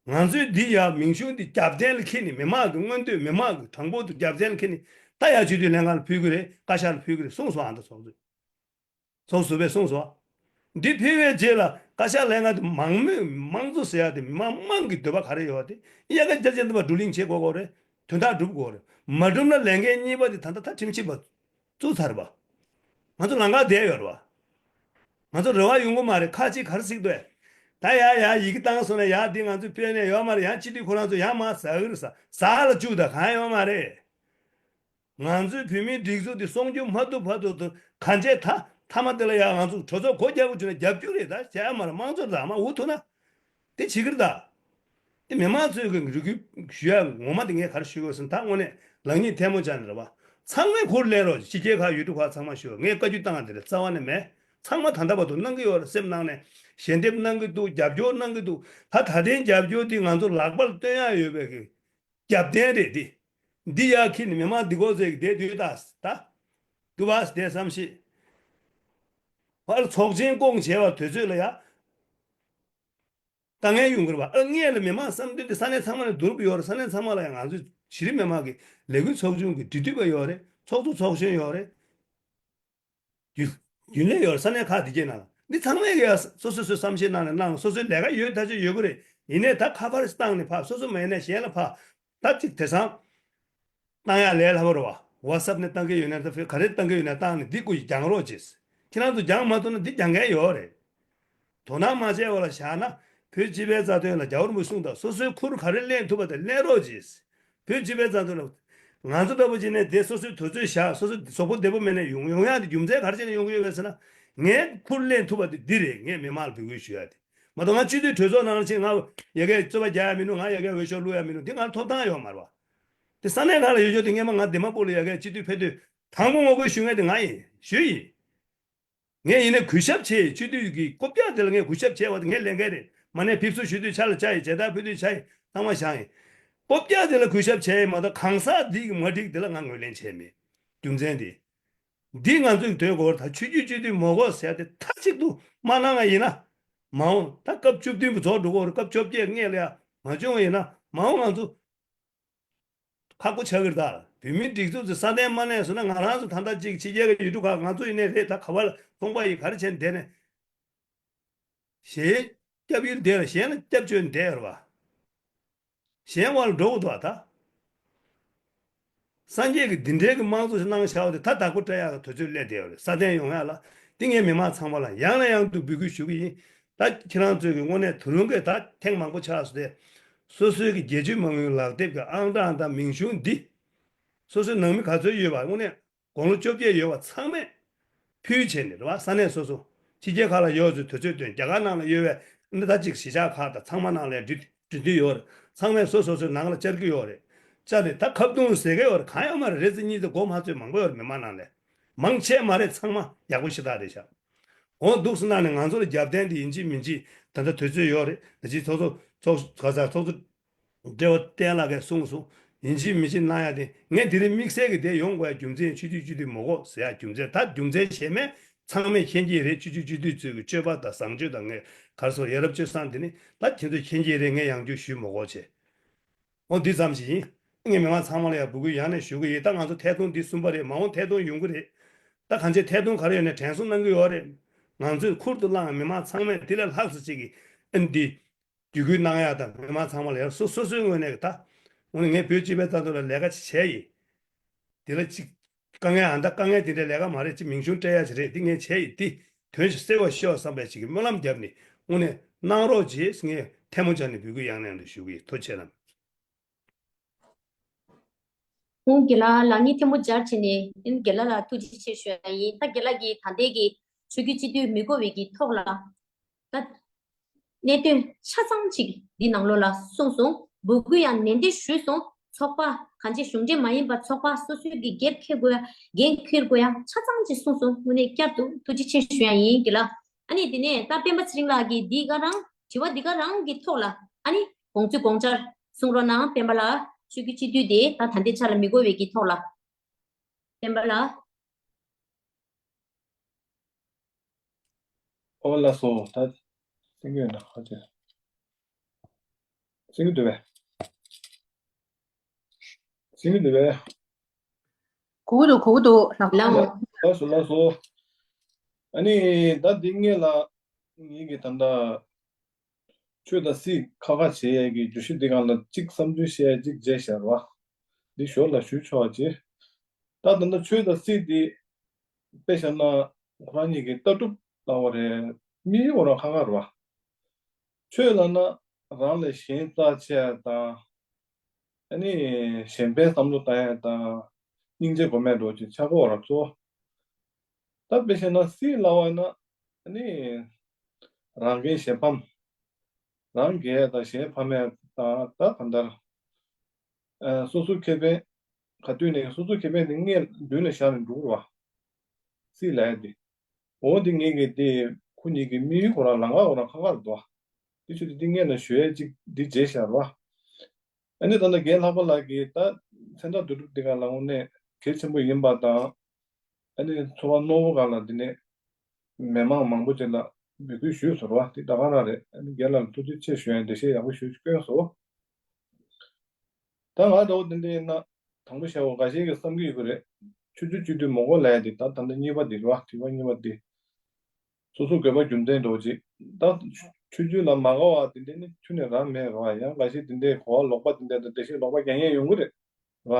པ། ང་ཚོའི་འདི་ཡང་མིང་གཞུང་འདི་རྒྱབ་རྟེན་ལ་འཁྱེར་ནས། མི་མང་གི་མངོན་འདོད། མི་མང་གི་གྲངས་འབོར་དེ་རྒྱབ་རྟེན་ལ་འཁྱེར་ནས། ད་ཡང་སྤྱི་འཐུས་ལྷན་ཁང་ལ་ཕུལ་གི་རེད། བཀའ་ཤག་ལ་ཕུལ་གི་རེད་གསུངས་སོང་། ཨ་མདོ་ཚོགས་གཙོས། ཚོགས་ཟུར་པས་གསུངས་སོང་། འདི་ཕུལ་བའི་རྗེས་ལ་བཀའ་ཤག་ལྷན་ཁང་དུ་མང་མོས་དམངས་གཙོ་ཟེར་ཡ་དེ་མི་མང་དམངས་ཀྱི་འདོད་པ་ག་རེ་ཡོད་པ་དེ་ཡ་གི་རྒྱ་ཆེན་དུ་བགྲོ་གླེང་བྱེད་དགོས་དགོས་རེད། དོན་དག་སྒྲུབ་དགོས་རེད། མ་སྒྲུབ་ན་ལས་འགན་གཉིས་པ་དེ་ད་ལྟ་ད་ཁྲིམས་ཞིབ་པ་བཙུགས་ཚར་བ། ང་ཚོ་ལམ་ཁ་བསྡད་ཡོད་རེད་པ། ང་ཚོ་རེ་བ་ཡོང་གི་མ་རེད། ཁ་ཅིག་ག་རེ་ཟེར་གི་འདུག་ཨེ། ད་ཡ་ཡ་ཡི་གེ་བཏང་སོང་ན་ཡ་འདི་ང་ཚོས་ཕུལ་ནས་ཡོད་མ་རེད། ཡང་སྤྱི་འཐུས་ཁོ་རང་ཚོ་ཡང་མར་ཟ་གི་རེད། ཟ་ཟ་ལ་བཅུག། ད་གང་ཡོད་མ་རེད། ང་ཚོའི་བོད་མིའི་སྒྲིག་འཛུགས་འདི་སྲུང་སྐྱོབ་མ་ཐུབ་བར་དུ་དུ་གང་བྱས་ད་མཐའ་མ་དེ་ལ་ཡང་ང་ཚོ་གྲོས་ཚོགས་སྒོ་རྒྱག་དགོས་བྱུང་ན་རྒྱབ་སྐྱོར་རེད། ད་བྱས་མ་རེད། དམངས་གཙོ་རེད། ད་མ་འུ་ཐུག་ན་དེ་བྱེད་ཀྱི་རེད་ད། དེ་མི་མང་ཚོས་གི་རེ་སྐུལ་ཞུ་ཡ་ངོ་མ་དེ་ངས་ག་རེ་ཞུ་དགོས་ཟེར་ན། ད་དངོས་གནས་ལེགས་ཉེས་ཐལ་མོ་སྦྱར་ནས་རེད་པ། ཚང་མས་ཁུར་ལེན་རོགས། ཕྱི་རྒྱལ་ཁག་ཡུལ་གྲུ་ཁག་ཚང་མ་ཞུ། ངས་བཀའ་བཀྱོན་བཏང་བ་དེ་ལས་རྩ་བ་ནས་མེད། ཚང་མ་ད་ལྟ་བར་དུ་གནང་གི་ཡོད་རེད། སེམས་ནང་ནས་ཞལ་འདེབས་གནང་གི་འདུག། རྒྱབ་སྐྱོར་གནང་གི་འདུག། ད་ད་ལྟའི་རྒྱབ་སྐྱོར་དེ་ང་ཚོ་ལག་པར་སྟོན་ཡ་ཡོད་པའི་གི་རྒྱབ་རྟེན་རེད་དེ། འདི་ཡར་འཁྱེར་ནས་མི་མང་འདི་སྐོར་ཟེར་གི་བསྡད་དུས་ད་ད་དུ་བ་བསྡད་བསམ་ཤེས། ཕར་ཚོགས་ཆེན་བསྐོང་བྱས་པ་དུས་ཚོད་ལ་ཡ་དཀའ་ངལ་ཡོང་གི་རེད་པ། ཨ་སྔས་ལ་མི་མང་བསམ་འདུན་དེ་ས་གནས་ཚང་མ་ནས་བསྡུར་བ་ཡོད་རེད། ས་གནས་ཚང་མ་ལ་ཡང་ང་ཚོས་གཞི་རིམ་མི་མང་གི་ལས་འགུལ་ཚོགས་ཆུང་གི་འབྲེལ་མཐུད་པ་ཡོད་རེད། ཚོགས་གཙོ་ཚོགས་གཞོན་ཡོད་རེད། རྒྱུན་རྒྱུན་ལས་ཡོད་རེད། ས་གནས་ཁག་དེ་གའི་ནང་ལ། འདི་ཚང་མས་ཀྱི་ཡ་སོ་སོ་སོའི་བསམ་ཤེས་གནང་ནས་གནང་། སོ་སོའི་ལས་ཀ་ཡོད་ཐག་ཆོད་ཡོད་ཀྱི་རེད། ཡིན་ནའི་ད་ཁ་ཕར་བཏང་ནས་ཕར། སོ་སོ་མ་ཡིན་ན་གཞན་ལ་ཕར། ད་ཅིག་དེང་སང་བཏང་ཡ་ལས་སླ་པོ་རེད་པ། ཝ་ཊི་སབ་ནས་བཏང་གི་ཡོད་ན། ད་ཕུད་ག་རེ་བཏང་གི་ཡོད་ན་བཏང་ནས་འདི་སྐུ་ཡི་རྒྱག་རོགས་བྱེད། ཁྱེད་རང་ཚོ་རྒྱག་མ་ཐུབ་ན་འདི་རྒྱག་མཁན་ཡོད་རེད། དོ་སྣང་མ་བྱས་པ་ལ་བཞག་ན། བོད་སྤྱི་པའི་རྩ་དོན་ལ། རྒྱལ་བ་རིན་པོ་ཆེ་གསུངས་དང་། སོ་སོའི་ཁུར་ག་རེ་ལེན་ཐུབ་པ་དེ་ལེན་རོགས་གྱིས། བོད་སྤྱི་པའི་རྩ་དོན་ལ། ང་ཚོ་ལྟ་བུ་བྱས་ནས་དེ་སོ་སོའི་དུས་ཚོད་བཞག། སོ་སོའི་གཟུགས་པོ་བདེ་པོ་མེད་ནས་ཡོང་ཡོང་ཡག་དེ་རྒྱུ་མཚན་ག་རེ་བྱས་ནས་ཡོང་གི་ཡོད་པས་ཟེར་ན། ངས་ཁུར་ལེན་ཐུབ་པ་དེ་འདི་རེད། ངས་མི་མང་ལ་འབོད་སྐུལ་ཞུ་ཡ་དེ་མ་གཏོགས། ང་སྤྱི་འཐུས་གྲོས་ཚོགས་ནང་ལ་ཕྱིན། ང་ཡ་གིར་རྩོད་པ་རྒྱག་ཡ་མི་འདུག། ང་ཡ་གིར་འོས་ཤོག་བླུག་ཡ་མི་འདུག། འདི་ང་ལ་ཐོབ་ཐང་ཡོད་མ་རེད་པ། དེ་ས་གནས་ཁག་ལ་ཡོད་ཆོག་དེ། སྔས་མ་ང་འདི་མ་པོ་ལ་ཡ་གིར་སྤྱི་འཐུས་ཕེབས་དུས་དང་པོ་ངོ་རྒོལ་ཞུ་མཁན་དེ་ང་ཡིན། ཞུ་ཡིན། ངས་ཡིན་ནའི་གུས་ཞབས་བྱས། སྤྱི་འཐུས་ཀྱི་རྐུབ་བཀྱག་དེ་ལ་ངས་གུས་ཞབས་བྱས་པ་དེ་ངའི་ལས་འགན་རེད། མ་ནས་ཕེབས་བསུ་ཞུ་དུས་ཕྱག་ལ་བཅར་ཡིན། མཇལ་དར་ཕུལ་དུས་བཅར་ཡིན། ཚང་མ་བཞེངས་ཡིན། རྐུབ་བཀྱག་དེ་ལ་གུས་ཞབས་བྱས་ཡིན་མ་གཏོགས། གང་ཟག་འདི་གི་མ་འགྲིག་དེ་ལ་ང་ངོས་ལེན་བྱས་མེད། རྒྱུ་མཚན་དེ། འདི་ང་ཚོས་དོན་གོ་བར། ད་ཆོས་བརྒྱུད་སྤྱི་འཐུས་མ་དགོས་ཟེར་ཏེ་མཐའ་གཅིག་ཏུ་མ་གནང་བ་ཡིན་ན། མ་འོངས་ད་སྐབས་བཅུ་བདུན་པ་རྫོགས་འགྲོ་གི་ཡོད་རེད། སྐབས་བཅོ་བརྒྱད་སྔས་ལ་ཡ་མ་བྱུང་བ་ཡིན་ན། མ་འོངས་ང་ཚོ་ཁག་པོ་ཆགས་ཀྱི་རེད། ད་བོད་མིའི་སྒྲིག་འཛུགས་ཚོ་སྲ་བརྟན་མ་གནས་སོང་ན། ང་རང་ཚོ་ད་ལྟ་ཅིག་ཕྱི་རྒྱལ་གྱི་ཡུལ་གྲུ་ཁག་ང་ཚོ་ཡིན་ནའི་རེད། ད་ག་བ་ལ་ཚོང་པ་ཡིས་ག་རེ་བྱས་ནས་བསྡད་ནས། གཞན་སྐྱབས་ཡུལ་བསྡད་ལ་གཞན་ལ་སྐྱབས་བཅོལ་ནས་བསྡད་ཡོད་རེད་པ། གཞན་བར་འགྲོ་གི་འདུག་པ། ད་སངས་རྒྱས་ཀྱིས་འདི་འདྲའི་གི་དམངས་གཙོ་ཞིག་གནང་བཞག་པ་དེ་ད་བདག་པོ་སྤྲད་ཡག་གི་དུས་ཚོད་སླེབས་བསྡད་ཡོད་རེད། སྲ་བརྟན་ཡོང་ཡག་ལ། འདི་ངས་མི་མང་ཚང་མ་ལ་ཡང་ནས་ཡང་དུ་འབོད་སྐུལ་ཞུ་གི་ཡིན། ད་ཁྱེད་རང་ཚོས་ཀྱི་དངོས་གནས་དུ་ལུང་གི་ད་ཐེངས་མང་པོ་ཆགས་སོང་སྟེ། སོ་སོའི་གི་རྒྱལ་གཅེས་མ་དངུལ་ལག་དེབ་ཀྱི་ཨང་གྲངས་དང་མིང་གཞུང་འདི། སོ་སོའི་ནང་མི་ག་ཚོད་ཡོད་པ། དངོས་གནས་དགུང་ལོ་བཅོ་བརྒྱད་ཡོད་པ་ཚང་མས་ཕུལ་བྱས་ནས་རེད་པ། ས་གནས་སོ་སོ། ཕྱི་རྒྱལ་ཁག་ལ་ཡོད་ཚོས་དུས་ཚོད་བཏོན། རྒྱ་གར་ནང་ལ་ཡོད་པའི་ཨ་ནི་ད་ཅིག་གཞིས་ཆགས་ཁག་དང་ཚང་མ་ནང་ལ་འབྲེལ་འབྲེལ་མཐུད་ཡོད་རེད། ཚང་མས་སོ་སོ་སོའི་ནང་ལ་བཅར་གྱི་ཡོད་རེད། བཅར་ནས་ད་ཁ་བརྡུང་ཟེར་གྱི་ཡོད་རེད། གང་ཡང་མ་རེད། རེ་ཙམ་གཉིས་ཙམ་མགོ་མ་ཚོས་མང་པོ་ཡོད་རེད། མི་མང་ནང་ལ་མང་ཆེ་མ་རེད། ཚང་མ་ཡག་པོ་ཞེ་དྲག་རེད་ཤག། འོ་འདུག་སེ་གནང་ནས་ང་ཚོ་ལ་རྒྱབ་རྟེན་དེ་ཡིན་གཅིག་མིན་གཅིག་ད་ལྟ་དུས་ཚོད་ཡོད་རེད། ད་ཅིག་ཚོགས་གཙོ་ཚོགས་ག་ས་ཚོགས་གཙོ་བགྲེས་པ་བསྟན་ལགས་ཀྱིས་གསུངས་སོང་། ཡིན་གཅིག་མིན་གཅིག་གནང་ཡ་དེ། ངས་དེ་རིང་དམིགས་བསལ་གྱི་དེ་ཡོང་དགོས་ཡ་རྒྱུ་མཚན། ཆོས་བརྒྱུད་སྤྱི་འཐུས་མ་དགོས་ཟེར་ཡ་རྒྱུ་མཚན། ད་རྒྱུ་མཚན་གཞན་མ་ཚང་མས་མཁྱེན་གྱི་རེད། ཆོས་བརྒྱུད་སྤྱི་འཐུས་ཚོས་ཀྱི་སྤྱོད་པ་དང་བཟང་སྤྱོད་དང་། ངས་ག་རེ་ཟེར། ཡ་རབས་སྤྱོད་བཟང་དེ་ནི་ད་ཁྱེད་ཚོས་མཁྱེན་གྱི་རེད། ངས་ཡང་བསྐྱར་ཞུ་མ་དགོས་བྱས། འོ་འདི་ཙམ་ཞིག་ཡིན། ངས་མི་མང་ཚང་མ་ལ་ཡང་འབོད་སྐུལ་ཡང་ནས་ཞུ་གི་ཡིན། ད་ང་ཚོ་ཐད་གཏོང་འདི་གསུམ་པ་རེད། མ་འོངས་ཐད་གཏོང་ཡོང་གི་རེད། ད་གང་ཅི་ཐད་གཏོང་ག་རེ་ཡོད་ནས་དྲན་གསོ་གནང་གི་ཡོད་རེད། ང་ཚོས་ཁུར་དུ་བླངས། མི་མང་ཚང་མས་དེ་ལས་ལྷག་ཙམ་ཅིག་གིས་ཨ་ནི་འདི་བརྒྱུད་སྐུལ་གནང་ཡ་དང་། མི་མང་ཚང་མ་ལ་ཡང་སོ་སོ་སོའི་ངོས་ནས་ད་དངོས་གནས་ངས་བོད་སྤྱི་པའི་རྩ་དོན་ལ་ལས་ཀ་ཅིག་བྱས་ཡིན། དེ་ལ་ཅིག་དཀའ་ངལ། ཨ་ད་དཀའ་ངལ་དེ་འདྲའི་ལས་ཀ་མ་རེད། ཅིག་མིང་གཞུང་སྤྲད་ཡ་ཅིག་རེད། འདི་ངས་བྱས་ཡིན། འདི་དོན་ཞིག་གསལ་བར་ཤོག་བསམ་པའི་ཅིག་གི་སྨོན་ལམ་བརྒྱབ་ནས་དངོས་གནས་གནང་རོགས་གྱིས། ངས་ཐལ་མོ་སྦྱར་ནས་འབོད་སྐུལ་ཡང་ནས་ཡང་དུ་ཞུ་གི་ཡིན། ཐུགས་རྗེ་ཆེ་གནང་། ཨོ་རྒན་ལགས། ལག་གཉིས་ཐལ་མོ་སྦྱར་བྱས་ནས་རྒན་ལགས་ལ་ཐུགས་རྗེ་ཆེ་ཞུ་ཡ་ཡིན། ད་རྒན་ལགས་ཀྱིས་ད་ལྟའི་གི་ཆོས་བརྒྱུད་སྤྱི་འཐུས་མི་དགོས་པའི་གི་ཐོག་ལ་ད་གནད་དོན་ཆ་ཚང་ཅིག་འདི་ནང་ལོགས་ལ་གསུངས་སོང་། འབོད་སྐུལ་ཡང་ནན་ཏན་ཞུས་སོང་། ཚོགས་པ་ གང་ཅི་གཞུང་འབྲེལ་མ་ཡིན་པ་ཚོགས་པ་སོ་སོའི་གི་འགན་འཁྱེར་དགོས་ཡ་འགན་འཁྱེར་དགོས་ཡ་ཆ་ཚང་ཅིག་གསུངས་སོང་། དངོས་གནས་བསྐྱར་དུ་ཐུགས་རྗེ་ཆེ་ཞུ་ཡ་ཡིན་གི་ལ། ཨ་ནི་དེ་ནས་ད་སྤེན་པ་ཚེ་རིང་ལགས་ཀྱིས་འདི་ག་རང་དྲི་བ་འདི་ག་རང་གི་ཐོག་ལ་ཨ་ནི་དགོངས་ཚུལ་དགོངས་འཆར་གསུང་རོགས་གནང་། སྤེན་པ་ལགས། ཆོས་བརྒྱུད་སྤྱི་འཐུས་དེ་ད་ད་ལྟའི་ཆ་ལ་མི་དགོས་པའི་གི་ཐོག་ལ། སྤེན་པ་ལགས། ཨོ་ལགས་སོ། ད་སེང་གེ་ཡོད་ན་ཧ་ཅེ། སེང་གེ་འདུག་པས། སེང་གེ་འདུག་པས། གོ་གི་འདུག་གོ་གི་འདུག་ལགས་ལགས་འོང་། ལགས་སོ་ལགས་སོ། ཨ་ནི་ད་འདི་ངས་ལ་ངེད་ཀྱི་ད་ལྟ་ཆོས་དང་སྲིད་ཁ་ཁ་བྱེད་ཡས་ཀྱི་བརྗོད་གཞི་འདི་སྒང་ལ་གཅིག་བསམ་ཚུལ་བཤད་ཡས་གཅིག་མཇལ་བཞག་པ། འདི་ཞོར་ལ་ཞུ་ཆོག་ཅེས། ད་ད་ལྟ་ཆོས་དང་སྲིད་འདི་དཔེ་བཞག་ན་ཁོ་རང་ཉིད་ཀྱི་ལྟ་གྲུབ་ལྟ་བ་རེད། མི་ཡི་འོ་རང་ཁ་ཁ་རེད་པ། ཆོས་ལབ་ན་རང་ལས་གཞན་རྩ་ཆེ་ཡ་དང་། ཨ་ནི་གཞན་ཕན་བསམ་བློ་བཏང་ཡ་དང་། སྙིང་རྗེ་སྒོམ་ཡ་འདྲ་ཅིག་ཆགས་ཀྱི་ཡོད་རེད་གཙོ་བོ། ད་དཔེ་བཤད་ན་སྲིད་ལབ་པ་ཡིན་ན་ཨ་ནི་རང་འགན་གཞན་ཕམ། རང་རྒྱལ་དང་གཞན་ཕམ་ཡ་དང་། ད་གང་ལྟར་ཨ་སོ་སོའི་ཁེ་ཕན་ག་དུས་ནས་སོ་སོའི་ཁེ་ཕན་དེ་སྔས་མདུན་ལ་བཞག་ནས་འགྲོ་དགོས་རེད་པ། སྲིད་ལབ་ཡ་དེ། འོ་འདི་ངེད་ཀྱི་དེ་ཁོ་གཉིས་ཀྱི་དམིགས་ཡུལ་ཁོ་རང་ལམ་ཁ་ཁོ་རང་ཁ་ཁ་རེད་དོ། དེ་ཆུ་དེ་འདི་སྔས་ལ་ཞུ་ཡས་ཅིག་འདི་བརྗེད་བཞག་རོ། ཨ་ནི་ད་ལྟ་རྒན་ལྷག་པ་ལགས་ཀྱིས་ད་མཚན་རྟགས་བསྡུ་སྒྲུབ་འདི་ག་ལ་དངོས་གནས་གལ་ཆེན་པོ་ཡིན་པ་དང་། ཨ་ནི་ཚོར་བ་རྣོ་བོ་ག་ལ་འདི་ནས་མི་མང་མང་པོ་ཅིག་ལ་འབོད་སྐུལ་ཞུས་ཟེར་བ་དེ་ད་ག་རང་རེད། ཨ་ནི་རྒན་ལགས་ལ་ཐུགས་རྗེ་ཆེ་ཞུ་ཡས་འགྲེལ་བཤད་ཡག་པོ་ཞུས་བསྐྱོན་སོང་། ད་ང་འདྲ་བོ་དེ་འདྲ་ཡིན་ན་དང་པོ་བྱ་བ་འགའ་ཤས་ཀྱིས་བསམ་གྱི་ཡོད་ཀྱི་རེད། ཆོས་བརྒྱུད་སྤྱི་འཐུས་མི་དགོས་ལབ་ཡ་དེ་ད་ད་ལྟ་གཉིས་པ་དེ་རེད་བ། དྲི་བ་གཉིས་པ་དེ། སོ་སོ་དགོས་པ་རྒྱུ་མཚན་འདྲ་བོ་ཅིག་ད་ཆོས་བརྒྱུད་ལ་མ་དགའ་བ་དེ་འདྲ་ནི་ཁྱོན་ནས་རང་མེད་རེད་བ། ཡང་འགའ་ཤས་དེ་འདྲའི་གོ་བ་ལོག་པ་དེ་འདྲ་དང་འགྲེལ་བཤད་ལོག་པ་རྒྱག་མཁན་ཡོང་གི་རེད་བ།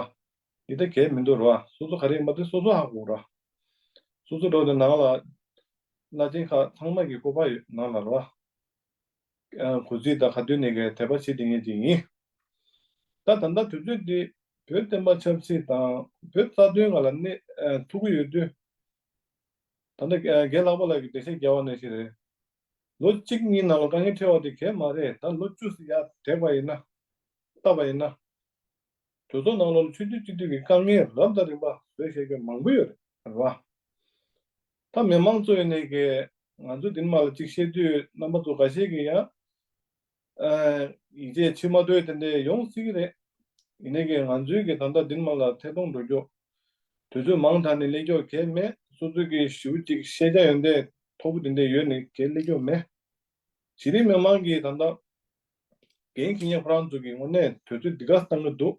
འདི་ད་གལ་མི་འདུག་རེད་བ། སོ་སོ་ག་རེ་ཡིན་པ་དེ་སོ་སོ་ཧ་གོ་རེད་བ། སོ་སོ་འགྲོ་དེ་ནང་ལ་བླ་ཆེན་ཁག་ཚང་མ་གི་སྐུ་པར་ཡོད་ནང་ལ་རེད་བ། གུས་བརྩི་དང་ག་དུས་ནས་ཀྱི་དད་པ་བྱེད་བསྡད་མཁན་ཅིག་ཡིན། ད་ད་ལྟ་དུས་ཚོད་འདི་བོད་བསྟན་པ་ཆབ་སྲིད་དང་བོད་རྩ་དོན་སྒང་ལ་གནས་ཐུག་གི་ཡོད་དུས། ད་ལྟ་རྒན་ལྷག་པ་ལགས་ཀྱིས་འགྲེལ་བཤད་རྒྱག་པ་ནང་བཞིན་རེད། ལོ་གཅིག་གཉིས་ནང་ལ་དཀའ་ངལ་འཕྲད་པ་དེ་གལ་མ་རེད། ད་ལོ་བཅུ་ཙམ་ཡར་བསྡད་པ་ཡིན་ན། བལྟས་པ་ཡིན་ན། གྲོས་ཚོགས་ནང་ལོགས་ལ་ཆོས་བརྒྱུད་སྤྱི་འཐུས་ཀྱི་དཀའ་ངལ་རབ་དང་རིམ་པ་བཟོས་བཞག་མཁན་མང་པོ་ཡོད་རེད་བ། ད་མི་མང་ཚོ་ཡིན་ནའི་གི་ང་ཚོ་འདི་ནས་མར་ལ་གཅིག་བཤད་དུས་རྣམ་པ་ཚོ་འགའ་ཤས་ཀྱིས་ཡང་ཡིད་ཆེས་བྱེད་མ་ཐུབ་དེ་འདྲ་ཡོང་སྲིད་ཀྱི་རེད། ཡིན་ནའི་གི་ང་ཚོའི་གི་ད་ལྟ་འདི་ནས་མར་ལ་ཐད་གཏོང་འགྲོ་རྒྱུ། དུས་ཚོད་མང་དྲགས་ནས་སླེབས་རྒྱུ་གལ་མེད། སོ་སོའི་གི་ཞེ་པོ་ཅིག་ཤེས་བྱ་ཡོན་ཏན་མཐོ་པོ་དེ་འདྲ་ཡོད་ནའི་གལ་སླེབས་རྒྱུ་མེད། གཞི་རིམ་མི་མང་གིས་ད་ལྟ་འགན་འཁྱེར་མཁན་ཁོ་རང་ཚོ་གི་ངོས་ནས་དུས་ཚོད་འདི་ག་བཏང་གི་འདུག་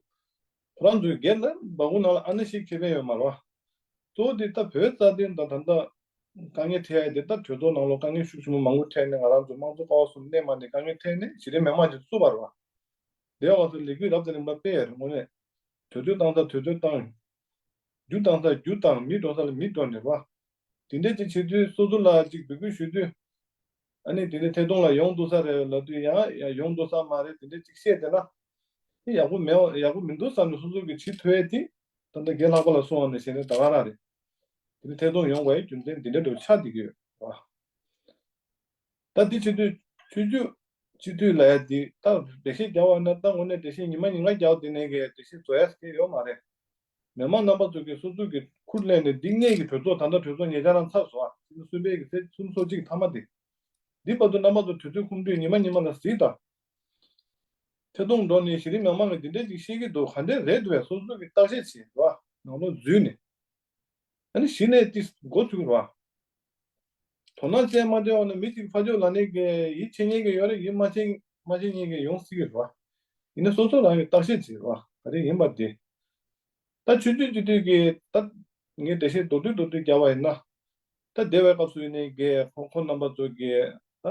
ཁོ་རང་ཚོའི་སྒེར་ལ་སྦ་ཁུག་ནང་ལ་ཨ་ནི་ཞིག་ཁེ་ཕན་ཡོད་མ་རེད་བ། གཙོ་བོ་དེ་ད་བོད་རྩ་དོན་དང་ད་ལྟ་དཀའ་ངལ་འཕྲད་ཡ་དེ། ད་གྲོས་ཚོགས་ནང་ལོགས་དཀའ་ངལ་ཤུགས་ཆེན་པོ་མང་པོ་འཕྲད་ནས་ང་རང་ཚོ་དམངས་གཙོ་ཀ་བ་གསུམ་གནས་མ་ནས་དཀའ་ངལ་འཕྲད་ནས་གཞི་རིམ་མི་མང་ཅིག་བཙུགས་པ་རེད་བ། དེ་བ་ཚོ་ལས་འགུལ་རབ་དང་རིམ་པ་སྤེལ་ཡ་རེད། དངོས་གནས་དུས་ཚོད་བཏང་ས་དུས་ཚོད་བཏང་། རྒྱུ་བཏང་ས་རྒྱུ་བཏང་། མི་འགྲོ་ས་ལ་མི་འགྲོ་ནས་རེད་བ། དེ་འདྲས་ཅིག་བྱེད་དུས་སོ་སོ་ལ་ཅིག་འབོད་སྐུལ་ཞུ་དུས། ཨ་ནི་དེ་འདྲས་ཐད་གཏོང་ལ་ཡོང་འདུག་ས་རེད་ལབ་དུས་ཡང་ཡང་ཡོང་འདུག་ས་མ་རེད། དེ་འདྲས་ཅིག་བཤད་བསྡད་ན། དེ་ཡག་པོ་མེད་པ་ཡག་པོ་མི་འདུག་བསམ་ནས་སོ་སོ་གིས་བྱེད་ཐུབ་ཡས་དེ། ད་ལྟ་རྒན་ལྷག་པ་ལགས་གསུངས་པ་ནང་བཞིན་རེད། ད་ག་རང་རེད། དེ་འདྲས་ཐད་གཏོང་ཡོང་དགོས་ཡའི་རྒྱུ་མཚན་དེ་འདྲས་འདྲ་བོ་ཆགས་བསྡད་ཀྱི་ཡོད་རེད་བ། ད་འདི་བྱེད་དུས་ཆོས་བརྒྱུད་སྤྱི་འཐུས་ལབ་ཡ་འདི་ད་འགྲེལ་བཤད་རྒྱག་པ་ན། ད་དངོས་གནས་འགྲེལ་བཤད་ཉི་མ་ཉིན་གང་རྒྱག་པ་དེ་ནས་ཀྱི་འགྲེལ་བཤད་བཟོ་ཡ་ཟེར་ཡོད་མ་རེད། མི་མང་རྣམ་པ་ཚོ་གིས་སོ་སོ་གི་ཁུར་ལེན་ནས་འདི་སྔས་ཀྱི་གྲོས་ཚོགས། ད་ལྟ་གྲོས་ཚོགས་ཉེ་ཆར་རང་ཚར་སོང་ཨ། ཚེས་གསུམ་པའི་གི་ཚེས་སུམ་ཅུ་སོ་གཅིག་མཐའ་མ་དེ། འདི་བར་དུ་རྣམ་པ་ཚོ་དུས་ཚོད་ཁོམ་དུས་ཉི་མ་ཉི་མ་ལ་གཟིགས་དང་། ཐད་གཏོང་འགྲོ་ནས་གཞི་རིམ་མི་མང་གིས་འདི་འདྲས་ཅིག་བཤད་ཀྱི་འདུག་ག་འདྲས་རེད་འདུག་བས་སོ་སོ་གིས་བརྟག་དཔྱད་བྱེད་རོགས། ནང་ལོགས་འཛུལ་ནས། ཨ་ནི་གཞི་ནས་ཏིས་འགོ་ཚུགས་རོགས། དོ་སྣང་ཅན་མ་བྱས་པ་ན་མི་གཅིག་ཕར་ཕྱོགས་ལ་ནི་གི་ཡིད་ཆེས་མཁན་གི་ཡོད་རེད། ཡིད་མ་ཆེས་མ་ཆེས་མཁན་གི་ཡོང་སྲིད་ཀྱི་རོགས། ཡིན་ན་སོ་སོ་རང་གིས་བརྟག་དཔྱད་བྱེད་རོགས། ག་རེ་ཡིན་པ་དེ། ད་ཆོས་བརྒྱུད་སྤྱི་འཐུས་ཀྱི་ད་ངས་འགྲེལ་བཤད་མདོར་བསྡུས་མདོར་བསྡུས་རྒྱབ་པ་ཡིན་ན། ད་འདས་པའི་སྐབས་སུ་ཡིན་ནའི་གི་ཁོ་ཁོ་རྣམ་པ་ཚོ་གི་ད་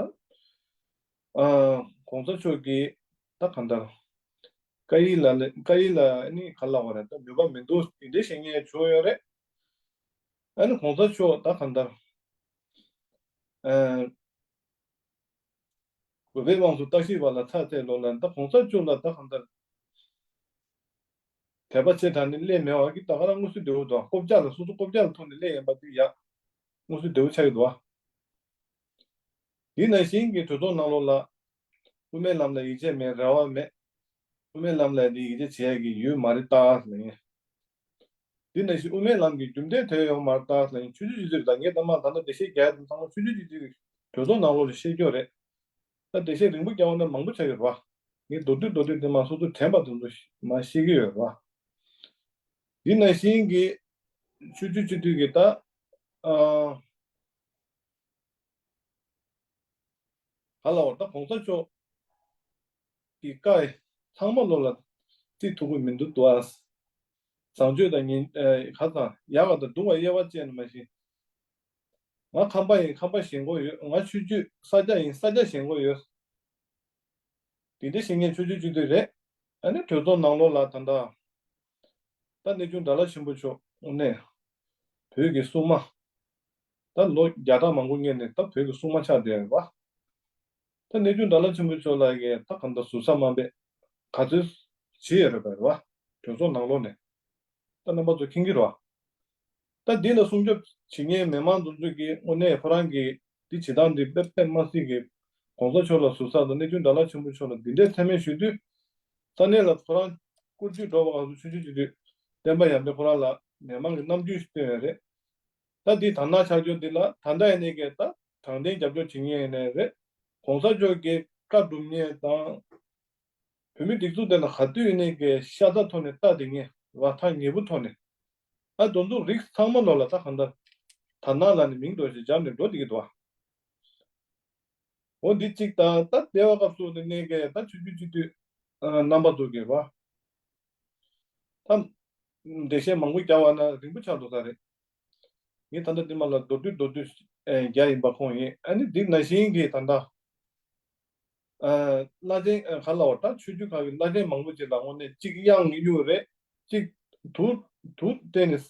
ཨ་གོང་ས་མཆོག་གི་ད་གང་ལྟར་བཀའ་ཡིག་ལ་ལ་བཀའ་ཡིག་ལ་ནི་ག་ལབ་དགོས་རེད། ད་ནུས་པ་མི་འདུག་འདི་འདྲ་བཤད་མཁན་བྱུང་ཡོད་རེད། ཨ་ནི་གོང་ས་མཆོག་ད་གང་ལྟར་ཨ་གུས་པས་དབང་དུ་བརྟག་ཞིབ་པ་ལ་ཚར་ཚད་ལོ་ལ་ད་གོང་ས་མཆོག་ལ་ད་གང་ལྟར་དད་པ་ཆེ་དྲགས་ནས་སླེབས་མེད་པ་གི་ད་ག་རང་མངོན་གསལ་དོད་པོ་འདུག་ལྐོག་ཆ་ལ་སོ་སོ་ལྐོག་ཆ་ལ་ཐུག་ནས་སླེབས་ཡིན་པ་དེ་ཡག་མངོན་གསལ་དོད་པོ་ཆགས་ཀྱི་འདུག་བ། དེ་ནང་བཞིན་གྱི་གྲོས་ཚོགས་ནང་ལོགས་ལ་དབུ་མའི་ལམ་ལ་ཡིད་ཆེས་མེད། རེ་བ་མེད། དབུ་མའི་ལམ་ལ་དེ་ཡིད་ཆེས་བྱེད་ཡ་གི་ཡུལ་མ་རེད་ད་ལབ་ཡིན། འདི་ནང་བཞིན་དབུ་མའི་ལམ་གྱི་རྒྱུ་མཚན་དེ་ཡོད་མ་རེད་ད་ལབ་ཡིན། ཆོས་བརྒྱུད་སྤྱི་འཐུས་ལ་ངས་ད་མ་ད་ལྟ་འགྲེལ་བཤད་རྒྱག་ཡ་དེ་ཚང་མ་ཆོས་བརྒྱུད་སྤྱི་འཐུས་ཀྱི་གྲོས་ཚོགས་ནང་ལོགས་ལ་བཤད་རྒྱུ་རེད། ད་འགྲེལ་བཤད་རིང་པོ་རྒྱག་པ་ན་མང་པོ་ཆགས་ཀྱི་རེད་བ། ངས་མདོར་བསྡུས་མདོར་བསྡུས་དེ་མ་སོ་སོ་དྲན་པ་དེ་ཚོ་མ་བཤད་ཀྱི་ཡོད་རེད་བ། འདི་ནང་བཞིན་གྱི་ཆོས་བརྒྱུད་སྤྱི་འཐུས་ཀྱི་ད་ཨ། ག་ལ་བར་ད་གོང་ས་མཆོག་གི་བཀའ་ཚང་མ་ལོ་ལ་བརྩི་ཐུབ་ཀྱི་མི་འདུག་འདུག་ཨ། བཟང་སྤྱོད་དང་ཉེས་ཨ་ག་དང་ཡག་པ་དང་སྡུག་པ་དབྱེ་བ་བཅད་ནས་མ་ཤེས། ང་ཁམས་པ་ཡིན། ཁམས་པ་ཞེན་ཁོག་ཡོད། ང་ཆོས་བརྒྱུད་ས་སྐྱ་ཡིན། ས་སྐྱ་ཞེན་ཁོག་ཡོད། དེ་འདྲ་བཤད་མཁན་ཆོས་བརྒྱུད་སྤྱི་འཐུས་རེད། ཨ་ནི་གྲོས་ཚོགས་ནང་ལོགས་ལ་ད་ལྟ་ད་གནས་ཆུང་དགྲ་ལྷ་ཆེན་པོ་མཆོག་དངོས་གནས་བོད་ཀྱི་སྲུང་མ། ད་ལོ་བརྒྱ་ཕྲག་མང་པོ་སྔོན་ནས་ད་བོད་ཀྱི་སྲུང་མ་ཆགས་བསྡད་ཡོད་པ། ད་གནས་ཆུང་དགྲ་ལྷ་ཆེན་པོ་མཆོག་ལ་ཡང་ད་གང་ལྟར་ཟུར་ཟ་མ་འབད་ག་ཚོད་བྱེད་ཡོད་རེད་པ་རེད་བ། གྲོས་ཚོགས་ནང་ལོགས་ནས། ད་རྣམ་པ་ཚོ་མཁྱེན་གྱི་རེད་བ། ད་འདི་ལ་སྲུང་སྐྱོབ་བྱེད་མཁན་མི་མང་དེ་ཚོ་གིས་དངོས་གནས་ཁོ་རང་གི་འདི་བྱེད་སྟངས་འདི་དཔེ་དཔེ་མ་སྲིད་ཀྱི། གོང་ས་མཆོག་ལ་ཟུར་ཟ་དང་གནས་ཆུང་དགྲ་ལྷ་ཆེན་པོ་མཆོག་ལ་འདི་འདྲའི་མཚན་སྨད་ཞུ་དུས། ས་གནས་ལ་ཁོ་རང་སྐུ་མདུན་འགྲོ་བ་ག་ཚོད་ཆུང་ཆུང་ཆུང་དུས་བསྟན་པ་ཡར་འཕེལ་ཁོ་རང་ལ་མི་མང་གི་རྣམ་འགྱུར་ཞིག་སྟོན་ཡོད་རེད། ད་འདི་དར་ནག་ཆགས་རྒྱུ་འདི་ལ་ད་ལྟ་ཡིན་ནའི་གི་ད་དྲང་བདེན་རྒྱབ་སྐྱོར་བྱེད་མཁན་ཡིན་ནའི་རེད། གོང་ས་མཆོག་གི་བཀའ་སྒྲུབ་མཁན་དང་། བོད་མི་སྒྲིག་འཛུགས་དེ་ལ་ག་དུས་ཡིན་ནའི་གི་ཤ་ཚ་ཐོག་ནས་ལྟ་བསྡད་མཁན་རེད་བ། ཐག་ཉེ་པོ་ཐོག་ནས། ཨ་དོན་དུ་རིགས་ཚང་མ་ལོ་ལ་ད་གང་ལྟར་དར་ནག་ལ་ནི་མིང་འདོགས་ཤིག་སྦྱར་ནས་འགྲོ་བསྡད་ཀྱི་འདུག་བ། འོ་འདི་གཅིག་དང་ད་ལྟ་བའི་སྐབས་སུ་ནི་གནས་ཀྱི་ད་ཆོས་བརྒྱུད་སྤྱི་འཐུས་རྣམ་པ་ཚོ་གི་བ། ད་འགྲེལ་བཤད་མང་པོ་རྒྱག་པ་ན་རིང་པོ་ཆགས་འགྲོ་ས་རེད། ངས་ད་ལྟ་འདི་མ་ལ་མདོར་བསྡུས་མདོར་བསྡུས་རྒྱག་ཡིན་པ་ཁོང་ཡིན། ཨ་ནི་འདི་ནང་བཞིན་གྱི་ད་ལྟ། བླ་ཆེན་ག་ལ་བ་ད་ཆོས་བརྒྱུད་ཁག་གི་བླ་ཆེན་མང་པོ་ཅིག་ལ་དངོས་གནས་གཅིག་གཡང་གཡུག་རེད། གཅིག་དུ་དུ་བལྟས་ནས་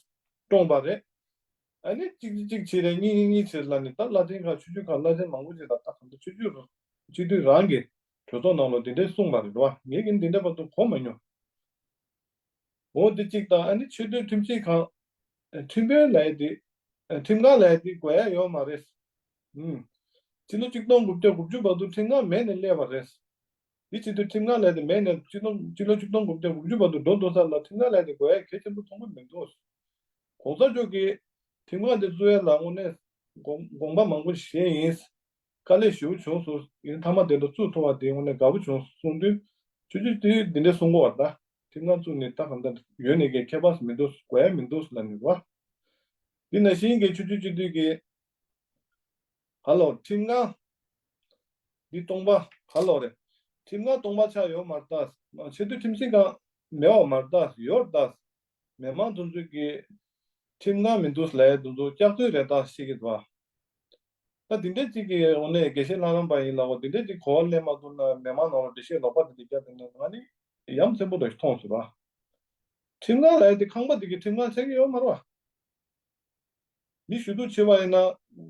བཀྲོངས་པ་རེད། ཨ་ནི་གཅིག་གཅིག་བྱས་རེད། གཉིས་གཉིས་བྱས་ལ་ནི་ད་བླ་ཆེན་ཁག་ཆོས་བརྒྱུད་ཁག་བླ་ཆེན་མང་པོ་ཅིག་ལ་ད་གང་ལྟར་ཆོས་བརྒྱུད་སྤྱི་འཐུས་རང་གི་གྲོས་ཚོགས་ནང་ལོ་འདི་འདྲས་གསུངས་པ་རེད་བ། ངས་ཀྱིས་འདི་འདྲས་པ་དུ་གོ་མ་མྱོང་། འོ་འདི་གཅིག་དང་ཨ་ནི་ཆོས་དོན་ཁྲིམས་ཞིབ་ཁང་། ཁྲིམས་དཔོན་ལབ་ཡ་དེ། ཁྲིམས་ཁང་ལབ་ཡ་དེ་དགོས་ཡ་ཡོད་མ་རེད། ཨུམ། སྤྱི་ལོ་ཆིག་སྟོང་དགུ་བརྒྱ་དགུ་བཅུ་བར་དུ་ཁྲིམས་ཁང་མེད་ནས་སླེབས་པ་རེད། དེ་བྱེད་དུས་ཁྲིམས་ཁང་ལབ་ཡ་དེ་མེད་ནས་སྤྱི་ལོ་སྤྱི་ལོ་ཆིག་སྟོང་དགུ་བརྒྱ་དགུ་བཅུ་བར་དུ་འགྲོ་འདུག་ས་ལ་ཁྲིམས་ཁང་ལབ་ཡ་དེ་དགོས་ཡ་གལ་ཆེན་པོ་མཐོང་གི་མི་འདུག་གོང་ས་མཆོག་གིས་ཁྲིམས་ཁང་དེ་བཙུགས་ཡ་ལ་དངོས་གནས་དགོངས་དགོངས་པ་མང་པོ་བཞེས་ཡིན། དཀའ་ལས་ཞེ་པོ་བྱུང་སོང་། ཡིན་མཐའ་མ་དེ་འདྲ་བཙུགས་ཐུབ་པ་དེ་དངོས་གནས་དགའ་པོ་བྱུང་གསུངས་དུས། ཆུ་ཆུ་དེ་འདི་འདྲ་གསུང་གོ་བ་ད། ཁྲིམས་ཁང་བཙུགས་ནས་ད་གང་ལྟར་ཡོད་ནས་ཀྱི་ཁྱད་པར་མི་འདུག་དགོས་ཡ་མི་འདུག་ལབ་ནས་རོ། འདི་ནང་བཞིན་གྱི་ཆུ་ཆུ་ཆུ་དུས་ཀྱི། ཧ་ལོ་ཁྲིམས་ཁང་། འདི་སྟོང་པ་ཧ་ལོ་རེད། ཁྲིམས་ཁང་སྟོང་པ་ཆགས་ཡོད་མ་རེད་ད། ཆེས་མཐོའི་ཁྲིམས་ཞིབ་ཁང་མེད་པ་མ་རེད་ད། ཡོད་རེད་ད། མི་མང་དེ་ཚོས་ཀྱི་ཁྲིམས་ཁང་མི་འདུག་ལབ་ཡ་དེ་ཚོ་སྐྱག་རྫུན་རེད་ད་ཤེས་ཀྱི་འདུག་ཨ། ད་དེ་འདྲ་གཅིག་གི་འོ་ནས་དགེ་བཤེས་ལྷ་རམས་པ་ཡིན་ལ་འོ་དེ་འདྲ་གཅིག་གོ་བ་ལེན་མ་ཐུབ་ན་མི་མང་ནང་ལ་འགྲེལ་བཤད་ལོག་པ་དེ་འདྲ་རྒྱག་དེ་ནས་ང་ནི་ཡ་མཚན་པོ་རེ་མཐོང་སོང་ར། ཁྲིམས་ཁང་ལབ་ཡ་དེ་ཁང་པ་དེ་གི་ཁྲིམས་ཁང་ཆགས་ཀྱི་ཡོད་མ་རེད་བ། མི་ཞུ་གཏུག་བྱེད་པ་ཡིན་ན་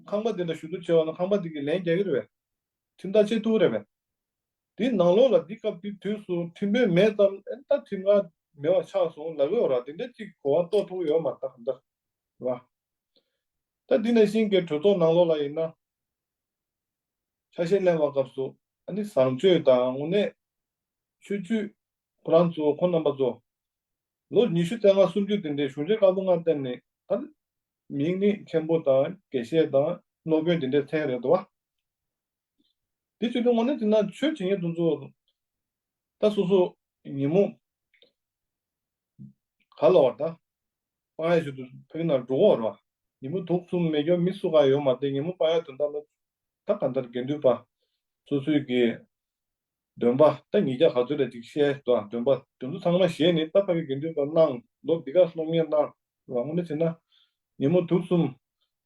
ཁང་པ་དེ་འདྲ་ཞུ་གཏུག་བྱེད་པ་ན་ཁང་པ་དེ་གི་ལན་རྒྱག་གི་རེད་པས། ཁྲིམས་ཐག་བཅད་ཐུབ་ཀྱི་རེད་པས། དེའི་ནང་ལོགས་ལ་འདི་སྐབས་དེ་དུས་སུ་ཁྲིམས་དཔོན་མེད་ཙང་ཨེ་ད་ཁྲིམས་ཁང་མེད་པ་ཆགས་སོང་ལབ་ཀྱི་ཡོད་ར། དེ་འདྲ་གཅིག་གོ་བ་རྟོགས་ཐུབ་ཀྱི་ཡོད་མ་རེད་ད་གང་ལྟར་རེད་བ། ད་འདི་ནང་བཞིན་གྱི་གྲོས་ཚོགས་ནང་ལོགས་ལ་ཡིན་ན། ཆ་ཤས་ལེན་པའི་སྐབས་སུ་ཨ་ནི་བཟང་སྤྱོད་དང་དངོས་གནས་ཆོས་བརྒྱུད་ཁོ་རང་ཚོ་ཁོང་རྣམ་པ་ཚོ་ལོ་ཉི་ཤུ་རྩ་ལྔ་སུམ་ཅུ་དེ་འདྲའི་གཞུང་ཆེན་བཀའ་པོད་ལྔ་བསྟན་ནས་ད་མིང་ནི་མཁན་པོ་དང་དགེ་བཤེས་དང་སློབ་དཔོན་དེ་འདྲའི་མཚན་རེད་འདུག་བ། དེ་བྱེད་དུས་དངོས་གནས་བྱས་ན་ཆོས་བྱེད་མཁན་དེ་ཚོ་ད་སོ་སོ་ཉིན་མོ་ག་ལ་བ་ད་སྤང་ཡ་ཞིག་ཏུ་ཕ་གི་ན་འགྲོ་གོ་ར། ཉིན་མོ་དུག་གསུམ་མེ་སྒྱོགས་མི་སུ་ག་ཡོད་མ་རེད། ཉིན་མོ་སྤང་ཡ་དོན་དག་ལ་ད་གང་ལྟར་དགེ་འདུན་པ་སོ་སོའི་གི་འདོན་པ་ད་ཉིས་བརྒྱ་ག་ཚོད་རེད་ཅིག་བཤད་དོ། འདོན་པ་དེ་ཚོ་ཚང་མ་བཞེས་ནས་ད་ཕ་གི་དགེ་འདུན་པ་གནང་། ལོ་འདི་ག་སློབ་གཉེར་གནང་། རང་ངོ་ནས་བྱས་ན་ཉིན་མོ་དུག་གསུམ་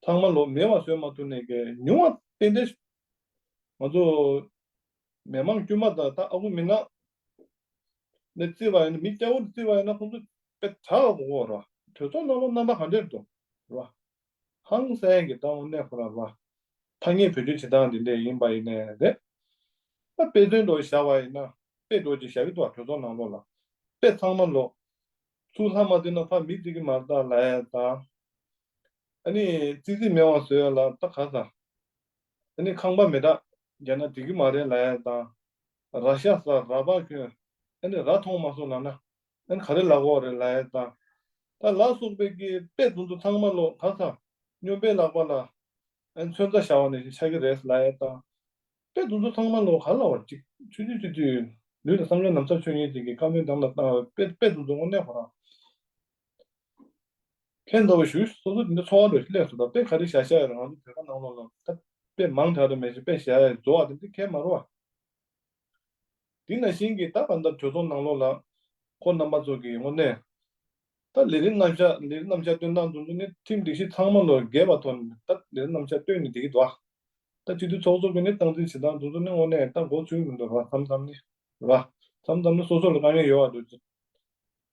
ཚང་མ་ལོ་མེ་བ་བཟོས་མ་ཐུབ་ནས་གི་ཉུང་བ་ཏན་ཏན་ང་ཚོ་མི་མང་དཀྱུས་མ་དང་ད་ཨ་ཁུ་མི་ནག་ནས་བརྩིས་པ་ཡིན་ན། མི་སྐྱ་བོ་ནས་བརྩིས་པ་ཡིན་ན་ཁོང་ཚོ་དཔེ་དྲག་གོ་གོ་ར། གྲོས་ཚོགས་ནང་ལོགས་རྣམ་པ་ག་འདྲས་འདུག་ར། ཧང་སང་གི་ད་དངོས་གནས་ཁོ་རང་ར། ཐ་སྙད་བེད་སྤྱོད་བྱེད་སྟངས་འདི་འདྲས་ཡིན་པ་ཡིན་ནའི་རེད། ད་དཔེ་མཚོན་འདྲ་བཞག་པ་ཡིན་ན་དཔེ་འདྲ་ཅིག་བཞག་གི་འདུག་གྲོས་ཚོགས་ནང་ལོགས་ལ། དཔེ་ཚང་མ་ལོ། ཚུར་ལྷ་མ་བསྟེན་ན་ཕ་མི་བརྩི་གི་མ་རེད་ད་ལབ་ཡ་དང་། ཨ་ནི་ཙི་ཙི་མེད་པ་བཟོས་ཡ་ལ་ད་ག་ས། ཨ་ནི་ཁང་པ་མེ་སྟག་རྒྱག་ན་འགྲིག་གི་མ་རེད་ལབ་ཡ་དང་། ར་ཤ་ཟ་ར་ལྤགས་གྱོན། ཨ་ནི་ར་མཐོང་མ་སོང་ལབ་ན། ཨ་ནི་ག་རེ་ལབ་དགོས་རེད་ལབ་ཡས་དང་། ད་ལ་སོགས་པའི་གི་དཔེ་དེ་ཚོ་ཚང་མ་ལོ་ག་ས་སྨྱོན་པའི་ལག་པ་ལ་ཨ་ནི་མཚོན་རྟགས་བཞག་པ་ནང་བཞིན་ཆགས་ཀྱི་རེད་ལབ་ཡས་དང་། དཔེ་དེ་ཚོ་ཚང་མ་ལོ་ག་ལབ་པ་ཅིག་ཆུ་ཆུ་ཆུ་ཆུ་ལུས་དང་བསམ་བློའི་ནམ་མཚར་ཆོས་ཉིད་ཅིག་གི་བཀའ་མོལ་དང་ལ་བཏང་བའི་དཔེ་དཔེ་དེ་ཚོ་དངོས་གནས་ཁོ་རང་ཁྱེད་འདྲ་བོ་ཞུ་སོ་སོ་དེ་འདྲ་ཚོར་བ་འདྲ་སླེབས་སོང་། ད་དཔེ་ག་རེ་བཞག་བཞག་ཡོད་རེད། ང་ཚོ་བོད་པ་ནང་ལོགས་ལ་ད་དཔེ་མང་དྲགས་རེད་མེད་ཅིག་དཔེ་བཞག་ཡས་རྫོགས་པ་དེ་འདྲ་ཁྱད་མ་རུང་བ། དེ་ནང་བཞིན་གྱི་ད་གང་ལྟར་གྲོས་ཚོགས་ནང་ལོགས་ལ་ཁོ་རྣམ་པ་ཚོ་གི་དངོས་གནས་ད་ལས་རིམ་རྣམ་གཞག་ལས་རིམ་རྣམ་གཞག་སྟོན་སྟངས་དེ་ཚོ་ནི་ཁྲིམས་སྒྲིག་གཞི་ཚང་མ་ལོ་འགལ་བ་ཐོག་ནས་ད་ལས་རིམ་རྣམ་གཞག་སྟོན་ནས་བསྡད་ཀྱི་འདུག་ཨ། ད་སྤྱི་འཐུས་ཚོགས་གཙོ་གི་ནི་སྟངས་འཛིན་བྱེད་སྟངས་དེ་ཚོ་ནི་དངོས་གནས་ད་མགོ་ཚོས་མི་འདུག་ར། མཚམས་མཚམས་ནི་ར། མཚམས་མཚམས་ནི་སོ་སོ་ལ་དཀའ་ངལ་ཡོད་པ་འདུག་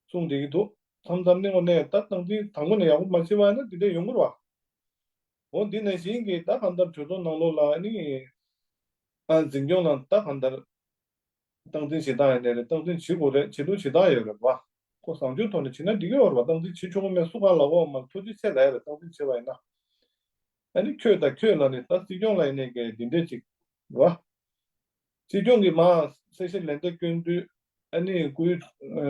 གསུངས་བསྡད་ཀྱི་འདུག་མཚམས་མཚམས་ནི་དངོས་གནས་ད་སྟངས་འཛིན་དང་པོ་ནས་ཡག་པོ་མ་བྱས་པ་ཡིན་ན་དེ་འདྲ་ཡོང་གི་རེད་བ། འོ་འདི་ནང་བཞིན་གྱི་ད་གང་ལྟར་གྲོས་ཚོགས་ནང་ལོགས་ལ་ནི་ཨ་འཛིན་སྐྱོང་ལ་ད་གང་ལྟར་སྟངས་འཛིན་བྱེད་སྟངས་ཡིན་ནའི་རེད། སྟངས་འཛིན་བྱེད་དགོས་རེད། བྱེད་ལུགས་བྱེད་སྟངས་ཡོད་རེད་བ། ཁོ་བཟང་སྤྱོད་ཐོག་ནས་བྱེད་ན་འགྲིག་གི་ཡོད་རེད་བ། སྟངས་འཛིན་བྱེད་ཆོག་གི་མེད་སུ་གང་ལབ་དགོས་མ་ཐུགས་རྗེ་ཆེ་ལབ་ཡ་རེད། སྟངས་འཛིན་བྱེད་པ་ཡིན་ན། ཨ་ནི་ཁྱོད་དང་ཁྱོད་ལ་ནི་ད་སྲིད་སྐྱོང་ལ་ཡིན་ནའི་གལ་འདི་འདྲས་ཅིག་རེད་བ། སྲིད་སྐྱོང་གིས་མར་གསལ་བཤད་ལན་འདེབས་སྐྱོན་དུས་ཨ་ནི་བཀུར་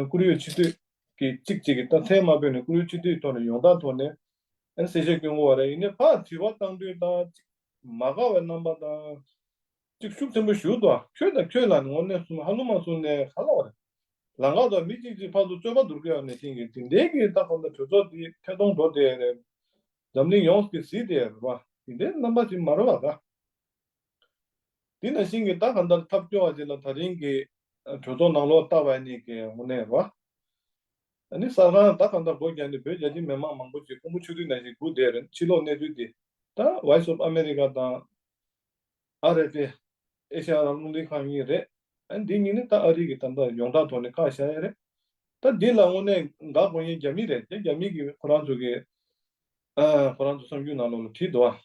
བཀུར་འོས་སྤྱི་འཐུས་ཀྱི་གཅིག་གཅིག་གིས་ད་མཚན་མ་འབོད་ནས་བཀུར་འོས་སྤྱི་འཐུས་ཐོག་ནས་ཡོང་སྟངས་ཐོག་ནས་ཨ་ནི་གསལ་བཤད་སྐྱོན་དགོས་པ་རེད། ཡིན་ནའི་ཕར་དྲི་བ་བཏང་དུས་ད་ཅིག་མ་དགའ་བའི་རྣམ་པ་དང་། ཅིག་ཤུགས་ཆེན་པོ་ཞུ་འདུག་ཁྱོད་དང་ཁྱོད་ལ་ནི་དངོས་གནས་གསུང་ཧ་ལུ་མ་གསུང་ནས་ག་ལ་བ་རེད། ལམ་ཁ་དང་མི་གཅིག་གཅིག་ཕར་ཚུར་རྩོད་པ་བསྡུར་གི་ཡོད་ནས་ཤིང་གི་དེ་འདྲའི་གི་ད་གང་ལྟར་གྲོས་ཚོགས་འདི་ཐད་གཏོང་འགྲོ་བསྡད་རེད། འཛམ་གླིང་ཡོངས་ཀྱི་གཟིགས་བསྡད་རེད་བ། དེ་འདྲའི་རྣམ་པ་ཅིག་མ་རེད་བ་ད། དེ་ནང་བཞིན་གྱི་ད་གང་ལྟར་ཐབས་སྐྱོ་བ་ཅིག་ལ་ད་རིང་གི་གྲོས་ཚོགས་ནང་ལོགས་ལྟ་བ་ནི་གི་དངོས་གནས་རེད་བ། ཨ་ནི་གསར་ཁང་ད་གང་ལྟར་སྒོ་བརྒྱབ་ནས་བོད་རྒྱ་ཆེའི་མི་མང་མང་པོ་ཅིག་ཁོང་ཁྲོ་ཆུ་རུད་ནང་བཞིན་སྒུག་བསྡད་རེད། ཕྱི་ལོགས་གནས་ཚུལ་འདི་ད་Voice of America དང་། ཨ་རེ་ཏེ། ཨེ་ཤ་ཡ་རང་དབང་རླུང་འཕྲིན་ཁང་གཉིས་རེད། ཨ་འདི་གཉིས་ནི་ད་ཨ་རི་གི་ད་ལྟ་ཡོངས་གྲགས་ཐོག་ནས་བཀག་བཞག་ཡ་རེད། ད་འདི་ལ་དངོས་གནས་དགའ་དགོས་ཡས་རྒྱ་མི་རེད་དེ། རྒྱ་མི་གི་ཁོ་རང་ཚོ་གི་ཨ་ཁོ་རང་ཚོ་གསར་འགྱུར་ནང་ལོགས་ལ་བྲིས་འདུག་ཨ།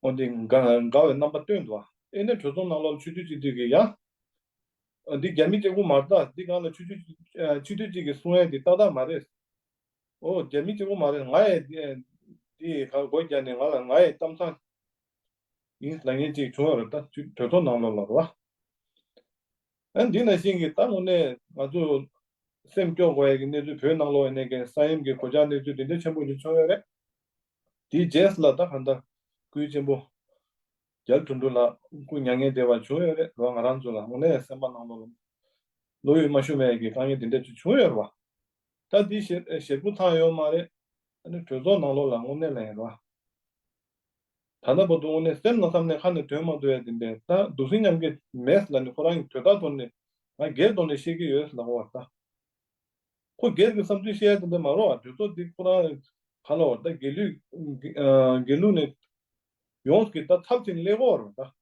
འོ་འདི་དགའ་དགའ་བའི་རྣམ་པ་སྟོན་འདུག་ཨ། ཨེ་ནས་གྲོས་ཚོགས་ནང་ལོགས་ལ་ཆོས་རྒྱུད་སྤྱི་འཐུས་ཀྱི་ཡ། ཨ་འདི་རྒྱ་མི་གཅིག་པུ་མ་རེད་ད། འདི་སྒང་ལ་ཆོས་རྒྱུད་ཨ་སྤྱི་འཐུས་གཅིག་གིས་གསུང་ཡས་འདི་ཏག་ཏག་མ་རེད། ཨོ་རྒྱ་མི་གཅིག་པུ་མ་རེད། ང་ཡི་འདི་འདི་ག་སྒོ་བརྒྱབ་ནས་ང་ལ་ང་ཡི་གཏམ་བཟང་ཡིན་ལབ་མཁན་ཅིག་བྱུང་ཡོད་རེད་ད། གྲོས་ཚོགས་ནང་ལོགས་ལ་རེད་བ། ཨ་འདི་ནང་བཞིན་གྱི་ད་དངོས་གནས་ང་ཚོ་སེམས་སྐྱོ་དགོས་ཡ་གི་གནས་ཚུལ། བོད་ནང་ལོགས་ཡིན་ནའི་གི་ས་ཡོམ་གྱི་གོད་ཆག་གནས་ཚུལ་འདི་འདྲ་ཆེན་པོ་ཞིག་བྱུང་ཡོད་རེད། དེའི་རྗེས་ལ་ད་གང་ལྟར་སྐུའི་གཅེན་པོ་རྒྱ་དོན་གྲུབ་ལགས་སྐུ་མྱ་ངན་འདས་པ་བྱུང་ཡོད་རེད་རོ། ང་རང་ཚོ་ལ་དངོས་གནས་སེམས་པ་ནང་ལོགས་ལ་བློ་ཡུལ་མ་ཞུ་མེད་ཀྱི་དཀའ་ངལ་འདི་འདྲ་ཅིག་བྱུང་ཡོད་རེད་བ། ད་འདི་ཞེ་ཞེ་པོ་ཐང་ཡོད་མ་རེད། ཨ་ནི་གྲོས་ཚོགས་ནང་ལོགས་ལ་དངོས་གནས་ལ་ཡིན་རོ། ད་ལྟ་བར་དུ་དངོས་གནས་སེམས་ནང་བསམ་ནས་ཁ་ནས་ཐོན་མ་ཐུབ་ཡ་དེ་འདྲས། ད་སྡུག་སྲན་མཉམ་སྐྱེད་མེད་ལ་ནི་ཁོ་རང་གི་དོས་ཐག་ཐོག་ནས་ང་སྒེར་ཐོག་ནས་བཤད་ཀྱི་ཡོད་ལབ་པ་ད། ཁོ་སྒེར་གྱི་བསམ་ཚུལ་བཤད་ཡ་དེ་འདྲ་མ་རོ། གྲོས་ཚོགས་འདི་ཁོ་རང་ག་ལ་བ་ད་སྒེར་ལུས་སྒེར་ལུས་ནས་ཡོངས་ཀྱི་ད་ཚབ་ཅིག་སླེབས་ཀྱི་ཡོད་རེད་ད།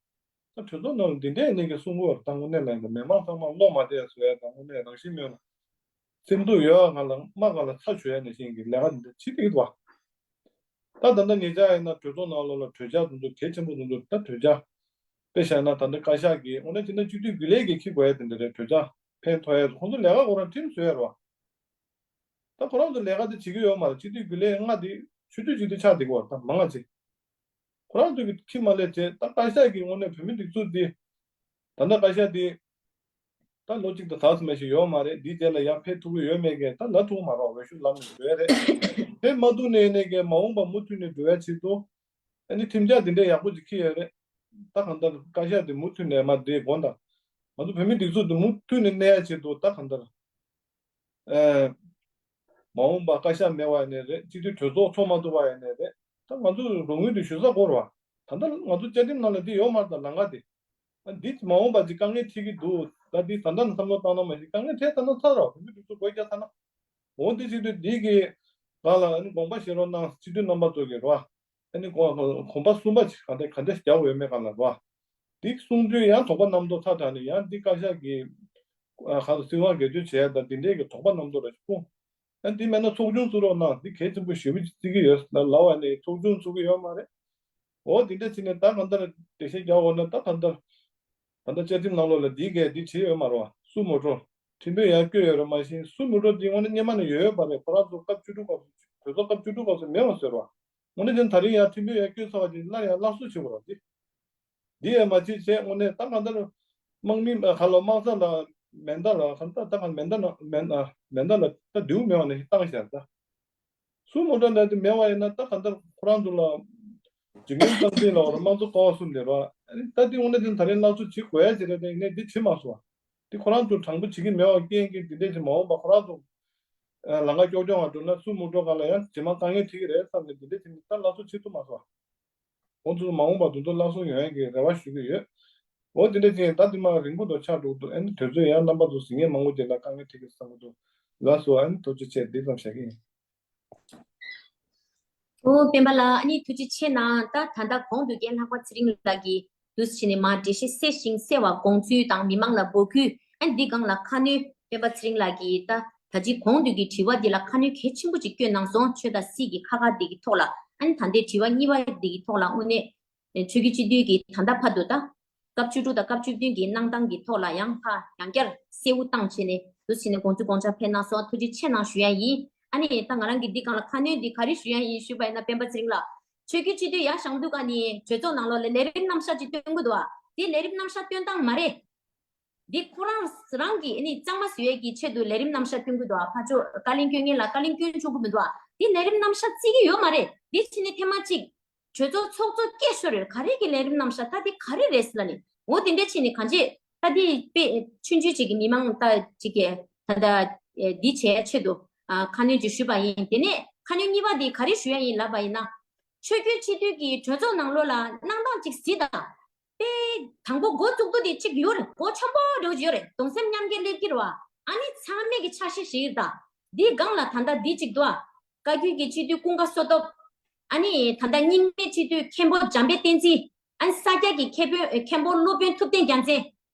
ད་གྲོས་ཚོགས་ནང་ལ་འདི་འདྲས་ནས་ཀྱི་གསུང་གི་ཡོད་རེད་ད། དངོས་གནས་ལ་ཡིན་ད་མི་མང་ཚང་མ་བློ་མ་བདེ་བཟོ་ཡ་ད། དངོས་གནས་རང་བཞིན་མེད་ལ། སེམས་སྡུག་ཡོད་ང་ལ་དམག་ག་ལ་ཚ་བྱོས་ཡ་ནས་བཞིན་གྱི་ལས་ཀ་འདི་འདྲ་བྱེད་ཀྱི་འདུག་བ། ད་ད་ལྟ་ཉེ་ཆར་ཡིན་ན་གྲོས་ཚོགས་ནང་ལོགས་ལ་གྲོས་འཆར་དེ་ཚོ་གལ་ཆེན་པོ་དེ་ཚོ་ད་གྲོས་འཆར་དཔེ་བཞག་ན་ད་ལྟ་བཀའ་ཤག་གིས་དངོས་གནས་བྱས་ན་སྤྱི་འཐུས་རྒྱུན་ལས་ཀྱིས་འཁྱེར་དགོས་ཡ་དེ་འདྲ་རེད། གྲོས་འཆར་ཕན་ཐོགས་ཡ་ཁོང་ཚོ་ལས་ཀ་ཁོ་རང་ཁྲིམས་བཟོས་ཡ་རེད་བ། ད་ཁོ་རང་ཚོ་ལས་ཀ་དེ་བྱེད་ཀྱི་ཡོད་མ་རེད། སྤྱི་འཐུས་རྒྱུན་ལས་ལྔ་དེ་ཆུང་ཆུང་ཅིག་དེ་ཆགས་བསྡད་ཀྱི་ཡོད་རེད་ད་མང་ང་ཅིག་ཁོ་རང་ཚོ་གིས་འཁྱེར་མ་ལས་བྱས། ད་བཀའ་ཤག་གིས་དངོས་གནས་བོད་མི་སྒྲིག་འཛུགས་འདི་ད་ལྟ་བཀའ་ཤག་འདི་ད་ལོ་གཅིག་དང་ཟླ་ཟིན་པ་ཞིག་ཡོད་མ་རེད། འདིའི་རྗེས་ལ་ཡང་ཕེབས་ཐུབ་ཀྱི་ཡོད་མེད་ཀྱི་ད་ལབ་ཐུབ་ཀྱི་མ་རེད། འོས་ཤོག་ལམ་ནས་འགྲོ་ཡ་རེད། ཕེབས་མ་ཐུབ་ནའི་ནས་ཀྱི་མ་འོངས་པ་མུ་མཐུད་ནས་འགྲོ་ཡ་ཆེད་དུ་ཨ་ནི་ཁྲིམས་འཆར་འདི་འདྲའི་ཡག་པོ་ཅིག་འཁྱེར་ཡོད་རེད། ད་གང་ལྟར་བཀའ་ཤག་འདི་མུ་མཐུད་ནས་མ་འདིའི་དགོངས་དག་ང་ཚོ་བོད་མི་སྒྲིག་འཛུགས་འདི་མུ་མཐུད་ནས་གནས་ཡ་ཆེད་དུ་ད་གང་ལྟར། ཨེ། མ་འོངས་པ་བཀའ་ཤག་མེད་པ་ཡིན་ནའི་རེད། སྤྱི་འཐུས་གྲོས་ཚོགས་ཚོགས་མ་ཐུབ་པ་ཡིན་ནའི་རེད། ད་ང་ཚོ་རོགས་དངུལ་དེ་ཞུ་ས་དགོས་རེད་བ། ད་ལྟ་ང་ཚོ་བཅའ་ཁྲིམས་ནང་ལ་འདི་ཡོད་མ་རེད་ད་ལམ་ཁ་དེ། ཨ་འདི་མ་འོངས་པ་ཅིག་དཀའ་ངལ་འཕྲད་ཀྱི་འདུག་ད་འདི་ད་ལྟ་ནས་བསམ་བློ་བཏང་ན་མ་གཞི་དཀའ་ངལ་འཕྲད་ཚར་ན་ཚར་རོགས། བོད་མི་སྒྲིག་འཛུགས་སྒོ་རྒྱག་ཚར་ན། འོ་འདི་བྱེད་དུས་འདི་གི་སྒང་ལ་ཨ་ནི་དགོངས་པ་བཞེས་རོགས་གནང་སྤྱི་འཐུས་རྣམ་པ་ཚོ་གི་རེད་བ། ཨ་ནི་གོ་གོམ་པ་གསུམ་པ་ཅིག་ག་འདྲ་ག་འདྲ་རྒྱག་འོས་མེད་ག་ལ་རོ། འདི་གསུང་དུས་ཡང་དོགས་པ་རྣམ་རྟོག་ཚ་དྲགས་ནས་ཡང་འདི་བཀའ་ཤག་གི་ཨ་ཁ་ལ་སྲིད་དབང་སྒེར་གཅོད་བྱས་ཡ་ད་འདི་འདྲའི་གི་དོགས་པ་རྣམ་རྟོག་ར་ཞིག་སྤུངས། ཨ་འདི་མེད་ན་ཚོགས་ཆུང་བཙུགས་རོགས་གནང་། འདི་གལ་ཆེན་པོ་ཞེ་པོ་ཅིག་བརྩི་གི་ཡོད་ལ་ལབ་པ་ནས་ཚོགས་ཆུང་བཙུགས་གི་ཡོད་མ་རེད། འོ་འདི་འདྲ་བྱས་ནས་ད་གང་ལྟར་འགྲེལ་བཤད་རྒྱག་འོ་ན་ད་གང་ལྟར་ད་ལྟ་བཅའ་ཁྲིམས་ནང་ལོགས་ལ་འདི་གས་འདི་བྱས་ཡོད་མ་རེད་བ། སུ་མོ་ཊ་ཁྲིམས་དཔོན་ཡར་བསྐོས་ཡོད་རེད། མ་གཞི་སུ་མོ་ཊ་འདི་དངོས་གནས་སྔོན་མ་ནས་ཡོད་ཡོད་པ་རེད། ཁོ་རང་ཚོ་སྐབས་བཅུ་དྲུག་སྐབས་སུ་གྲོས་ཚོགས་སྐབས་བཅུ་དྲུག་སྐབས་སུ་མེད་པ་བཟོས་རེད་བ། དངོས་གནས་བྱས་ན་ད་རིང་ཡང་ཁྲིམས་དཔོན་ཡར་བསྐོས་ཚར་བ་དེ་སླར་ཡང་སླར་གསོ་བྱེད་དགོས་རེད་དེ། འདི་ཡང་མ་བྱེད་བྱས་དངོས་གནས་ད་གང་ལྟར་དམག་མི་ག་ལ་དམག་ས་ལ་ མེ་མདའ་ལ་གང་ལྟར་ད་གང་མེ་མདའ་ན་མེ་མདའ་མེ་མདའ་ལ་ད་མདེའུ་མེད་པ་ནས་བཏང་བཞག་ད། སུ་མོ་ཊ་འདྲ་དེ་མེད་པ་ཡིན་ན་ད་གང་ལྟར་ཁོ་རང་ཚོ་ལ་འཇིགས་སྣང་བཏང་སྲིད་ལ་བར་དམངས་གཙོ་ཀ་བ་གསུམ་དེ་ར། ད་དེ་དངོས་གནས་དེ་ད་རེས་སླར་གསོ་བྱེད་དགོས་ཡ་ཅིག་རེད་དེ་ཡིན་ནའི་དེ་བྱེད་མ་སོང་བ། དེ་ཁོ་རང་ཚོ་དྲང་པོ་བྱེད་ཀྱི་མེད་པ་རྐྱེན་གྱིས་དེ་འདྲས་ཅིག་མ་འོངས་པ་ཁོ་རང་ཚོ་ལམ་ཁ་ཀྱོག་ཀྱོག་ང་འགྲོ་ན་སུ་མོ་ཊ་ག་ལ་ཡང་རྗེས་མ་དཀའ་ངལ་འཕྲད་ཀྱི་རེད་བསམ་ནས་དེ་འདྲས་བྱེད་ནས་ད་སླར་གསོ་བྱེད་ཐུབ་མ་སོང་བ། ཁོང་ཚོ་མ་འོངས་པར་དུ་ཚོ་སླར་གསོ་ཡོང་ཡག་གི་རེ་བ་ཞུ་གི་ཡོད། འོ་དེ་འདྲ་ཅིག་ད་དེ་མ་རིང་པོ་འགྲོ་ཆགས་འགྲོ་འདུག་ཨ་ནི་དུས་ཚོད་ཡང་རྣམ་པ་ཚོ་གཟིགས་མཁན་མང་པོ་དེ་ལ་དཀའ་ངལ་འཕྲད་ཀྱི་བསམ་གྱི་འདུག་ལགས་སོ། ཨ་ནི་ཐུགས་རྗེ་ཆེ། འདི་ཙམ་བྱ་གི་ཡིན། ཨོ་སྤེན་པ་ལགས། ཨ་ནི་ཐུགས་རྗེ་ཆེ་གནང་། ད་ད་ལྟ་གོང་དུ་རྒན་ལྷག་པ་ཚེ་རིང་ལགས་ཀྱིས་འདུག་སེ་བྱས་ནས་མར་འགྲེལ་བཤད་གསལ་ཞིང་གསལ་བ་དགོངས་ཚུལ་དང་མི་མང་ལ་འབོད་སྐུལ། ཨ་ནི་འདི་སྒང་ལ་ཁ་སྣོན་སྤེན་པ་ཚེ་རིང་ལགས་ཀྱིས་ད་ད་ཅི་གོང་དུ་གི་དྲི་བ་འདི་ལ་ཁ་སྣོན་གལ་ཆེན་པོ་ཅིག་བསྐྱོན་གནང་སོང་། ཆོས་དང་སྲིད་ཀྱི་ཁ་ཁ་འདི་གི་ཐོག་ལ། ཨ་ནི་ད་ལྟའི་དྲི་བ་གཉིས་པ་འདི་གི་ཐོག་ལ་དངོས་གནས་ཆོས་བརྒྱུད་སྤྱི་འཐུས་ཀྱི་ད་ལྟ་བར་དུ་ད་སྐབས་བཅུ་དྲུག་དང་སྐབས་བཅུ་བདུན་གྱི་གནང་སྟངས་ཀྱི་ཐོག་ལ་ཡང་ཧ་ཡང་བསྐྱར་གསལ་པོ་བཏང་བྱས་ནས་འདུག་སེ་བྱས་ནས་དགོངས་ཚུལ་དགོངས་འཆར་ཕེབས་གནང་སོང་། ཐུགས་རྗེ་ཆེ་གནང་ཞུ་ཡ་ཡིན། ཨ་ནི་ད་ང་རང་གིས་འདི་སྒང་ལ་ཁ་སྣོན་འདི་ག་རེ་ཞུ་ཡ་ཡིན་ཞུས་པ་ཡིན་ན་སྤེན་པ་ཚེ་རིང་ལགས། ཆོས་བརྒྱུད་སྤྱི་འཐུས་ཡར་བཞེངས་དུས་ག་ནི་གྲོས་ཚོགས་ནང་ལོགས་ལ་ལས་རིམ་རྣམ་གཞག་ཅིག་སྟོན་གྱི་འདུག་ཨ། འདི་ལས་རིམ་རྣམ་གཞག་སྟོན་སྟངས་མ་རེད། འདི་ཁོ་རང་རང་གིས་ཨ་ནི་གཙང་མ་བཟོ་ཡས་ཀྱི་ཆེད་དུ་ལས་རིམ་རྣམ་གཞག་སྟོན་གྱི་འདུག་ཨ། ཕར་ཕྱོགས་བཀའ་ལན་སྐྱོན་མཁན་ལ་བཀའ་ལན་སྐྱོན་ཆོག་གི་མི་འདུག་ཨ། འདི་ལས་རིམ་རྣམ་གཞག་བརྩི་གི་ཡོད་མ་རེད། འདི་ཕྱིན་ནས་ཐེངས་མ་གཅིག་གྲོས་ཚོགས་ཚོགས་གཙོ་སྐད་ཤོར་ཡོད་རེད། ག་རེ་གི་ལས་རིམ་རྣམ་གཞག་ད་འདི་ག་རེ་རེད་ཟེར་ལབ་ནས། འོ་དེ་འདྲ་བྱས་ནས་གང་ཅི་ད་འདི་དཔེ་ཆུང་ཆུང་ཅིག་གི་མི་མང་ད་ཅིག་གིས་ད་ད་འདི་བྱས་ཆེད་དུ་ཨ་ཁ་སྣོན་ཅིག་ཞུས་པ་ཡིན། དེ་ནས་ཁ་སྣོན་གཉིས་པ་འདི་ག་རེ་ཞུ་ཡ་ཡིན་ལབ་པ་ཡིན་ན། ཆོས་བརྒྱུད་སྤྱི་འཐུས་ཀྱི་གྲོས་ཚོགས་ནང་ལོགས་ལ་གནང་སྟངས་ཅིག་གཟིགས་དང་། དེ་དང་པོ་འགོ་བཙུགས་དུས་དེ་གཅིག་ཡོད་རེད། འགོ་ཆེན་པོ་འགྲོ་གི་ཡོད་རེད། གདུང་སེམས་མཉམ་སྐྱེད་སླེབས་ཀྱི་རེད་བ། ཨ་ནི་ཚང་མས་ཀྱི་ཆ་ཤས་ཤིག་ཡིན་ད། འདིའི་སྒང་ལ་ད་ལྟ་འདི་གཅིག་འདུག་ཨ། བཀའ་བརྒྱུད་ཀྱི་སྤྱི་འཐུས་ཀུན་དགའ་བསོད་སྟོབས། ཨ་ནི་ད་ལྟ་རྙིང་མའི་སྤྱི་འཐུས་མཁན་པོ་འཇམ་དཔལ་བསྟན་འཛིན། ཨ་ནི་ས་སྐྱ་གི་མཁན་པོ་མཁན་པོ་སློབ་དཔོན་ཐུབ་བསྟན་རྒྱལ་མཚན།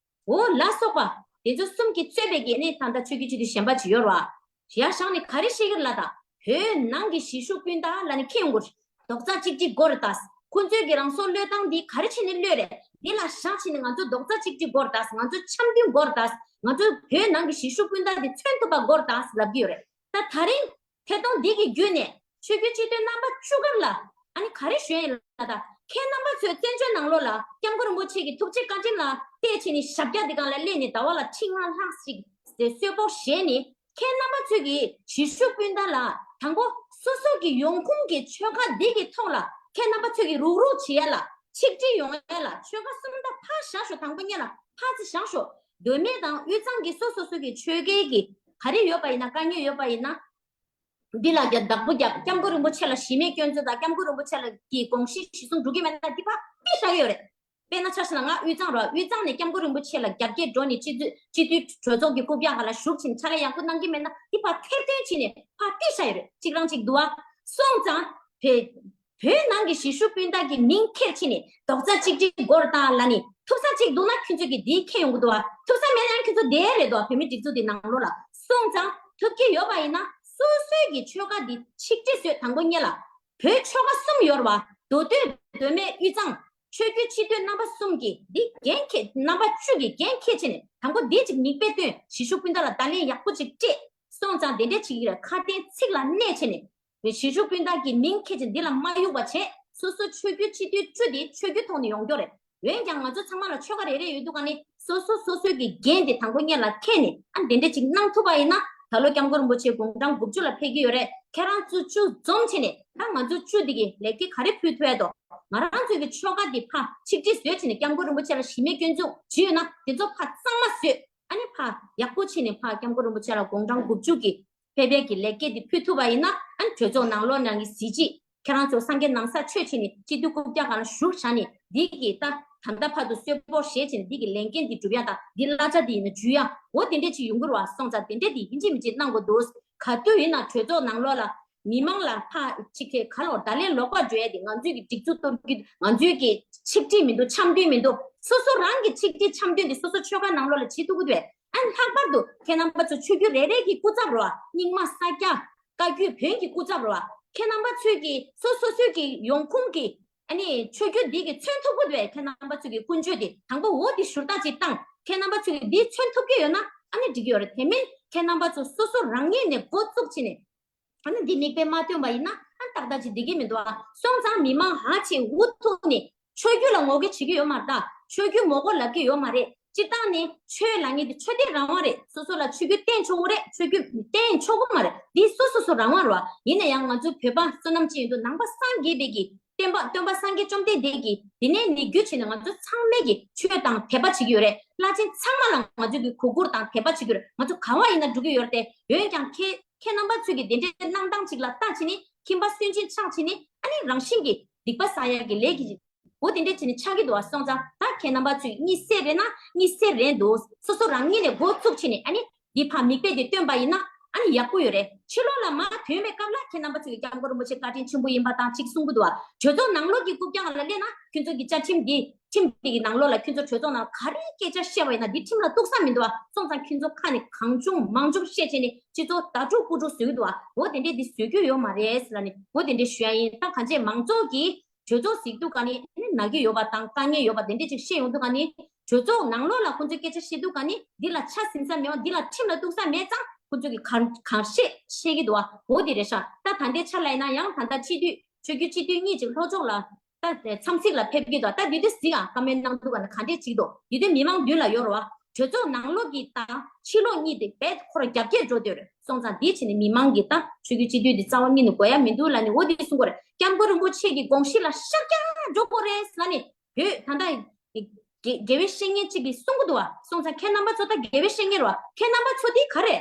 འོ་ལ་སོགས་པ་དེ་ཚོ་གསུམ་གྱིས་གཙོས་པའི་གི་ནི་ད་ལྟ་ཆོས་བརྒྱུད་སྤྱི་འཐུས་གཞན་པ་ཅིག་ཡོད་རེད་བ། ཡར་བཞེངས་ནས་ག་རེ་བཤད་ཀྱི་རེད་ལབ་ད། བོད་ནང་གི་གཞིས་བཞུགས་སྤུན་ཟླ་ལབ་ནས་འཁྱེར་ཡོང་གི་རེད། རྡོག་རྩ་གཅིག་སྒྲིལ་དགོས་རེད་ད། ཁོ་ཚོས་ཀྱི་རང་སྲོག་བློས་བཏང་འདི་ག་རེ་བྱས་ནས་བློས་རེད། འདི་ལ་བཞག་བྱས་ནས་ང་ཚོ་རྡོག་རྩ་གཅིག་སྒྲིལ་དགོས་རེད་ད། ང་ཚོ་འཆམ་མཐུན་དགོས་རེད་ད། ང་ཚོ་བོད་ནང་གི་གཞིས་བཞུགས་སྤུན་ཟླ་འདི་མཚོན་ཐུབ་པ་དགོས་རེད་ད་ལབ་ཀྱི་ཡོད་རེད། ད་ད་རིང་ཐད་གཏོང་འདི་གི་བརྒྱུད་ནས་ཆོས་བརྒྱུད་སྤྱི་འཐུས་རྣམ་པ་བཅུ་གམ་ལ་ཨ་ནི་ག་རེ་ཞུ་ཡ་ཡིན་ལབ་ད། ཁྱེད་རྣམ་པ་ཚོའི་བཙན་བྱོལ་ནང་ལོགས་ལ་སྐྱབས་མགོན་རིན་པོ་ཆེ་གི་ཐུགས་རྗེ་བཀའ་དྲིན་ལ་བལྟས་བྱས་ནས་ཞབས་བཀྱག་འདི་སྒང་ལ་སླེབས་ནས་ཟླ་བ་ལ་ཁྲི་ལྔ་ལྷག་ཅིག་གསོལ་ཕོགས་བཞེས་ནས། ཁྱེད་རྣམ་པ་ཚོས་ཀྱི་གཞིས་བཞུགས་སྤུན་ཟླ་ལ་དང་པོ་སོ་སོ་གི་ཡོང་ཁུངས་ཀྱི་ཆོལ་ཁ་འདི་གི་ཐོག་ལ་ཁྱེད་རྣམ་པ་ཚོས་ཀྱི་རུག་རུག་བྱེད་ཡ་ལ་ཆིག་སྒྲིལ་ཡོང་ཡ་ལ་ཆོལ་ཁ་གསུམ་ད་ཕར་བཞག་ཤོག་དང་པོ་ཉིད་ལ་ཕར་ཙི་བཞག་ཤོག་མདོ་སྨད་དང་དབུས་གཙང་གི་སོ་སོ་སོ་གི་ཆོལ་ཁའི་གི་ག་རེ་ཡོད་པ་ཡིན་ན་དཀའ་ངལ་ཡོད་པ་ཡིན་ན། འདི་ལ་རྒྱ་བདག་པོ་རྒྱབ། སྐྱབས་མགོན་རིན་པོ་ཆེ་ལ་གཞི་མེད་སྐྱོན་འཛུགས་དང་སྐྱབས་མགོན་རིན་པོ་ཆེ་ལ་གི་དགོངས་གཞི་གཞི་བཟུང་འགྲོ་གི་མེད་ན་འདི་ཕར་ཕུད་བཞག་གི་ཡོད་རེད། དཔེར་ན་ཆ་བཞག་ན་ང་དབུས་གཙང་རེད་བ། དབུས་གཙང་ནས་སྐྱབས་མགོན་རིན་པོ་ཆེ་ལ་རྒྱ་སྐྱེད་འགྲོ་ནས་སྤྱི་འཐུས་སྤྱི་འཐུས་གྲོས་ཚོགས་ཀྱི་རྐུབ་བཀྱག་སྒང་ལ་ཞུགས་ཕྱིན་ཕྱག་ལས་ཡག་པོ་གནང་གི་མེད་ན་འདི་ཕར་ཐེར་འདོན་བྱས་ནས་ཕར་ཕུད་བཞག་ཡོད་རེད། གཅིག་རང་གཅིག་འདུག་བ། སོང་ཙང་བོད་བོད་ནང་གི་གཞིས་བཞུགས་སྤུན་ཟླ་གི་མིང་འཁྱེར་ཕྱིན་ནས་རྡོག་རྩ་གཅིག་སྒྲིལ་སྒོར་བཏང་ལ་ནི་ཐུབ་ས་གཅིག་འདུག་ན་ཁྱོད་ཚོས་ཀྱི་འདི་འཁྱེར་ཡོང་གི་འདུག་བ། ཐུབ་ས་མེད་ན་ཁྱོད་ཚོ་བསྡད་རེད་འདུག་བ། བོད་མི་སྒྲིག་འཛུགས་འདི་ནང་ལོགས་ལ། སོང་ཙང་ཐུབ་ཀྱི་ཡོད་པ་ཡིན་ན་སོ་སོའི་གི་ཆོལ་ཁ་འདི་ཆིག་སྒྲིལ་བཟོས། དང་པོ་ཉིད་ལ་བོད་ཆོལ་ཁ་གསུམ་ཡོད་རེད་བ། མདོ་སྟོད་མདོ་སྨད་དབུས་གཙང་ཆོས་བརྒྱུད་སྤྱི་འཐུས་རྣམ་པ་གསུམ་གྱིས་འདི་འགན་འཁྱེར། རྣམ་པ་བཅུ་གིས་འགན་འཁྱེར་བྱས་ནས་དང་པོ་འདི་གཅིག་མིག་དཔེ་སྟོན། གཞིས་བཞུགས་སྤུན་ཟླ་ལ་བརྡ་ལན་ཡག་པོ་ཅིག་སྤྲད། སོང་ཙང་དེ་འདྲས་བྱེད་ཀྱི་རེད། ཁ་དན་ཚིག་ལ་གནས་བྱས་ནས་གཞིས་བཞུགས་སྤུན་ཟླ་གི་མིང་འཁྱེར་བྱས་འདི་ལ་མ་གཡུག་པ་བྱས། སོ་སོ་ཆོས་བརྒྱུད་སྤྱི་འཐུས་བཅུ་དེ་ཆོས་བརྒྱུད་ཐོག་ནས་ཡོང་རྒྱུ་རེད། འོན་ཀྱང་ང་ཚོ་ཚང་མ་ལ་ཆོལ་ཁ་རེ་རེ་ཡོད་དུས་ག་ནས་སོ་སོ་སོ་སོའི་གི་འགན་དེ་དང་པོ་ཉིད་ལ་འཁྱེར་ནས་ཨ་དེ་འདྲས་ཅིག་གནང་ཐུབ་པ་ཡིན་ན། ད་ལོ་སྐྱབས་མགོན་རིན་པོ་ཆེ་དགུང་གྲངས་དགུ་བཅུ་ལ་ཕེབས་ཀྱི་ཡོད་རེད། ཁྱེད་རང་ཚོ་བཅུ་འཛོམས་བྱས་ནས་ད་ང་ཚོ་བཅུ་དེ་གི་ལེགས་སྐྱེས་ག་རེ་ཕུལ་ཐུབ་ཡ་དོ། ང་རང་ཚོའི་གི་ཆོལ་ཁ་དེ་ཕར་ཆིག་སྒྲིལ་བཟོས་བྱས་ནས་སྐྱབས་མགོན་རིན་པོ་ཆེ་ལ་གཞི་མེད་སྐྱོན་འཛུགས་བྱས་ཡོད་ན་དེ་ཚོ་ཕར་གཙང་མ་བཟོས། ཨ་ནི་ཕར་ཡག་པོ་བྱས་ནས་ཕར་སྐྱབས་མགོན་རིན་པོ་ཆེ་ལ་དགུང་གྲངས་དགུ་བཅུ་གི་ཕེབས་པའི་གི་ལེགས་སྐྱེས་འདི་ཕུལ་ཐུབ་པ་ཡིན་ན། ཨ་ནི་གྲོས་ཚོགས་ནང་ལོགས་ནང་གི་གཟི་བརྗིད། ཁྱེད་རང་ཚོ་སངས་རྒྱས་ནང་ས་ཆོས་བྱས་ནས་སྤྱི་འཐུས་རྐུབ་བཀྱག་སྒང་ལ་བཞུགས་བཞག་ནས་འདི་གི་ད་ད་ལྟ་བར་དུ་གསོལ་ཕོགས་བཞེས་བྱས་ནས་འདི་གི་ལས་འགན་འདི་སྒྲུབ་ཡ་དང་འདི་གླ་ཆ་འདི་ཡིན་ན་འཇུ་ཡ། འོ་དེ་འདྲས་ཅིག་ཡོང་གི་རེད་བ། སོང་ཙང་དེ་འདྲས་འདི་ཡིན་གཅིག་མིན་གཅིག་གནང་དགོས་འདུག་ག་དུས་ཡིན་ན་གྲོས་ཚོགས་ནང་ལོགས་ལ་མི་མང་ལ་ཕར་ཅིག་གི་ག་ལོ་བརྡ་ལན་ལོག་པ་འཇོག་ཡ་དེ་ང་ཚོའི་གི་སྒྲིག་འཛུགས་གཏོར་རྒྱུ། ང་ཚོའི་གི་ཆིག་སྒྲིལ་མི་འདུག་འཆམ་མཐུན་མི་འདུག་སོ་སོ་རང་གི་ཆིག་སྒྲིལ་འཆམ་མཐུན་དེ་སོ་སོ་ཆོལ་ཁ་ནང་ལོགས་ལ་བྱེད་ཐུབ་ཀྱི་འདུག་ཨ་ནི་ལྷག་པར་དུ་ཁྱེད་རྣམ་པ་ཚོ་ཆོས་བརྒྱུད་རེ་རེ་གི་སྐུ་ཚབ་རེད་བ། རྙིང་མ་ས་སྐྱ་བཀའ་བརྒྱུད་བོན་གྱི་སྐུ་ཚབ་རེད་བ། ཁྱེད་རྣམ་པ་ཚོས་ཀྱི་སོ་སོ་སོའི་གི་ཡོང་ཁུངས་ཀྱི་ཨ་ནི་ཆོས་བརྒྱུད་འདི་གི་མཚོན་ཐུབ་ཀྱི་འདུག་ཨེ། ཁྱེད་རྣམ་པ་ཚོས་ཀྱི་ཀུན་སྤྱོད་འདི་དང་པོ་འོ་འདི་ཞུ་དག་ཅིག་བཏང་། ཁྱེད་རྣམ་པ་ཚོས་ཀྱི་འདི་མཚོན་ཐུབ་ཀྱི་ཡོད་ན་ཨ་ནི་འགྲིག་གི་ཡོད་རེད། དེ་མིན་ཁྱེད་རྣམ་པ་ཚོ་སོ་སོ་རང་ཉིད་ནས་འགོ་བཙུགས་བྱས་ནས་ཨ་ནི་འདི་མིག་དཔེ་མ་སྟོན་པ་ཡིན་ན་ཨ་ནི་ཏག་ཏག་ཅིག་འགྲིག་གི་མི་འདུག་ཨ། སོང་ཙང་མི་མང་ཧ་ཅིག་འུ་ཐུག་ནས་ཆོས་བརྒྱུད་ལ་ངོ་རྒོལ་བྱེད་ཀྱི་ཡོད་མ་རེད་ད། ཆོས་བརྒྱུད་ངོ་རྒོལ་ལབ་ཀྱི་ཡོད་མ་རེད། སྤྱིར་བཏང་ནས་ཆོས་ལབ་མཁན་དེ་ཆོས་དད་རང་དབང་རེད། སོ་སོ་ལ་ཆོས་བརྒྱུད་བསྟེན་ཆོག་གི་རེད། ཆོས་བརྒྱུད་བསྟེན་ཆོག་གི་མ་རེད། འདི་སོ་སོ་སོ་རང་དབང་རེད་བ། ཡིན་ན་ཡང་ང་ཚོ་བོད་པ་བསོད་ནམས་ཅན་ཡིན་དུས་ནང་པ་སངས་རྒྱས་པའི་གི་སྟོན་པ་སྟོན་པ་སངས་རྒྱས་བཅོམ་ལྡན་འདས་ཀྱི་དེ་ནས་ནི་བརྒྱུད་བྱས་ནས་ང་ཚོ་ཚང་མས་ཀྱི་ཆོས་དང་དད་པ་བྱེད་ཀྱི་ཡོད་རེད། བླ་ཆེན་ཚང་མ་ལ་ང་ཚོས་ཀྱི་གུས་བཀུར་དང་དད་པ་བྱེད་ཀྱི་ཡོད་རེད། ང་ཚོ་ག་བ་ཡིན་ན་འགྲོ་གི་ཡོད་རེད་དེ། འོན་ཀྱང་ཁྱེད་ཁྱེད་རྣམ་པ་ཚོས་ཀྱི་དེ་འདྲའི་གནང་སྟངས་ཅིག་ལ་ལྟ་བྱས་ནས་ཁྱིམ་པ་སུན་འབྱིན་ཆགས་བྱས་ནས་ཨ་ནི་རང་བཞིན་གྱི་སྡིག་པ་བསགས་ཡག་གི་ལས་ཀྱི་འོ་དེ་འདྲས་བྱས་ནས་ཆགས་ཀྱི་འདུག་བ། སོང་ཙང་ད་ཁྱེད་རྣམ་པ་ཚོས་གཉིད་སད་རེད་ན་གཉིད་སད་རེད་འདུག་སོ་སོ་རང་ཉིད་ནས་འགོ་ཚུགས་བྱས་ནས་ཨ་ནི་འདི་ཕར་མིག་དཔེ་དེ་སྟོན་པ་ཡིན་ན་ཨ་ནི་ཡག་པོ་ཡོད་རེད། ཕྱི་ལོགས་ལ་མར་ཐོན་པའི་སྐབས་ལ་ཁྱེད་རྣམ་པ་ཚོས་ཀྱི་སྐྱབས་མགོན་རིན་པོ་ཆེ་བཀའ་དྲིན་ཆེན་པོ་ཡིན་པ་དང་གཅིག་གསུང་གི་འདུག་བ། གྲོས་ཚོགས་ནང་ལོགས་ཀྱི་རྐུབ་བཀྱག་ལ་སླེབས་ན་ཁྱོད་ཚོ་གི་བཅའ་ཁྲིམས་འདི་ཁྲིམས་འདི་གི་ནང་ལོགས་ལ་ཁྱོད་ཚོ་གྲོས་ཚོགས་ནང་ག་རེ་སྐད་ཆ་བཤད་པ་ཡིན་ན་འདི་ཁྲིམས་ལ་གཏུགས་ས་མི་འདུག་བ། སོང་ཙང་ཁྱོད་ཚོ་ཁ་ནས་གང་བྱུང་མང་བྱུང་བཤད་བྱས་ནས་སྤྱི་ཚོགས་ད་དཀྲུག་རྐུ་དཀྲུག་བཟོ་གི་འདུག་བ། འོ་དེ་འདྲས་འདི་བཟོ་རྒྱུ་ཡོད་མ་རེད་ལབ་ནས་འོ་དེ་འདྲས་ཞུ་ཡ་ཡིན། ད་གང་བྱས་མང་ཚོགས་ཀྱིས་གྲོས་ཚོགས་གཟིགས་དུས་ག་ནས་ནི་ན་གི་ཡོད་པ་དང་དཀའ་ངལ་ཡོད་པ་དེ་འདྲས་ཅིག་བཤད་ཡོང་དུས་ག་ནས་གྲོས་ཚོགས་ནང་ལོགས་ལ་ཁོང་ཚོས་སྐད་ཆ་བཤད་དུས་ག་ནས་འདི་ལ་ཆ་ཟིན་ས་མེད་པ་འདི་ལ་ཁྲིམས་ལ་གཏུགས་ས་མེད་ཙང་ཁོང་ཚོས་ཀྱི་གང་གང་བཤད་བཤད་ཀྱི་འདུག་བ། འོ་དེ་རེད་ཤག་ད་ད་ལྟའི་ཆ་ལ་ཡིན་ན་ཡང་ད་ལྟ་སྤྱི་འཐུས་ཆོས་བརྒྱུད་སྤྱི་འཐུས་གཉིས་ཅིག་ལྷོ་ཕྱོགས་ལ་ད་འཚམས་གཟིགས་ལ་ཕེབས་ཀྱི་འདུག་ད་དེ་དུས་གཟིགས་ཨ་བཀའ་མོལ་གནང་འདུག་ག་ན་ག་འདྲས་བྱེད་ཀྱི་འདུག་དེ་དུས་མི་མང་མདུན་ལ་ཡོད་རེད་བ། གྲོས་ཚོགས་ནང་ལོགས་ཀྱི་དང་ཕྱི་ལོགས་གཉིས་དེ་རྦད་ཁོ་རང་རྒྱབ་འགལ་འགྲོ་སྡོད་རེད། སོང་ཙང་དེ་བྱས་ནས་མི་མང་གིས་ད་ཆོས་བརྒྱུད་སྤྱི་འཐུས་དེ་རྩ་བ་ཉིད་ནས་དགོས་ཡ་མི་འདུག་ལབ་ནས་འོ་དེ་གསུང་གི་རེད། སྐྱབས་མགོན་རིན་པོ་ཆེ་གི་དགོངས་གཞི་ལ་ཤར་རྒྱག་འགྲོ་དགོས་རེད་ལབ་ནས་བོད་ད་ལྟ་དགེ་དགེ་བའི་བཤེས་གཉེན་གཅིག་གིས་གསུང་གི་འདུག་བ། སོང་ཙང་ཁྱེད་རྣམ་པ་ཚོ་ད་དགེ་བའི་བཤེས་གཉེན་རེད་བ། ཁྱེད་རྣམ་པ་ཚོ་དེ་ག་རེ།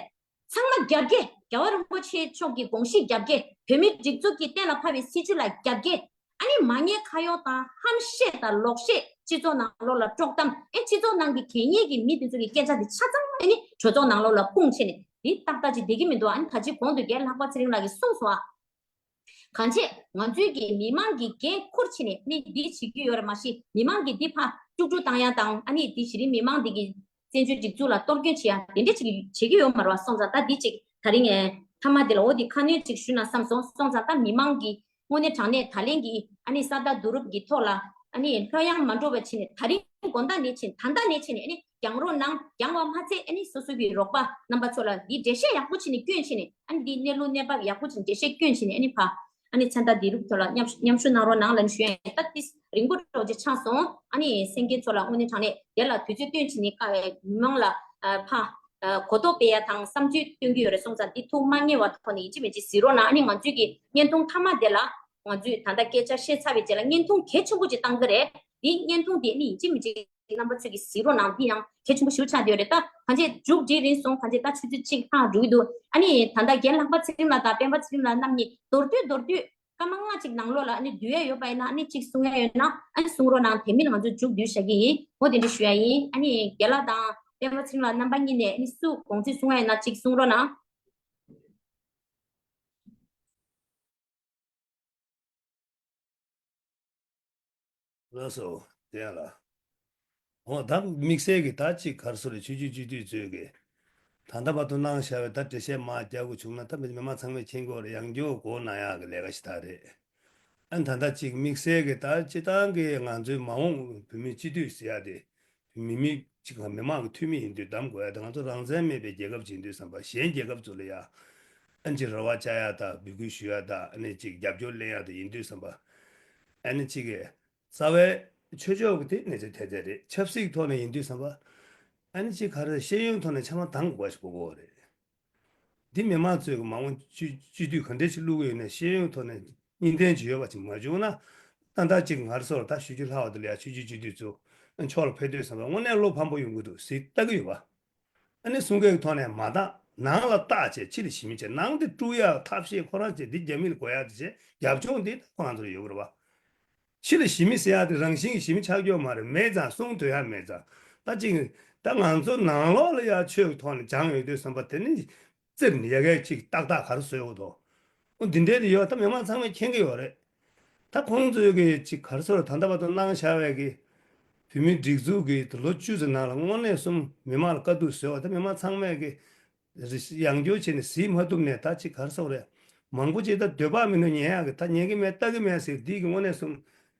ཚང་མ་རྒྱབ་འགལ། རྒྱལ་བ་རིན་པོ་ཆེ་མཆོག་གི་དགོངས་གཞི་རྒྱབ་འགལ། བོད་མིའི་སྒྲིག་འཛུགས་ཀྱིས་གཏན་ལ་ཕབ་པའི་སྲིད་བྱུས་ལ་རྒྱབ་འགལ། ཨ་ནི་མ་ཉེས་ཁ་གཡོག་དང་ཧམ་བཤད་དང་ལོག་བཤད། སྤྱི་ཚོགས་ནང་ལོགས་ལ་དཀྲོག་གཏམ། ཨེ་སྤྱི་ཚོགས་ནང་གི་གད་སྙིགས་ཀྱི་མི་དེ་ཚོ་གི་སྐད་ཆ་དེ་ཆ་ཚང་ཨ་ནི་གྲོས་ཚོགས་ནང་ལོགས་ལ་སྤུངས་བྱས་ནས་དེ་ཏག་ཏག་ཅིག་བསྡད་ཀྱི་མི་འདུག་ཨ་ནི་ད་ཅི་གོང་དུ་རྒན་ལྷག་པ་ཚེ་རིང་ལགས་ཀྱིས་གསུངས་སོང་ཨ། གང་བྱས་ང་ཚོའི་གི་མི་མང་གི་འགན་འཁུར་བྱས་ནས་ནི་འདི་བྱེད་ཀྱི་ཡོད་རེད། མ་གཞི་མི་མང་གི་འདི་ཕར་དཀྲུག་དཀྲུག་བཏང་ཡ་དང་ཨ་ནི་འདི་གཞི་རིམ་མི་མང་འདི་གི་བཙན་བྱོལ་སྒྲིག་འཛུགས་ལ་གཏོར་སྐྱོན་བྱེད་ཡ་དེ་འདྲ་ཅིག་བྱེད་ཀྱི་ཡོད་མ་རེད་བ། སོང་ཙང་ད་འདི་ཅིག་ད་རིང་ངས་མཐའ་མ་འདི་ལ་འོ་འདི་ཁ་སྣོན་ཅིག་ཞུས་ན་བསམ་སོང་། སོང་ཙང་ད་མི་མང་གི་དངོས་གནས་དྲང་གནས་ད་ལན་གྱི་ཨ་ནི་ས་བདག་བསྡུ་རུབ་ཀྱི་ཐོག་ལ་ཨ་ནི་ལྷོད་ཡངས་མ་འགྲོ་བ་བྱས་ནས་ད་རིང་དགོང་དག་ནས་བྱས་ནས་ད་ལྟ་ནས་བྱས་ནས་ཨ་ནི་རྒྱང་རོགས་གནང་། རྒྱང་བ་མ་ཚད་ཨ་ནི་སོ་སོ་གི་རོགས་པ་རྣམ་པ་ཚོ་ལ་འདི་འགྲེལ་བཤད་ཡག་པོ་བྱས་ནས་སྐྱོན་བྱས་ནས་ཨ་ནི་འདི་གནས་ལུགས་གནས་བབ་ཡག་པོ་བྱས་ནས་འགྲེལ་བཤད་སྐྱོན་བྱས་ནས་ཨ་ནི་ཕ་ཨ་ནི་ཚན་རིག་དེ་རིགས་ཐོག་ལ་མཉམ་མཉམ་ཞུགས་གནང་རོགས་གནང་ལབ་ནས་ཞུ་ཡ་ཡིན། ད་ཏིས་རིང་པོ་འགྲོ་རྗེས་ཆགས་སོང་། ཨ་ནི་གསན་མཁན་ཚོ་ལ་དངོས་གནས་དྲང་གནས་དེ་ལ་དུས་ཚོད་བཏོན་བྱས་ནས་ཀ་བའི་མི་མང་ལ་ཕ་གོ་རྟོགས་སྤེལ་ཡ་དང་བསམ་ཚུལ་སྟོན་གྱི་ཡོད་རེད། སོང་ཙང་འདི་ཐུགས་མ་ངལ་བ་ཐོག་ནས་ཡིན་གཅིག་མིན་གཅིག་གཟིགས་རོགས་གནང་། ཨ་ནི་ང་ཚོས་ཀྱི་བརྙན་ཐུང་མཐའ་མ་དེ་ལ་ང་ཚོས་ད་ལྟ་སྐད་ཆ་བཤད་ཚར་བའི་རྗེས་ལ་བརྙན་ཐུང་གལ་ཆེན་པོ་ཅིག་བཏང་གི་རེད། འདི་བརྙན་ཐུང་དེ་ནི་ཡིན་གཅིག་མིན་གཅིག་རྣམ་པ་ཚོས་ཀྱིས་གཟིགས་རོགས་གནང་། འདི་ཡང་གལ་ཆེན་པོ་ཞེ་པོ་ཆགས་བསྡད་ཡོད་རེད། ད་གང་ཆེ་མཇུག་སྒྲིལ་རིང་སོང་། གང་ཆེ་ད་ཆུ་ཚོད་གཅིག་ལྷག་འགྲོ་གི་འདུག་ཨ་ནི་ད་ལྟ་རྒན་ལྷག་པ་ཚེ་རིང་ལགས་དང་སྤེན་པ་ཚེ་རིང་ལགས་རྣམ་གཉིས་མདོར་བསྡུས་མདོར་བསྡུས་སྐར་མ་ལྔ་གཅིག་ནང་ལོགས་ལ་ཨ་ནི་བསྡུ་ཡ་ཡོད་པ་ཡིན་ན་ཨ་ནི་གཅིག་གསུང་ཡ་ཡོད་ན་ཨ་ནི་གསུང་རོགས་གནང་། དེ་མིན་ང་ཚོ་མཇུག་བསྡུ་བཞག་གི་ཡིན། འོ་དེ་འདྲ་ཞུ་ཡ་ཡིན། ཨ་ནི་རྒན་ལགས་དང་སྤེན་པ་ཚེ་རིང་ལགས་རྣམ་པ་གཉིས་ནས་ཨ་ནི་སུ་དགོངས་ཚུལ་གསུང་ཡ་ཡིན་ན་གཅིག་གསུང་རོགས་གནང་། ལགས་སོ། དེ་ཡང་ལ། འོ་ད་དམིགས་བསལ་གྱི་ད་ཅིག་ག་རེ་ཟེར་རེད། ཆོས་བརྒྱུད་སྤྱི་འཐུས་ཚོས་ཀྱི་ད་ལྟ་བར་དུ་གནང་བཞག་པའི་ད་འགྲེལ་བཤད་མར་རྒྱག་དགོས་བྱུང་ན་ད་མི་མང་ཚང་མས་མཁྱེན་གྱི་ཡོད་རེད། ཡང་བསྐྱར་གོ་གནང་ཡག་གི་ལས་ཀ་ཞིག་ད་རེད། ཨ་ད་ལྟ་ཅིག་དམིགས་བསལ་གྱི་ད་སྤྱིར་བཏང་གི་ང་ཚོའི་མ་འོངས་བོད་མིའི་སྤྱི་འཐུས་ཟེར་ཡག་དེ། མི་མི་གཅིག་གམ་མི་མང་གི་འཐུས་མི་ཡིན་དུས་གདམ་དགོས་ཡ་དང་། ང་ཚོ་རང་བཙན་མེད་པའི་རྒྱལ་ཁབ་ཅིག་ཡིན་དུས་ཙམ་པ། གཞན་རྒྱལ་ཁབ་ཚོ་ལ་ཡ་ཨ་ནི་ཅིག་རེ་བ་བཅའ་ཡ་དང་འབོད་སྐུལ་ཞུ་ཡ་དང་། ཨ་ནི་ཅིག་རྒྱབ་སྐྱོར་ལེན་ཡ་དང་ཡིན་དུས་ཙམ་པ། ཨ་ནི་ཅིག་གི་རྩ་བའི་ཆོས་ཕྱོགས་ཀྱི་དེ་གནས་ཚུལ་དེ་དེ་རེད། ཆབ་སྲིད་ཐོག་ནས་ཡིན་དུས་ཙམ་པ། ཨ་ནི་ཅིག་ག་རེ་ཤེས་ཡོན་ཐོག་ནས་ཆ་མ་འདང་དགོས་ཞིག་དགོས་ཀྱི་ཡོད་རེད། འདི་མི་མང་ཚོས་མ་འོངས་སྤྱི་སྤྱི་འཐུས་ག་འདྲ་ཞིག་བླུག་གི་ཡོད་ན་ཤེས་ཡོན་ཐོག་ནས་གཉིས་ལྡན་ཅིག་ཡོད་པ་ཅིག་མ་བྱུང་ན། ད་ལྟ་ཅིག་ང་རང་ཚོར་ད་ཞུ་རྒྱུ་ལྷག་པ་དེ་ལ་ཡ་ཆོས་བརྒྱུད་སྤྱི་འཐུས་ཚོ་ཕྱོགས་ལ་ཕེབས་དུས་ཙམ་པ་དངོས་གནས་བློ་ཕམ་པོ་ཡོང་གི་འདུག་ཟེར་ལྟ་གི་ཡོད་པ། ཨ་ནི་གསུང་སྐད་ཀྱི་ཐོག་ནས་མ་བཏང་། ནང་ལ་བརྟག་བྱས་ཕྱི་ལ་ཞི་མི་བྱས། ནང་དེ་དཀྲུག་ཡག་ཐབས་ཤེས་ཁོ་རང་བྱས། འདི་རྒྱ་མི་ལ་དགོས་ཡག་དེ་བྱས། རྒྱབ་ལྗོངས་འདི་ཁོ་རང་ཚོར་ཡོད་གི་རེད་པ། ཕྱི་ལ་ཞི་མི་ཟེར་ཡག་དེ་རང་བཞིན་གྱིས་ཞི་མི་ཆགས་ཀྱི་ཡོད་མ་རེད། མེད་ཙང་གསུང་འདོད་ཡག་མེད་ཙང་། ད་ཅིག་ད་ང་ཚོ་ནང་ལོགས་ལ་ཡ་ཆོས་ཀྱི་ཐོག་ནས་སྦྱངས་ཡོད་དུས་ཙམ་པ་དེ་ནི་བཙིར་ནས་ཡ་གས་ཅིག་ཏག་ཏག་ག་རེ་བཟོས་ཡོད་དོ། འོ་འདི་འདྲའི་དེ་ཡོད། ད་མི་མང་ཚང་མས་མཁྱེན་གྱི་ཡོད་རེད། ད་ཁོང་ཚོས་ཀྱི་ཅིག་ག་རེ་ཟེར། ད་ལྟ་བར་དུ་གནང་བཞག་པའི་གི་བོད་མིའི་སྒྲིག་འཛུགས་ཀྱི་ལོ་བཅུ་ཙམ་ནང་ལ་དངོས་གནས་གསུམ་མི་མང་ལ་དཀའ་སྡུག་བཟོས་པ། ད་མི་མང་ཚང་མས་ཀྱི་ཡང་བསྐྱར་བྱས་ནས་གཟིགས་མ་ཐུབ་ནས། ད་ཅིག་ག་རེ་ཟེར་རེད། མང་པོ་ཅིག་ད་འདོད་པ་མེད་ན་ཉན་ཡག་གི། ད་ཉན་གི་མེད་ལྟ་གི་མེད་ཟེར། འདི་གི་དངོས་གནས་གསུམ་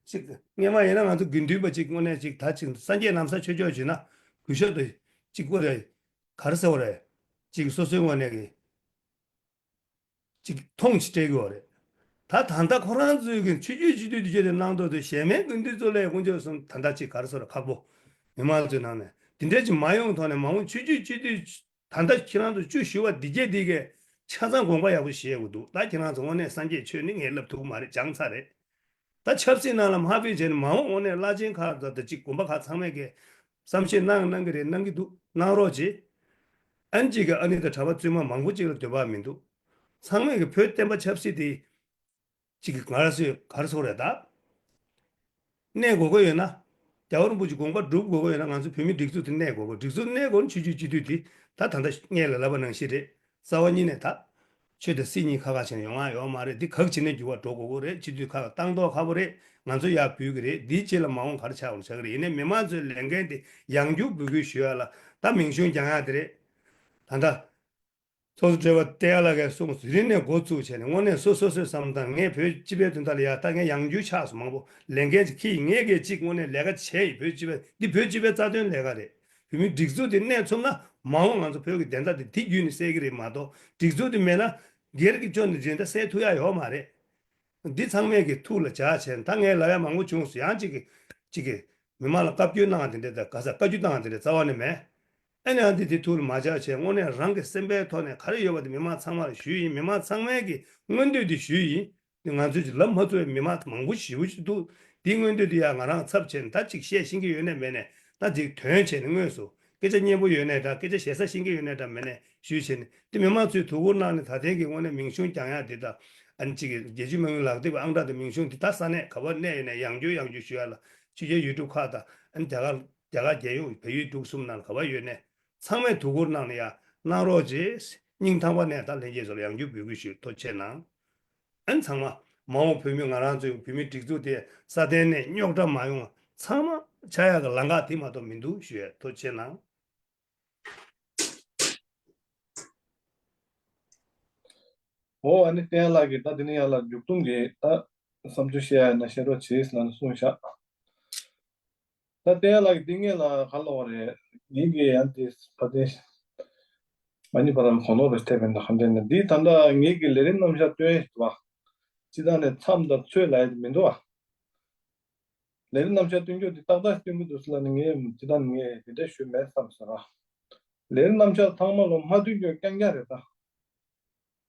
ཅིག་སྔོན་མ་ཡིན་ན་ང་ཚོ་དགེ་འདུན་པ་ཅིག་དངོས་གནས་ཅིག་ད་ཅིག་སངས་རྒྱས་ལམ་སང་ཆོས་ཕྱོགས་བྱུང་ན་གུས་ཞབས་དང་ཅིག་དགོས་རེད། ག་རེ་ཟེར་རེད། ཅིག་སོ་སོའི་ངོས་ནས་ཀྱི་ཅིག་མཐོང་ཆེན་སྤྲད་ཀྱི་ཡོད་རེད། ད་ད་ལྟ་ཁོ་རང་ཚོའི་གི་ཆོས་བརྒྱུད་སྤྱི་འཐུས་དེ་ཚོ་དེ་གནང་ཐོག་ཏུ་གཞན་མའི་དགེ་འདུན་ཚོ་ལ་དཀོན་མཆོག་གསུམ་ད་ལྟ་ཅིག་ག་རེ་ཟེར་རེད། ཁག་པོ། མི་མང་ཚོའི་ནང་ནས་ དེ་འདྲ་ཅིག་མ་ཡོང་ཐོག་ནས་མ་འོངས་ཆོས་བརྒྱུད་སྤྱི་འཐུས་ད་ལྟ་ཁྱེད་རང་ཚོ་བཅུ་ཞུ་བ་འདི་གྱད་འདི་གས་ཆ་ཚང་དགོངས་པ་ཡག་པོ་བཞེས་དགོས་འདུག་ད་ཁྱེད་རང་ཚོ་དངོས་གནས་སངས་རྒྱས་ཆོས་ནི་ངས་བསླབ་ཐུབ་ཀྱི་མ་རེད། སྦྱངས་ཚར་རེད། ད་ཆབ་སྲིད་ནང་ལ་མ་ཕེབས་བྱས་ནས་མ་འོངས་དངོས་གནས་བླ་ཆེན་ཁག་དང་ད་ཅིག་དགོན་པ་ཁག་ཚང་མས་ཀྱི་བསམ་ཤེས་གནང་གནང་གི་རེད། གནང་གི་འདུག་གནང་རོགས་བྱེད། ཨན་ཅིག་གི་ཨ་ནི་དང་གྲྭ་པ་བཙུན་མ་མང་པོ་ཅིག་ལ་འདོད་པ་མི་འདུག་ཚང་མས་ཀྱི་བོད་བསྟན་པ་ཆབ་སྲིད་དེ་ཅིག་གི་ག་རེ་ཟེར་ག་རེ་ཟེར་རེད་ད། གནས་དགོས་ཀྱི་ཡོད་ན། རྒྱལ་བ་རིན་པོ་ཆེ་དགོངས་པ་སྒྲུབ་དགོས་ཀྱི་ཡོད་ན་ང་ཚོ་བོད་མི་སྒྲིག་འཛུགས་དེ་གནས་དགོས་ཀྱི། སྒྲིག་འཛུགས་གནས་དགོས་ན་ཆོས་བརྒྱུད་སྤྱི་འཐུས་དེ་ད་ད་ལྟ་སྔས་ལ་ལབ་པ་ནང་བཞིན་རེད། རྩ་བ་ཉིད་ནས་ད། ཆོས་དང་སྲིད་གཉིས་ཁ་ཁ་བྱས་ནས་ཡོང་ཡ་ཡོད་མ་རེད། འདི་ག་གི་བྱས་ནས་འགྱུར་བ་འགྲོ་དགོས་ཀྱི་རེད། སྤྱི་འཐུས་ཁག་བཏང་མདོག་ཁ་པོ་རེད། ང་ཚོ་ཡར་འབུལ་གྱི་རེད། འདིའི་རྗེས་ལ་མ་འོངས་ག་རེ་ཆགས་དགོས་ཆགས་ཀྱི་རེད། ཡིན་ནའི་མི་མང་ཚོའི་ལས་འགན་དེ་ཡང་བསྐྱར་འབོད་སྐུལ་ཞུ་ཡ་ལ་ད་མིང་གཞུང་རྒྱག་ཡ་དེ་རེད། ད་ལྟ། ཚོགས་གཙོ་བགྲེས་པ་བསྟན་ཡར་ལགས་ཀྱིས་གསུངས་སོང་། དེ་རིང་ནས་འགོ་བཙུགས་བྱས་ནས་དངོས་གནས་སོ་སོ་སོའི་བསམ་སྟངས། ངས་བོད་སྤྱི་པའི་དོན་དག་ལ་ཡ་ད་ངས་ཡང་བསྐྱར་ཆགས་སོང་། མང་པོ་ལས་འགན་ཅིག་འཁྱེར་ཡིན། ངས་གས་ཅིག་དངོས་གནས་ལས་ཀ་བྱས་ཡིན། བོད་སྤྱི་པའི་རྩ་དོན་ལས་ཀ་རེད། བོད་མིའི་སྒྲིག་འཛུགས་དེ་གནས་ཐུབ་ན་མ་འོངས་ང་ཚོ་བོད་ཀྱི་བདེན་མཐའ་དེ་དེ་བརྒྱུད་ནས་གསལ་གྱི་རེད་མ་གཏོགས། སྒྲིག་འཛུགས་དེ་མེད་ན་སྒེར་གྱི་ཕྱོགས་ནས་བདེན་མཐའ་གསལ་ཐུབ་ཡ་ཡོད་མ་རེད། འདི་ཚང་མས་ཀྱི་ཐུགས་ལ་འཇགས་བྱས་ནས། ད་ངས་ལབ་ཡ་མང་པོ་བྱུང་སོང་། ཡང་གཅིག་གིས་གཅིག་གིས་མི་མང་ལ་བཀའ་བཀྱོན་གནང་བ་དེ་འདྲ་དང་ག་ས་བཀའ་བཀྱོན་བཏང་བ་དེ་འདྲ་རྩ་བ་ནས་མེད། ཨ་ནི་ཨ་འདི་དེ་ཐུགས་ལ་མ་འཇགས་བྱས། དངོས་གནས་རང་གི་སེམས་པའི་ཐོག་ནས་ག་རེ་ཡོད་པ་དེ་མི་མང་ཚང་མར་ཞུས་ཡིན། མི་མང་ཚང་མས་ཀྱི་མངོན་འདོད་དེ་ཞུས་ཡིན། དེ་ང་ཚོས་ཀྱི་ལབ་མ་ཚུགས་པའི་མི་མང་མང་པོ་ཞེ་པོ་ཅིག་འདུག་དེའི་མངོན་འདོད་དེ་ཡང་ང་རང་ཚབ་བྱས་ནས་ད་ཅིག་བཤད་ཤེས་ཀྱི་ཡོད་ནའི་མེད་ནའི་ད་ཅིག་དོན་བྱས་ནས་དངོས་སུ་སྐད་ཆ་སྙན་པོ་ཡོད་ནའི་འདྲ། སྐད་ཆ་ཞེ་ས་ཤེས་ཀྱི་ཡོད་ནའི་འདྲ། མེད་ནའི་ཞུས་བྱས་ནས་དེ་མི་མང་ཚོས་དོ་ཁུར་གནང་ནས་ད་ཐེངས་ཀྱི་དངོས་གནས་མིང་གཞུང་རྒྱག་ཡ་དེ་དང་། ཨ་ནི་གཅིག་གི་རྒྱལ་སྤྱིའི་མ་དངུལ་ལག་དེབ་ཨང་གྲངས་དང་མིང་གཞུང་དེ་ད་ས་གནས་ག་པར་གནས་ཡོད་ནའི་ཡང་བསྐྱར་ཡང་བསྐྱར་ཞུ་ཡ་ལ་ཕྱི་རྒྱལ་ཡུལ་གྲུ་ཁག་དང་། ཨ་ནི་རྒྱ་གར་རྒྱ་གར་རྒྱལ་ཡོངས་བལ་ཡུལ་འབྲུག་གསུམ་ནང་ལ་ག་པར་ཡོད་ནའི་ཚང་མས་དོ་ཁུར་གནང་ནས་ཡ་གནང་རོགས་བྱེད། སྙིང་ཐག་པ་ནས་ད་ལྷན་རྒྱས་ཚོ་ལ་ཡང་བསྐྱར་འབོད་སྐུལ་ཞུ། ཐུགས་རྗེ་གནང་། ཨ་ནི་ཚང་མ་མ་འོངས་བོད་མི་ང་རང་ཚོའི་བོད་མིའི་སྒྲིག་འཛུགས་དེ་སྲ་བརྟན་ནས་རྙོག་དྲ་མ་ཡོང་བ་ཚང་མ་ཆགས་ཡག་གི་ལམ་ཁ་དེ་མ་གཏོགས་མི་འདུག་ཞུ་ཡ། ཐུགས་རྗེ་གནང་། འོ། ཨ་ནི་བསྟན་ལགས་ཀྱིས་ད་དེ་ནས་ཡར་ལ་མཇུག་སྡོམ་གྱི་ད་བསམ་ཚུལ་བཤད་ཡ་ཡིན་ན་བཤད་རོགས་བྱེད་ཟེར་ལབ་ནས་གསུངས་བཞག་ད་བསྟན་ལགས་ཀྱིས་འདི་སྔོན་ལ་ག་ལབ་པ་རེད། ངེད་ཀྱིས་ཡང་དེ་ཕ་དེ་མ་ཎི་བྷ་ར་མ་གོ་ནོར་བ་ཐེབས་པའི་ནང་ག་འདྲ་ནས་འདི་ད་ལྟ་ངེད་ཀྱིས་ལས་རིམ་རྣམ་གཞག་སྟོན་ཡས་འདུག་བ། སྤྱི་བཏང་ནས་མཚམས་དང་ཚོད་ལ་ཡ་དེ་མི་འདུག་བ། ལས་རིམ་རྣམ་གཞག་སྟོན་རྒྱུ་དེ་ཏག་ཏག་སྟོན་གྱི་འདུག་ཟེར་ལབ་ནས་ངས་སྤྱི་བཏང་ངས་དེ་འདྲ་ཞུས་མེད་བསམ་ཟེར་ར། ལས་རིམ་རྣམ་གཞག་ཚང་མ་ལོ་མ་མཐུན་རྒྱུ་རྐྱང་རྐྱང་རེད་ད།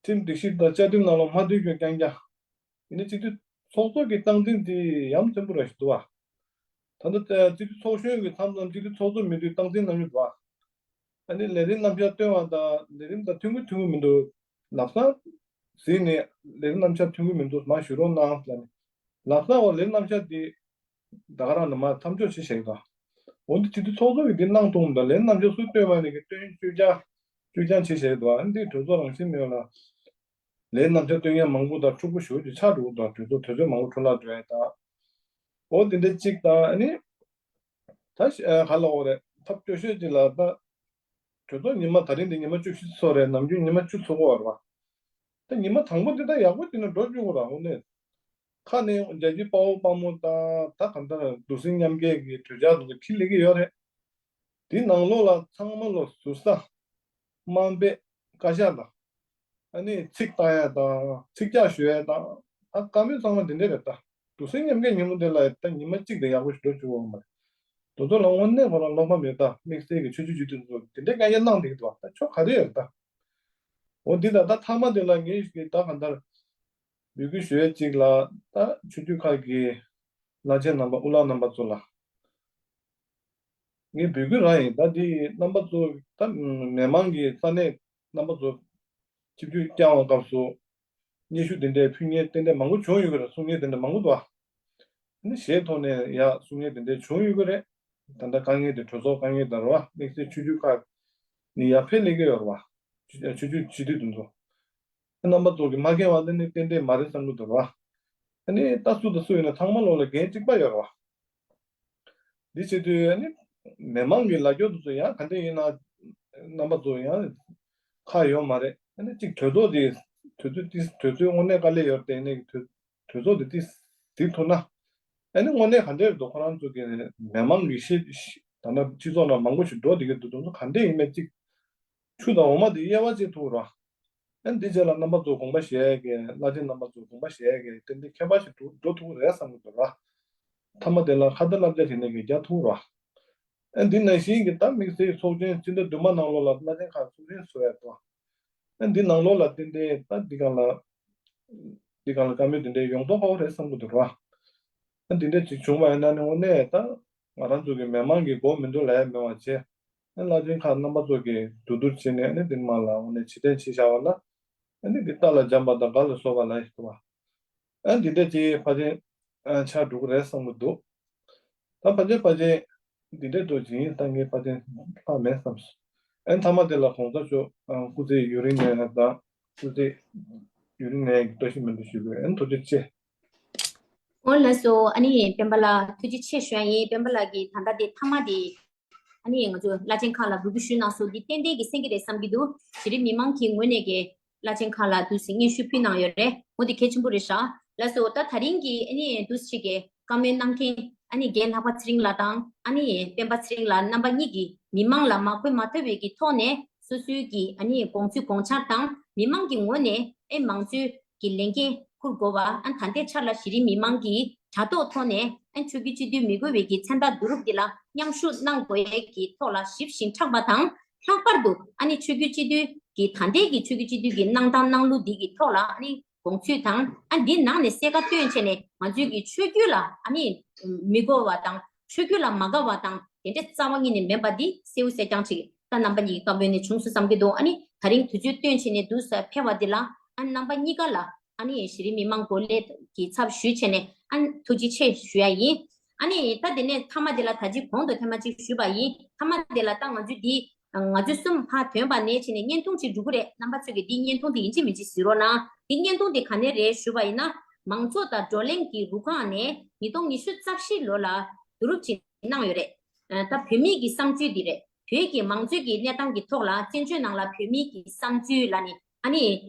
ཁྲིམས་སྒྲིག་གཞི་དང་བཅའ་ཁྲིམས་ནང་ལོ་མ་མཐུན་རྒྱུ་རྐྱང་རྐྱང་། ཡིན་ནའི་སྤྱི་འཐུས་ཚོགས་གཙོ་གི་སྟངས་འཛིན་དེ་ཡ་མཚན་པོ་ར་ཞིག་འདུག་བ། ད་ལྟ་སྤྱི་འཐུས་ཚོགས་གཞོན་གྱི་མཚམས་མཚམས་སྤྱི་འཐུས་ཚོགས་གཙོ་མི་འདུག་སྟངས་འཛིན་གནང་རྒྱུ་འདུག་བ། ཨ་ནི་ལས་རིམ་རྣམ་གཞག་སྟོན་པ་དང་ལས་རིམ་དང་མཐུན་གྱི་མཐུན་གྱི་མི་འདུག་ལམ་སང་གཟིགས་ནས་ལས་རིམ་རྣམ་གཞག་མཐུན་གྱི་མི་འདུག་མར་ཞུ་རོགས་གནང་ལབ་ནས། ལམ་སང་འོ་ལས་རིམ་རྣམ་གཞག་འདི་ད་ག་རང་ནས་མར་མཚམས་འཇོག་བྱེད་བཞག་གི་འདུག་འོ་འདི་སྤྱི་འཐུས་ཚོགས་གཙོ་གིས་འདི་གནང་ཐུབ་མི་འདུག་ལས་རིམ་རྣམ་གཞག་སུ་སྟོན་པ་ནས་ཀྱི་སྟོན་བཅོས་རྒྱག་བཅོས་རྒྱག་བྱེད་བཞག་གི་འདུག་ཨ་ནི་འདི་གྲོས་ཚོགས་རང་བཞིན་མེད་ལ། ལས་རིམ་རྣམ་གཞག་སྟོན་མཁན་མང་པོ་དང་འཁྲུག་པོ་ཞེ་པོ་ཅིག་ཆགས་འགྲོ་གི་འདུག་གྲོས་ཚོགས་དུས་ཚོད་མང་པོ་འཕྲོ་བརླག་འགྲོ་ཡ་དང་། འོ་འདི་འདྲ་གཅིག་དང་། ཨ་ནི། ད་ཤ་ཨ་ག་ལབ་དགོས་རེད། ཐབས་སྐྱོ་ཤོས་ཅིག་ལ་ད། གྲོས་ཚོགས་ཉི་མ་ད་རིང་འདི་ཉི་མ་བཅུ་བཞི་ཚོགས་རེད། ནམ་རྒྱུན་ཉི་མ་བཅུ་ཚོགས་ཀྱི་ཡོད་རེད་བ། ད་ཉི་མ་དང་པོ་འདི་ད་ཡག་པོ་བྱས་ནས་འགྲོ་བཅུག་གི་རེད། དངོས་གནས། ཁ་ནས་རྒྱལ་གཅེས་དཔའ་བོ་དཔའ་མོ་དང་ད་གང་ལྟར་འདུག་སེ་མཉམ་སྐྱེད་ཀྱི་གྲོས་འཆར་དེ་ཚོ་ཁྱི་ལེགས་ཀྱི་ཡོད་རེད། དེའི་ནང་ལོགས་ལ་ཚང་མ་ལོ་ཟུར་ཟ། དམའ་འབེབས། བཀའ་ཤག་དང་། ཨ་ནི་ཚིག་བཏང་ཡ་དང་ཚིག་རྒྱག་ཞུ་ཡ་དང་། ཨ་བཀའ་མོལ་ཚང་མ་འདི་འདྲ་རེད་ད། འདུག་སེ་མཉམ་སྐྱེད་ཉིན་མོ་དེ་ལ་ད་ཉི་མ་གཅིག་དེ་ཡག་པོ་ཞིག་འགྲོ་བཅུག་ཡོད་མ་རེད། དེ་ཚོ་ལ་དངོས་གནས་ཁོ་རང་བློ་ཕམ་ཡོད་ད། དམིགས་བསལ་གྱི་ཆོས་བརྒྱུད་སྤྱི་འཐུས་ཚོ་དེ་འདྲའི་བཀའ་རྒྱ་གནང་བསྡད་ཀྱི་འདུག་ད་ཆོ་ག་རེ་ཡོད་ད། འོ་འདི་ད་ད་མཐའ་མ་དེ་ལ་ངས་ཀྱི་ད་གང་ལྟར་འབོད་སྐུལ་ཞུ་ཡ་གཅིག་ལ། ད་ཆོས་བརྒྱུད་ཁག་གི་བླ་ཆེན་རྣམ་པ་དབུ་བླ་རྣམ་པ་ཚོ་ལ་ངས་འབོད་སྐུལ་རང་ཡིན། ད་འདི་རྣམ་པ་ཚོ་ད་མི་མང་གི་ས་གནས་རྣམ་པ་ཚོ་ཆིབས་བསྒྱུར་བསྐྱངས་པའི་སྐབས་སུ་སྙན་ཞུ་དེ་འདྲའི་ཕུལ་མཁན་ཏན་ཏན་མང་པོ་བྱུང་ཡོད་ཀྱི་རེད། གསུང་མཁན་དེ་འདྲ་མང་པོ་འདུག་ཨ། ནི་ཞེས་ཐོག་ནས་ཡ་གསུང་མཁན་དེ་འདྲའི་བྱུང་ཡོད་ཀྱི་རེད། ད་ལྟ་དཀའ་ངལ་དེ་གྲོས་ཚོགས་དཀའ་ངལ་དང་རེད་བ། དམིགས་བསལ་ཆོས་བརྒྱུད་ཁག་ནི་ཡར་འཕེལ་སླེབས་ཀྱི་ཡོད་རེད་བ། ཆོས་བརྒྱུད་སྤྱི་འཐུས་དེ་ཚོ། རྣམ་པ་ཚོ་གིས་མ་མཁྱེན་པ་ནི་ཏན་ཏན་མ་རེད་བསམ་གྱི་འདུག་རེད་བ། ཨ་ནི་ད་སུ་དང་སུ་ཡིན་ན་ཚང་མ་ལོག་ལ་འགན་གཅིག་པ་ཡོད་རེད་བ། འདི་བྱེད་དུས་ཨ་ནི་མི་མང་གི་ལ་རྒྱོ་དེ་ཚོ་ཡང་ག་འདྲ་ཡིན་ན་རྣམ་པ་ཚོ་ཡང་ཁག་ཡོད་མ་རེད། ཨ་ནི་གཅིག་གྲོས་ཚོགས་དེ་དུས་ཚོད་དེ་དུས་ཚོད་དངོས་གནས་དཀའ་ལས་ཡོད་རེད་དེ། ཨ་ནི་གྲོས་གྲོས་ཚོགས་དེ་ཏིས་གཟིགས་ཐུབ་ན། ཨ་ནི་དངོས་གནས་ག་འདྲས་འདུག་ཁོ་རང་ཚོ་གི་མི་མང་གི་ཤེས་ཤེས་ད་ལྟ་སྤྱི་ཚོགས་ནང་མང་པོ་ཞིག་འགྲོ་བསྡད་ཀྱི་འདུག་དེ་ཚོ་ག་འདྲས་ཡིན་མིན་གཅིག་ཆུ་དང་འོ་མ་དེ་དབྱེ་བ་འབྱེད་ཐུབ་ར། ཨ་ནི་འདི་རྗེས་ལ་རྣམ་པ་ཚོ་དགོངས་པ་བཞེས་ཡས་ཀྱི་བླ་ཆེན་རྣམ་པ་ཚོ་དགོངས་པ་བཞེས་ཡས་ཀྱི་ཏན་ཏན་ཁྱད་པར་ཞིག་འགྲོ་འགྲོ་ཐུབ་ཀྱི་རེད་བསམ་གྱི་འདུག་ར། མཐའ་མ་དེ་ལ་ཁ་ཏ་བསླབ་བྱ་དེ་ནས་ཀྱི་རྒྱག་ཐུབ་ར། ཨ་འདི་ནང་བཞིན་གྱི་ད་དམིགས་བསལ་ཚོགས་ཆེན་སྤྱི་ཟླ་བདུན་པ་ནང་ལོགས་ལ་བླ་ཆེན་ཁག་ཚོགས་ཆེན་བཟོ་ཡ་དང་། ཨ་འདི་ནང་ལོགས་ལ་ཏན་ཏན་ད་འདི་གང་ལ་འདི་གང་ལ་བཀའ་མོལ་འདི་འདྲའི་ཡོང་མདོག་ཁ་པོ་རེད་བསམ་གྱི་འདུག་ར། ཨ་འདི་འདྲ་ཅིག་བྱུང་བ་ཡིན་ན་ནི་དངོས་གནས་ད་ང་རང་ཚོ་གི་མི་མང་གི་མགོ་མི་འདུག་ལ་ཡ་མེད་པ་བྱས། ཨ་བླ་ཆེན་ཁག་རྣམ་པ་ཚོ་གི་གྲོས་བསྡུར་བྱས་ནས་ཨ་ནི་འདི་མ་ལ་དངོས་གནས་ཕྱིར་འཐེན་བྱས་བཞག་པ་ལ། ཨ་ནི་འདི་རྟ་ལ་འཇམ་པ་དང་སྒ་ལ་སོགས་པ་ལ་ཡིན་འདུག་བ། ཨ་འདི་འདྲ་ཅིག་ཕལ་ཆེར་ཨ་ཆགས་འགྲོ་གི་རེད་བསམ་གྱི་འདུག་ད་ཕལ་ཆེར་ཕལ་ཆེར་འདི་འདྲའི་འགྲོ་ཇི་ཡིན་ད་ངས་ཕལ་ཆེར་ལྷག་མེད་བསམ་སོང་། ཨ་མཐའ་མ་དེ་ལ་གོང་ས་མཆོག་ཨ་སྐུ་ཚེ་ཡུན་རིང་གནས་དང་སྐུ་ཚེ་ཡུན་རིང་གནས་ཀྱི་བཀྲ་ཤིས་སྨོན་འདུན་ཞུ་དགོས། ཨ་ཐུགས་རྗེ་ཆེ། འོ་ལགས་སོ། ཨ་ནི་སྤེན་པ་ལགས་ཐུགས་རྗེ་ཆེ་ཞུ་ཡ་ཡིན། སྤེན་པ་ལགས་ཀྱིས་ད་ལྟ་དེ་མཐའ་མ་དེ་ཨ་ནི་ང་ཚོ་བླ་ཆེན་ཁག་ལ་འབོད་སྐུལ་ཞུས་གནང་སོང་། འདི་ཏན་ཏན་གྱི་གསན་གྱི་རེད་བསམ་གྱི་འདུག་གཞི་རིམ་མི་མང་གི་ངོས་ནས་ཀྱི་བླ་ཆེན་ཁག་ལ་འདུག་སེ་སྙན་ཞུ་ཕུལ་གནང་ཡོད་རེད། འོ་དེ་གལ་ཆེན་པོ་རེད་ཤག་ལགས་སོ། ད་ད་རིང་གི་ཨ་ནི་འདུག་སེ་གི་བཀའ་མོལ་གནང་མཁན་ཨ་ནི་རྒན་ལྷག་པ་ཚེ་རིང་ལགས་དང་ཨ་ནི་སྤེན་པ་ཚེ་རིང་ལགས་རྣམ་པ་གཉིས་ཀྱིས་མི་མང་ལ་མ་མགོ་མ་ཐོན་པའི་གི་ཐོག་ནས་སོ་སོའི་གི་ཨ་ནི་དགོངས་ཚུལ་དགོངས་འཆར་དང་མི་མང་གི་ངོས་ནས་ཨེ་མང་གཙོའི་གི་ལས་འགན་འཁུར་དགོས་པ། ཨ་ད་ལྟའི་ཆར་ལ་གཞི་རིམ་མི་མང་གིས་དྲ་ཐོག་ཐོག་ནས་ཨ་ཆོས་བརྒྱུད་སྤྱི་འཐུས་མི་དགོས་པའི་གི་མཚན་རྟགས་བསྡུ་རུབ་འདི་ལ་མཉམ་ཞུགས་གནང་དགོས་ཡས་ཀྱི་ཐོག་ལ་ཞིབ་ཞིང་ཕྲ་བ་དང་། ལྷག་པར་དུ་ཨ་ནི་ཆོས་བརྒྱུད་སྤྱི་འཐུས་ཀྱི་ད་ལྟའི་གི་ཆོས་བརྒྱུད་སྤྱི་འཐུས་ཀྱི་གནང་སྟངས་གནང་ལུགས་འདི་གི་ཐོག་ལ་ཨ་ནི་དགོངས་ཚུལ་དང་། ཨ་འདི་ནང་ནས་གསལ་ཁ་བཏོན་བྱས་ནས་ང་ཚོའི་གི་ཆོས་བརྒྱུད་ལ་ཨ་ནི་མི་དགོས་པ་དང་ཆོས་བརྒྱུད་ལ་མ་དགའ་བ་དང་དེ་འདྲའི་རྩ་བ་ཉིད་ནས་མེད་པ་འདི་གསལ་པོ་གསལ་རྐྱང་ཅིག་ད་རྣམ་པ་གཉིས་ཀྱི་བཀའ་མོལ་ནས་བྱུང་སོང་བསམ་གྱི་འདུག་ཨ་ནི་ད་རིང་དུས་ཚོད་བཏོན་བྱས་ནས་འདུག་ས་ཕེབས་པ་འདི་ལ་ཨ་ནི་རྣམ་པ་གཉིས་ཀ་ལ་ཨ་ནི་གཞི་རིམ་མི་མང་འགོ་ལས་ཀྱི་ཚབ་ཞུས་བྱས་ནས་ཨ་ནི་ཐུགས་རྗེ་ཆེ་ཞུ་ཡ་ཡིན། ཨ་ནི་ད་དེ་ནས་མཐའ་མ་དེ་ལ་ད་ཅི་གོང་དུ་ཐེངས་མ་གཅིག་ཞུས་པ་ཡིན། མཐའ་མ་དེ་ལ་ད་ང་ཚོས་འདི་ང་ཚོས་གསུམ་ཕར་ཐོན་པ་ནས་བྱས་ནས་བརྙན་ཐུང་ཅིག་འགྲོ་གི་རེད། རྣམ་པ་ཚོས་ཀྱིས་འདི་བརྙན་ཐུང་དེ་ཡིན་གཅིག་མིན་གཅིག་གཟིགས་རོགས་གནང་། འདི་བརྙན་ཐུང་དེ་ག་ནས་རེད་ཞུས་པ་ཡིན་ན་མང་གཙོ་དང་བགྲོ་གླེང་གི་རུ་ཁག་ནས་ཉིས་སྟོང་ཉི་ཤུ་རྩ་བཞི་ལོ་ལ་བསྡུ་རུབ་ཅིག་གནང་ཡོད་རེད། ད་བོད་མིའི་གི་བསམ་ཚུལ་འདི་རེད། བོད་ཀྱི་མང་གཙོའི་གི་གནས་སྟངས་ཀྱི་ཐོག་ལ་བཙན་བྱོལ་ནང་ལ་བོད་མིའི་གི་བསམ་ཚུལ་ལ་ནི་ཨ་ནི་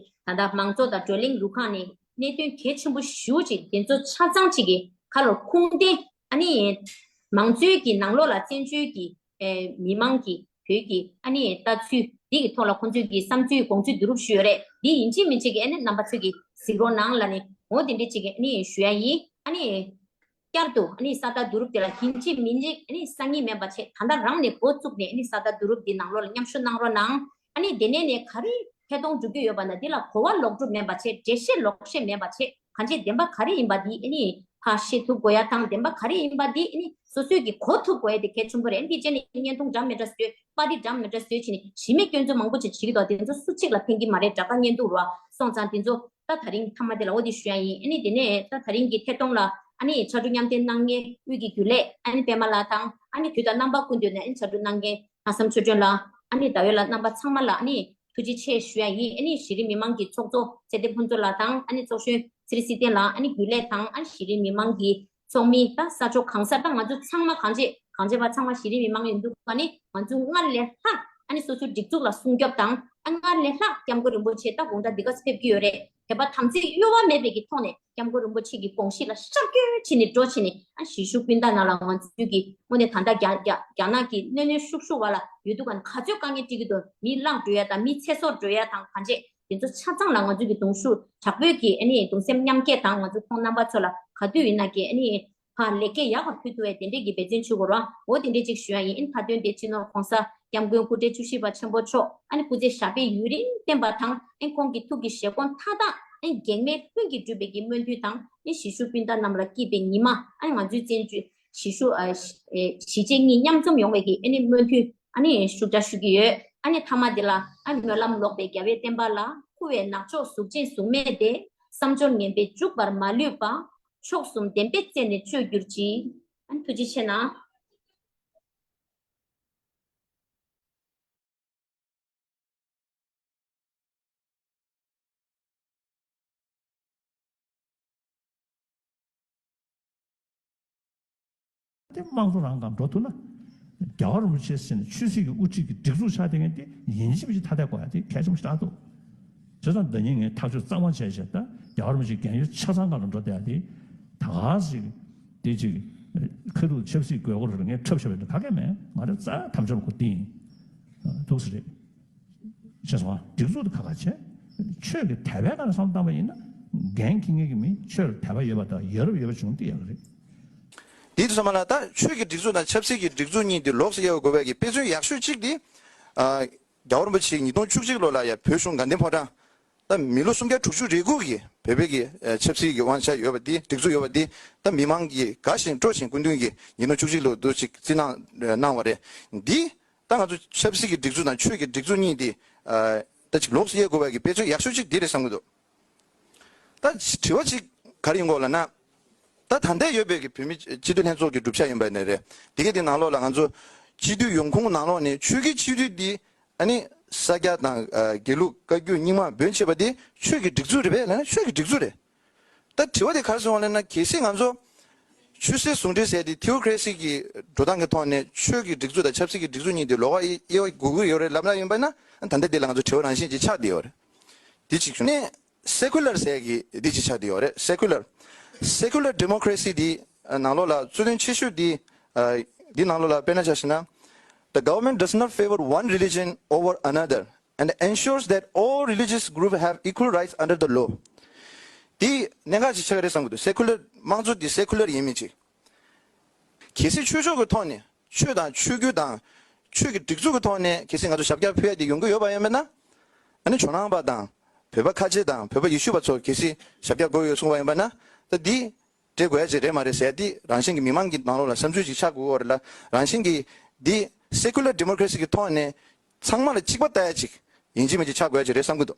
ད་ལྟ་མང་གཙོ་དང་བགྲོ་གླེང་རུ་ཁག་ནས་གནད་དོན་གལ་ཆེན་པོ་ཞེ་པོ་ཅིག་དེ་ཚོ་ཆ་ཚང་ཅིག་གི་ཁ་ལོ་ཁུངས་ལྡན་ཨ་ནི་མང་གཙོའི་གི་ནང་ལོགས་ལ་བཙན་བྱོལ་གྱི་ཨེ་མི་མང་གི་བོད་ཀྱི་ཨ་ནི་ལྟ་ཚུལ་འདི་གི་ཐོག་ལ་ཁོང་ཚོའི་གི་བསམ་ཚུལ་དགོངས་ཚུལ་བསྡུ་རུབ་ཞུས་ཡོད་རེད། འདི་ཡིན་གཅིག་མིན་གཅིག་གི་ཨ་ནི་རྣམ་པ་ཚོས་གི་གཟིགས་རོགས་གནང་ལབ་ནས་འོ་དེ་འདྲས་ཅིག་གི་ཨ་ནི་ཞུ་ཡ་ཡིན། ཨ་ནི། བསྐྱར་དུ་ཨ་ནི་ས་རྟགས་བསྡུ་རུབ་དེ་ལ་ཡིན་གཅིག་མིན་གཅིག་ཨ་ནི་སང་ཉིན་མིན་པ་བྱས་ད་ལྟ་རང་ནས་འགོ་བཙུགས་ནས་ཨ་ནི་ས་རྟགས་བསྡུ་རུབ་འདི་ནང་ལོགས་ལ་མཉམ་ཞུགས་གནང་རོགས་གནང་། ཨ་ནི་དེ་ནས་ནས་ག་རེ་ཐད་གཏོང་འགྲོ་རྒྱུ་ཡོད་པ་ན་འདི་ལ་གོ་བ་ལོག་སྒྲུབ་མིན་པ་བྱས། འགྲེལ་བཤད་ལོག་བཤད་མིན་པ་བྱས། གང་ཅི་བདེན་པ་ག་རེ་ཡིན་པ་འདི་ཨ་ནི་ཕར་ཤེས་ཐུབ་དགོས་ཡ་དང་བདེན་པ་ག་རེ་ཡིན་པ་འདི་ཨ་ནི་སོ་སོས་ཀྱིས་གོ་ཐུབ་དགོས་ཡ་དེ་གལ་ཆེན་པོ་རེད། འདི་བྱས་ནས་བརྙན་ཐུང་འདྲ་མི་འདྲ་བཟོས། པར་རིས་འདྲ་མི་འདྲ་བཟོས་བྱས་ནས་གཞི་མེད་སྐྱོན་འཛུགས་མང་པོ་ཅིག་བྱེད་ཀྱི་འདུག་དེ་ཚོ་སུ་གཅིག་ལ་ཕན་གྱི་མ་རེད། དྲ་ཁ་བརྙན་ཐུང་རུ་སོང་ཙང་དེ་ཚོ་ད་ད་རིང་མཐའ་མ་དེ་ལ་འོ་དེ་ཞུ་ཡ་ཡིན། ཨ་ནི་དེ་ནས་ད་ད་རིང་གི་ཐད་གཏོང་ལ་ཨ་ནི་ཕྱར་གྲུ་མཉམ་འདེགས་གནང་མཁན་དབུས་ཀྱི་རྒྱུན་ལས་ཨ་ནི་པད་མ་ལགས་དང་ཨ་ནི་དུས་དང་རྣམ་པ་ཀུན་ཏུ་ནས་ཨ་ནི་ཕྱར་གྲུ་གནང་མཁན་ལྷག་བསམ་ཆོས་སྒྲོན་ལགས་ཨ་ནི་ཟླ་འོད་ལགས་རྣམ་པ་ཚང་མ་ལ་ཨ་ནི་ཐུགས་རྗེ་ཆེ་ཞུ་ཡ་ཡིན། ཨ་ནི་གཞི་རིམ་མི་མང་གི་ཚོགས་གཙོ་ཚེ་བརྟན་ཕུན་ཚོགས་ལགས་དང་ཨ་ནི་ཚོགས་གཞོན་ཚེ་རིང་བསིལ་ལྡན་ལགས་ཨ་ནི་རྒྱུན་ལས་དང་ཨ་ནི་གཞི་རིམ་མི་མང་གི་ཚོགས་མི་ད་ས་ཕྱོགས་གང་སར་ད་ང་ཚོ་ཚང་མ་གང་བྱེད་གང་བྱེད་པ་ཚང་མ་གཞི་རིམ་མི་མང་ཡིན་འདུག་ག་ནི་ང་ཚོ་སྔར་ལས་ལྷག་ཨ་ནི་སོ་སོའི་སྒྲིག་འཛུགས་ལ་སྲུང་སྐྱོབ་དང་ཨ་སྔར་ལས་ལྷག་སྐྱབས་མགོན་རིན་པོ་ཆེ་ད་དགོང་དག་འདི་ག་ཕེབས་ཀྱི་ཡོད་རེད། དད་པ་དམ་ཚིག་གཡོ་བ་མེད་པའི་གི་ཐོག་ནས་སྐྱབས་མགོན་རིན་པོ་ཆེ་གི་དགོངས་གཞི་ལ་ཤར་བསྐྱོད་བྱས་ནས་འགྲོ་བྱས་ནས་ཨ་གཞིས་བཞུགས་སྤུན་ཟླ་རྣམས་ལ་ང་ཚོའི་གི་དངོས་གནས་ད་ལྟ་རྒྱ་རྒྱ་རྒྱ་ནག་གི་གནོན་གནོན་ཤུགས་ཤུགས་བ་ལ་ཡོད་དུས་ག་ནས་ག་ཚོད་དཀའ་ངལ་འཕྲད་ཀྱི་འདུག་མི་བརླག་འགྲོ་ཡ་དང་མི་ཚེ་སྲོག་འགྲོ་ཡ་དང་གང་བྱེད། དེ་ཚོ་ཆ་ཚང་ལ་ང་ཚོ་གི་གདུང་ཤུགས་དྲག་པོའི་གི་ཨ་ནི་གདུང་སེམས་མཉམ་སྐྱེད་དང་ང་ཚོ་ཁོང་རྣམ་པ་ཚོ་ལ་ག་དུས་ཡིན་ན་གི་ཨ་ནི་ཕར་ལེགས་སྐྱེས་ཡག་པ་ཕུལ་ཐུབ་པའི་དེ་འདྲས་ཀྱི་འབད་བརྩོན་བྱེད་དགོས་ར། འོ་དེ་འདྲས་ཅིག་ཞུ་ཡ་ཡིན། ཨ་ནི་མཐའ་དོན་དེ་སྤྱི་ནོར་༸གོང་ས་༸སྐྱབས་མགོན་སྐུ་ཕྲེང་བཅུ་བཞི་པ་ཆེན་པོ་མཆོག་ཨ་ནི་སྐུ་ཚེ་ཞབས་པད་ཡུན་རིང་བརྟན་པ་དང་ཨ་ནི་ཁོང་གི་ཐུགས་ཀྱི་བཞེད་དགོངས་མཐའ་དག་ཨ་ནི་གེགས་མེད་ལྷུན་གྱིས་གྲུབ་པའི་གི་སྨོན་འདུན་དང་ཨ་ནི་གཞིས་བཞུགས་སྤུན་ཟླ་རྣམས་ལ་སྐྱིད་པའི་ཉི་མ་ཨ་ནི་ང་ཚོའི་བཙན་བྱོལ་གཞིས་བཞུགས་ཨ་གཞིས་བྱེས་གཉིས་མཉམ་འཛོམས་ཡོང་བའི་གི་ཨ་ནི་སྨོན་འདུན། ཨ་ནི་ཤུགས་དྲག་ཞུ་གི་ཡོད། ཨ་ནི་མཐའ་མ་དེ་ལ་ཨ་ནི་སྨོན་ལམ་ལོག་པའི་རྒྱལ་བའི་བསྟན་པ་ལ། འཁུ་བའི་ནག་ཕྱོགས་གཟུགས་ཅན་གཟུགས་མེད་དེ། བསམ་སྦྱོར་ངན་པས་འཇུག་པར་མ་ལུས་པ། མཆོག་གསུམ་བདེན་པའི་རྩལ་ནི་སྤྱོད་གྱུར་ཅིག་ཨ་ནི་ཐུགས་རྗེ་ཆེ་གནང་། དེ་དམངས་གཙོ་རང་སྒང་འགྲོ་ཐུབ་ན། རྒྱལ་བ་རིན་པོ་ཆེ་ཟེར་ནས་ཆོས་སྲིད་ཀྱི་དབུ་ཁྲིད་ཀྱི་སྒྲིག་འཛུགས་ཆགས་བསྡད་མཁན་དེ་ཡིན་གཅིག་མིན་གཅིག་ཐ་དད་དགོས་ཡ་དེ་གལ་ཆེན་པོ་ཞིག་རེད་འདུག་བྱས་ཙང་ཟླ་ཉིན་ངས་ཐག་གཅོད་གཙང་མ་བྱས་བྱས་ད་རྒྱལ་བ་རིན་པོ་ཆེ་རྒན་ཡོལ་ཆ་ཚང་སྒང་ལ་འགྲོ་བསྡད་ཡ་དེ་ད་ག་ཟིག་དེ་ཅིག་ཁ་ཐུག་ཆབ་སྲིད་དགོས་མཁོ་རེད། ངས་འཁྲབ་ཤོར་བ་འདྲ་ག་གེ་མེད། ང་རང་རྩ་དམ་བཅའ་ཁོ་དེ་ཡིན། འདུག་ཟེར་རེད། ཤེས་སོང་ཨ། སྒྲིག་འཛུགས་དེ་ཁག་ཁག་བྱས། ཆོས་ཀྱི་དད་པའི་སྒང་ལ་བསམ་བློ་བཏང་བ་ཡིན་ན། འགན་འཁྱེར་མཁན་གྱི་མི་ཆོས་ལ་དད་པ་ཡོད་པ་དང་ཡ་རབས་ཡོད་པ་བྱུང་དེ་ཡག་གི་རེད། དེ་དུས་ཙམ་པ་ལ་ད་ཆོས་ཀྱི་སྒྲིག་འཛུགས་དང་ཆབ་སྲིད་ཀྱི་སྒྲིག་འཛུགས་གཉིས་དེ་ལོགས་སུ་དབྱེ་བ་དགོས་པའི་གི་དཔེ་མཚོན་ཡག་ཤོས་གཅིག་དེ། ཨ། རྒྱལ་བ་རིན་པོ་ཆེ་ཉིས་སྟོང་བཅུ་གཅིག་ལོ་ལ་ཡ་བོད་གཞུང་དགའ་ལྡན་ཕོ་བྲང་། ད་མི་ལོ་སུམ་བརྒྱ་དྲུག་ཅུ་རེ་དགུ་གི་བོད་པའི་གི་ཨ་ཆབ་སྲིད་ཀྱི་དབང་ཆ་ཡོད་པ་འདི། སྒྲིག་འཛུགས་ཡོད་པ་འདི། ད་མི་མང་གིས་དགའ་ཞིང་སྤྲོ་ཞིང་སྐུ་མདུན་གྱིས་ཉིས་སྟོང་བཅུ་གཅིག་ལོ་དུ་ཅིག་བརྩི་གནང་གནང་བ་རེད། འདི་ད་ང་ཚོ་ཆབ་སྲིད་ཀྱི་སྒྲིག་འཛུགས་དང་ཆོས་ཀྱི་སྒྲིག་འཛུགས་གཉིས་འདི་ཨ་ད་ཅིག་ལོགས་སུ་དབྱེ་དགོས་པའི་གི་དཔེ་མཚོན་ཡག་ཤོས་ཅིག་འདི་རེད་བསམ་གྱི་འདུག་ད་དྲི་བ་ཅིག་ག་རེ་ཡོང་གི་ཡོད་ལབ་ན། ད་ད་ལྟ་ཡོད་པའི་གི་བོད་མི་སྤྱི་འཐུས་ལྷན་ཚོགས་ཀྱི་གྲུབ་ཆ་ཡིན་པ་ནས་རེད། དེ་གའི་དེ་ནང་ལོགས་ལ་ང་ཚོ་སྤྱི་འཐུས་ཡོང་ཁུངས་ནང་ལོགས་ནས་ཆོས་ཀྱི་སྤྱི་འཐུས་འདི་ཨ་ནི་ས་སྐྱ་དང་ཨ་དགེ་ལུགས་བཀའ་བརྒྱུད་རྙིང་མ་འབོད་བྱེད་པ་འདི་ཆོས་ཀྱི་སྒྲིག་འཛུགས་རེད་པས་ལབ་ན་ཆོས་ཀྱི་སྒྲིག་འཛུགས་རེད། ད་དྲི་བ་དེ་ག་རེ་བྱུང་བ་ལབ་ན། གལ་སྲིད་ང་ཚོ་ཆོས་སྲིད་ཟུང་འབྲེལ་ཟེར་དེ་ཐེའོ་ཀྲེ་སི་གི་འགྲོ་སྟངས་ཀྱི་ཐོག་ནས་ཆོས་ཀྱི་སྒྲིག་འཛུགས་དང་ཆབ་སྲིད་ཀྱི་སྒྲིག་འཛུགས་གཉིས་དེ་ལོགས་ཀ་དབྱེ་དབྱེ་བ་དགོས་ཀྱི་ཡོད་རེད་ལབ་ན་ཡིན་པ་ན། ད་ལྟ་འདི་ལ་ང་ཚོ་དྲི་བ་རང་བཞིན་ཅིག་ཆགས་བསྡད་ཡོད་རེད། དེ་གཅིག་བྱུང་ནས། སེ་ཀུ་ལར་ཟེར་གྱི་འདི་ཅིག་ཆགས་བསྡད་ཡོད་རེད། སེ་ཀུ་ལར། Secular democracy འདི་ནང་ལོགས་ལ་གཙོ་དོན་ཆེ་ཤོས་འདི་ཨ་འདི་ནང་ལོགས་ལ་དཔེར་ན་ཆ་བཞག་ན། The government does not favor one religion over another and ensures that all religious groups have equal rights under the law. འདི་གནད་འགག་ཅིག་ཆགས་ཀྱི་རེད་བསམ་གྱི་འདུག་སེ་ཀུ་ལར་དམངས་གཙོ་འདི་སེ་ཀུ་ལར་ཡིན་མིན་ཅིག་གལ་སྲིད་ཆོས་ཕྱོགས་ཀྱི་ཐོག་ནས། ཆོས་དང་ཆོས་བརྒྱུད་དང་ཆོས་ཀྱི་སྒྲིག་འཛུགས་ཀྱི་ཐོག་ནས་གལ་སྲིད་ང་ཚོ་ཞབས་བཀྱག་ཕུལ་ཡ་དེ་ཡོང་གི་ཡོད་པ་ཡིན་པ་ན། ཨ་ནི་ཇོ་ནང་པ་དང་བོད་པ་ཁ་ཆེ་དང་བོད་པ་ཡེ་ཤུ་པ་ཚོ་གལ་སྲིད་ཞབས་བཀྱག་དགོས་ཡོད་གསུངས་པ་ཡིན་པ་ན། ད་འདི་སྤྲད་དགོས་ཡ་ཅིག་རེད་མ་རེད་ཟེར་ཡ་འདི་རང་བཞིན་གྱི་མི་མང་གི་ནང་ལོགས་ལ་བསམ་ཚུལ་ཅིག་ཆགས་དགོས་ཀྱི་ཡོད་རེད་ལ། རང་བཞིན་གྱི་འདི་སེ་ཀུ་ལར་ཌི་མོ་ཀ་རེ་སི་གི་ཐོག་ནས་ཚང་མ་ལ་གཅིག་པ་ལྟ་ཡ་ཅིག་ཡིན་གཅིག་མིན་གཅིག་ཆགས་དགོས་ཡ་ཅིག་རེད་བསམ་གྱི་འདུག་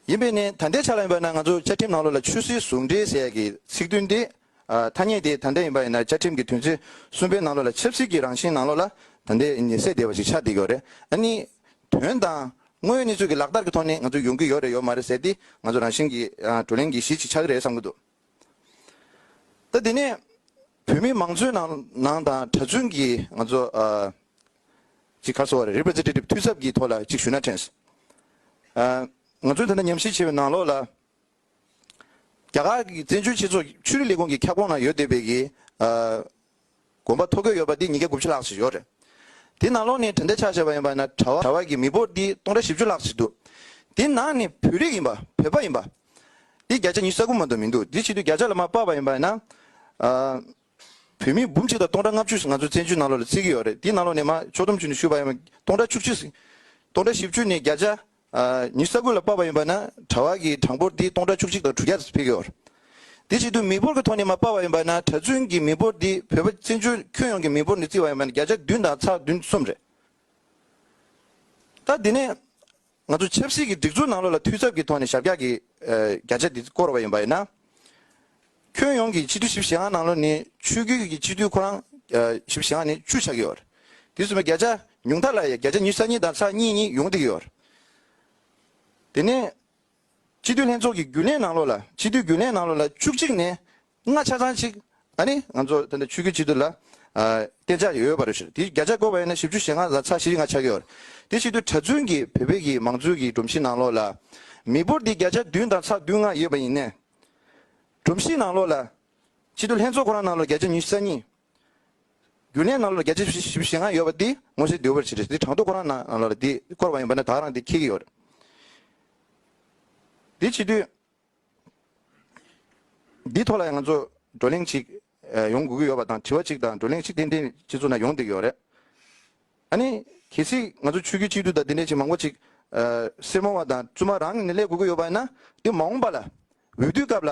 ཡིན་པས་ནི་ད་ལྟའི་ཆ་ལ་ཡིན་པ་ན་ང་ཚོ་བཅའ་ཁྲིམས་ནང་ལོགས་ལ་ཆོས་སྲིད་ཟུང་འབྲེལ་ཟེར་ཡ་གི་ཚིག་དོན་དེ། ཨ་ཐ་སྙད་དེ་ད་ལྟ་ཡིན་པ་ཡིན་ན་བཅའ་ཁྲིམས་ཀྱི་དོན་ཚན་གསུམ་པའི་ནང་ལོགས་ལ་ཆབ་སྲིད་ཀྱི་རང་བཞིན་ནང་ལོགས་ལ་ད་ལྟའི་ཉེས་སེལ་བསྡད་པ་ཞིག་ཆགས་བསྡད་ཡོད་རེད། ཨ་ནི་དོན་དང་དངོས་ཡོད་གནས་ཚུལ་གྱི་ལག་བསྟར་གྱི་ཐོག་ནས་ང་ཚོ་ཡོང་གི་ཡོད་རེད་ཡོད་མ་རེད་ཟེར་དེ་ང་ཚོ་རང་བཞིན་གྱི་ཨ་བགྲོ་གླེང་གི་གཞི་ཅིག་ཆགས་ཀྱི་རེད་བསམ་གྱི་འདུག་ད་དེ་ནས་བོད་མི་མང་གཙོའི་ནང་ནང་དང་གྲྭ་བཙུན་གྱི་ང་ཚོ་ཨ་ཅིག་ག་རེ་ཟེར་བ་རེད། རི་པི་རི་ཛེན་ཊེ་ཊིབ་འཐུས་ཚབ་ཀྱི་ཐོག་ལ་ཅིག་ཞུས་ན་དྲན། ཨ་ང་ཚོས་ད་ལྟ་ཉམས་ཞིབ་བྱས་པའི་ནང་ལོགས་ལ། རྒྱ་གར་གྱི་བཙན་བྱོལ་སྤྱི་ཚོགས་ཆོས་རིག་ལས་ཁུངས་ཀྱི་ཁྱབ་ཁོངས་ནང་ཡོད་བསྡད་པའི་གི་ཨ་དགོན་པ་ཐོ་འགོད་ཡོད་པ་འདི་ཉིས་བརྒྱ་དགུ་བཅུ་ལྷག་ཙམ་ཡོད་རེད། དེ་ནང་ལོགས་ནས་ད་ལྟའི་ཆ་བཞག་པ་ཡིན་པ་ན་གྲྭ་པ་གྲྭ་པ་གི་མི་འབོར་འདི་སྟོང་ཕྲག་བཞི་བཅུ་ལྷག་ཙམ་འདུག་དེ་ནང་ནས་བོད་རིགས་ཡིན་པ་བོད་པ་ཡིན་པ་འདི་བརྒྱ་ཆ་ཉི་ཤུ་རྩ་དགུ་མ་གཏོགས་མི་འདུག་དེ་བྱེད་དུས་བརྒྱ་ཆ་ལ་མར་དཔག་པ་ཡིན་པ་ན། ཨ་བོད་མི་འབུམ་གཅིག་དང་སྟོང་ཕྲག་ལྔ་བཅུ་ང་ཚོ་བཙན་བྱོལ་ནང་ལོགས་ལ་བརྩི་གི་ཡོད་རེད། དེའི་ནང་ལོགས་ནས་མར་ཕྱོགས་བསྡོམས་བྱས་ནས་ཞུས་པ་ཡིན་པ་སྟོང་ཕྲག་བཅུ་གཅིག་སྟོང་ཕྲག་བཞི་བཅུ་ནས་བརྒྱ་ཆ་ཨ་ཉི་ཤུ་རྩ་དགུ་ལ་དཔག་པ་ཡིན་པ་ན་གྲྭ་པ་གི་གྲངས་འབོར་འདི་སྟོང་ཕྲག་བཅུ་གཅིག་དང་དྲུག་བརྒྱ་ཙམ་ཕེབས་ཀྱི་ཡོད་རེད། དེ་བྱེད་དུས་མི་འབོར་གྱི་ཐོག་ནས་མར་དཔག་པ་ཡིན་པ་ན་གྲྭ་བཙུན་གྱི་མི་འབོར་འདི་བོད་པ་བཙན་བྱོལ་ཁྱོན་ཡོངས་ཀྱི་མི་འབོར་ནས་བརྩིས་པ་ཡིན་པ་ན་བརྒྱ་ཆ་བདུན་དང་ཚེག་བདུན་གསུམ་རེད། ད་འདི་ནས་ང་ཚོ་ཆབ་སྲིད་ཀྱི་སྒྲིག་འཛུགས་ནང་ལོགས་ལ་འཐུས་ཚབ་ཀྱི་ཐོག་ནས་ཞབས་བཀྱག་གི་ཨ་བརྒྱ་ཆ་འདི་བསྐོར་བ་ཡིན་པ་ཡིན་ན། ཁྱོན་ཡོངས་ཀྱི་སྤྱི་འཐུས་བཞི་བཅུ་ཞེ་ལྔ་ནང་ལོགས་ནས་ཆོས་བརྒྱུད་ཀྱི་སྤྱི་འཐུས་ཁོ་རང་ཨ་བཞི་བཅུ་ཞེ་ལྔ་ནས་བཅུ་ཆགས་ཀྱི་ཡོད་རེད། དེ་སོང་བས་བརྒྱ་ཆ་ཉུང་མཐའ་ལ་ཡ་བརྒྱ་ཆ་ཉི་ཤུ་རྩ་གཉིས་དང་ཚེག་གཉིས་གཉིས་ཡོང་བསྡད་ཀྱི་ཡོད་རེད། དེ་ནས་སྤྱི་འཐུས་ལྷན་ཚོགས་ཀྱི་རྒྱུན་ལས་ནང་ལོགས་ལ་སྤྱི་འཐུས་རྒྱུན་ལས་ནང་ལོགས་ལ་བཅུ་གཅིག་ནས་ལྔ་ཆ་ཚང་གཅིག་ཨ་ནི་ང་ཚོ་ད་ལྟ་ཆོས་བརྒྱུད་སྤྱི་འཐུས་ལ་ཨ་གཏན་འཇགས་ཡོད་པ་རེད་ཤག་དེ་བརྒྱ་ཆ་བགོས་པ་ཡིན་ན་བཞི་བཅུ་ཞེ་ལྔ་དང་ཚེག་བཞི་བཅུ་ཞེ་ལྔ་ཆགས་ཀྱི་ཡོད་རེད། དེ་བྱེད་དུས་གྲྭ་བཙུན་གྱི་བོད་པའི་གི་མང་གཙོའི་གི་སྒྲོམ་གཞི་ནང་ལོགས་ལ་མི་འབོར་འདི་བརྒྱ་ཆ་བདུན་དང་ཚེག་བདུན་ལྔ་ཡོད་པ་ཡིན་ནའི། སྒྲོམ་གཞི་ནང་ལོགས་ལ་སྤྱི་འཐུས་ལྷན་ཚོགས་ཁོ་རང་ནང་ལོགས་བརྒྱ་ཆ་ཉི་ཤུ་རྩ་གཉིས། རྒྱུན་ལས་ནང་ལོགས་ལ་བརྒྱ་ཆ་བཞི་བཅུ་ཞེ་ལྔ་ཡོད་པ་འདི་མངོན་གསལ་དོད་པོ་ཞིག་རེད། འདི་གྲངས་ཐོ་ཁོ་རང་ནང་ནང་ལོགས་ལ་འདི་བསྐོར་བ་ཡིན་པ་ན་ད་རང་འདི་འཁེལ་གྱི་ཡོད་རེད། འདི་བྱེད་དུས། འདི་ཐོག་ལ་ང་ཚོ་བགྲོ་གླེང་ཅིག་ཨ་ཡོང་དགོས་ཀྱི་ཡོད་པ་དང་དྲི་བ་ཅིག་དང་བགྲོ་གླེང་ཅིག་ཏན་ཏན་སྤྱི་ཚོགས་ནང་ཡོང་བསྡད་ཀྱི་ཡོད་རེད། ཨ་ནི་གལ་སྲིད་ང་ཚོ་ཆོས་བརྒྱུད་སྤྱི་འཐུས་དང་དེ་འདྲས་ཅིག་མང་པོ་ཅིག་ཨ་སེར་མོ་བ་དང་བཙུན་མ་རང་ནས་སླེབས་དགོས་ཀྱི་ཡོད་པ་ཡིན་ན་དེ་མ་འོངས་པ་ལ་འོས་བསྡུའི་སྐབས་ལ་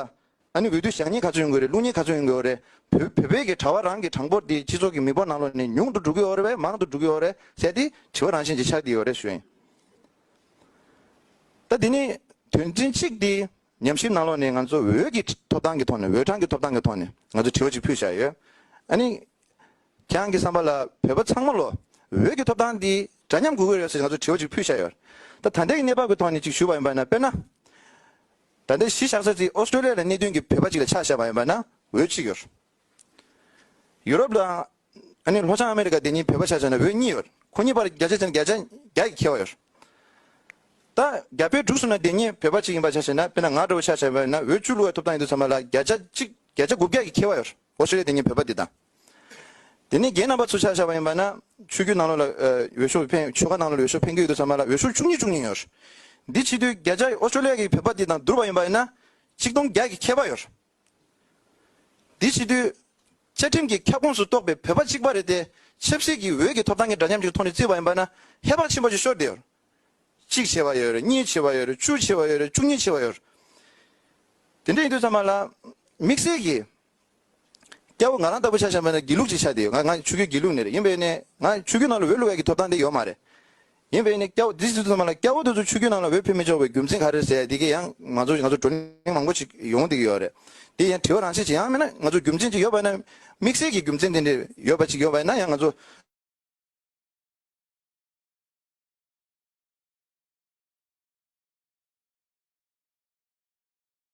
ཨ་ནི་འོས་བསྡུ་བཞག་ཉེས་ག་ཚོད་ཡོང་གི་རེད། བླུག་ཉེས་ག་ཚོད་ཡོང་གི་ཡོད་རེད། བོད་བོད་པའི་གི་གྲྭ་པ་རང་གི་གྲངས་འབོར་དེ་སྤྱི་ཚོགས་ཀྱི་མི་འབོར་ནང་ལོགས་ནས་ཉུང་དུ་འགྲོ་གི་ཡོད་རེད་པས་མང་དུ་འགྲོ་གི་ཡོད་རེད་ཟེར་དེ་དྲི་བ་རང་བཞིན་ཅིག་ཆགས་བསྡད་ཡོད་རེད་ཞུ་ཡིན། ད་དེ་ནི་དོན་ཚན་གཅིག་དེ། ཉམས་ཞིབ་ནང་ལོགས་ནས་ང་ཚོ་འོས་ཀྱི་ཐོབ་ཐང་གི་ཐོག་ནས་འོས་གྲངས་ཀྱི་ཐོབ་ཐང་གི་ཐོག་ནས་ང་ཚོ་དྲི་བ་ཅིག་ཕུལ་བཞག་ཡོད། ཨ་ནི། ཁྱེད་རང་གི་བསམ་པ་ལ་བོད་པ་ཚང་མ་ལོ་འོས་ཀྱི་ཐོབ་ཐང་འདི་འདྲ་མཉམ་དགོས་ཀྱི་རེད་ཟེར་ང་ཚོ་དྲི་བ་ཅིག་ཕུལ་བཞག་ཡོད། ད་ད་ལྟའི་གནས་བབ་ཀྱི་ཐོག་ནས་ཅིག་ཞུས་པ་ཡིན་པ་ན་དཔེར་ན། ད་ལྟའི་གཞི་བཞག་ས་ཅིག་ཨོ་སི་ཀྲོ་ལི་ཡ་ལ་གནས་དོན་གྱི་བོད་པ་ཅིག་ལ་ཆ་བཞག་པ་ཡིན་པ་ན་འོས་གཅིག་ཡོད། ཡུ་རོབ་ལ། ཨ་ནི་ལྷོ་བྱང་ཨ་མེ་རི་ཀ་དེ་གཉིས་བོད་པ་ཆ་བཞག་ན་འོས་གཉིས་ཡོད། ཁོ་གཉིས་བར་བརྒྱ་ཆ་བྱས་ན་བརྒྱ་ཆ་བརྒྱ་ཡི་ཁྱད་པར་ཡོད། ད་རྒྱ་བལ་འབྲུག་གསུམ་ན་དེ་གཉིས་བོད་པ་གཅིག་ཡིན་པ་ཆ་བཞག་ན་དཔེར་ན་ང་འདྲ་བོ་ཆ་བཞག་པ་ཡིན་ན་འོས་བཅུ་བླུག་པའི་ཐོབ་ཐང་ཡིན་དུས་ཙམ་པ་ལ་བརྒྱ་ཆ་གཅིག་བརྒྱ་ཆ་དགུ་བརྒྱ་ཡི་ཁྱད་པར་ཡོད། ཨོ་སི་ཀྲོ་ལི་ཡ་དེ་གཉིས་བོད་པ་འདི་དང་། དེ་ནས་རྒྱའི་རྣམ་པ་ཚོ་ཆ་བཞག་པ་ཡིན་པ་ན་ཆོས་བརྒྱུད་ནང་ལོགས་ལ་འོས་ཤོག་འཕེན་ཆོལ་ཁ་ནང་ལོགས་འོས་ཤོག་འཕེན་གྱི་ཡོད་དུས་ཙམ་པ་ལ་འོས་ཤོག་བཅུ་གཉིས་བཅུ་གཉིས་ཡོད། འདི་བྱེད་དུས་བརྒྱ་ཆ་ཨོ་སི་ཀྲོ་ལི་ཡ་གི་བོད་པ་འདི་དང་བསྡུར་བ་ཡིན་པ་ཡིན་ན་ཆིག་སྟོང་བརྒྱ་གི་ཁྱད་པར་ཡོད། དེ་བྱེད་དུས་བཅའ་ཁྲིམས་ཀྱི་ཁྱབ་ཁོངས་སུ་གཏོགས་པའི་བོད་པ་གཅིག་པ་རེད་དེ། ཆབ་སྲིད་ཀྱི་འོས་ཀྱི་ཐོབ་ཐང་གི་འདྲ་མཉམ་གྱི་ཐོག་ནས་བརྩིས་པ་ཡིན་པ་ན་ཧེ་བག་ཆེན་པོ་ཞིག་ཤོར་བསྡད་ཡོད། གཅིག་བྱས་པ་ཡོད་རེད། གཉིས་བྱས་པ་ཡོད་རེད། བཅུ་བྱས་པ་ཡོད་རེད། བཅུ་གཉིས་བྱས་པ་ཡོད་རེད། དེ་འདྲ་ཡིན་དུས་ཙམ་པ་ལ་དམིགས་བསལ་གྱི་སྐྱ་བོ་ང་རང་ལྟ་བུ་ཆ་བཞག་པ་ན་དགེ་ལུགས་ཅིག་ཆགས་བསྡད་ཡོད། ང་ང་ཆོས་བརྒྱུད་དགེ་ལུགས་ནས་རེད། ཡིན་པས་ནས་ང་ཆོས་བརྒྱུད་ནང་ལ་འོས་བླུག་ཡག་གི་ཐོབ་ཐང་དེ་ཡོད་མ་རེད། ཡིན་པས་ནས་སྐྱ་བོ་འདི་ཚོ་ཚང་མ་ལ་སྐྱ་བོ་དེ་ཚོ་ཆོས་བརྒྱུད་ནང་ལ་འོས་ཕུལ་མི་ཆོག་པའི་རྒྱུ་མཚན་ག་རེ་ཟེར་ཡ་དེ་གས་ཡང་ང་ཚོ་ང་ཚོ་བགྲོ་གླེང་མང་པོ་ཞིག་ཡོང་བསྡད་ཀྱི་ཡོད་རེད། དེ་ཡང་དྲི་བ་རང་བཞིན་ཅིག་ཡང་མིན་ན་ང་ཚོ་རྒྱུ་མཚན་ཅིག་ཡོད་པ་ན་དམིགས་བསལ་གྱི་རྒྱུ་མཚན་དེ་འདྲ་ཡོད་པ་ཅིག་ཡོད་པ་ཡིན་ན་ཡང་ང་ཚོ་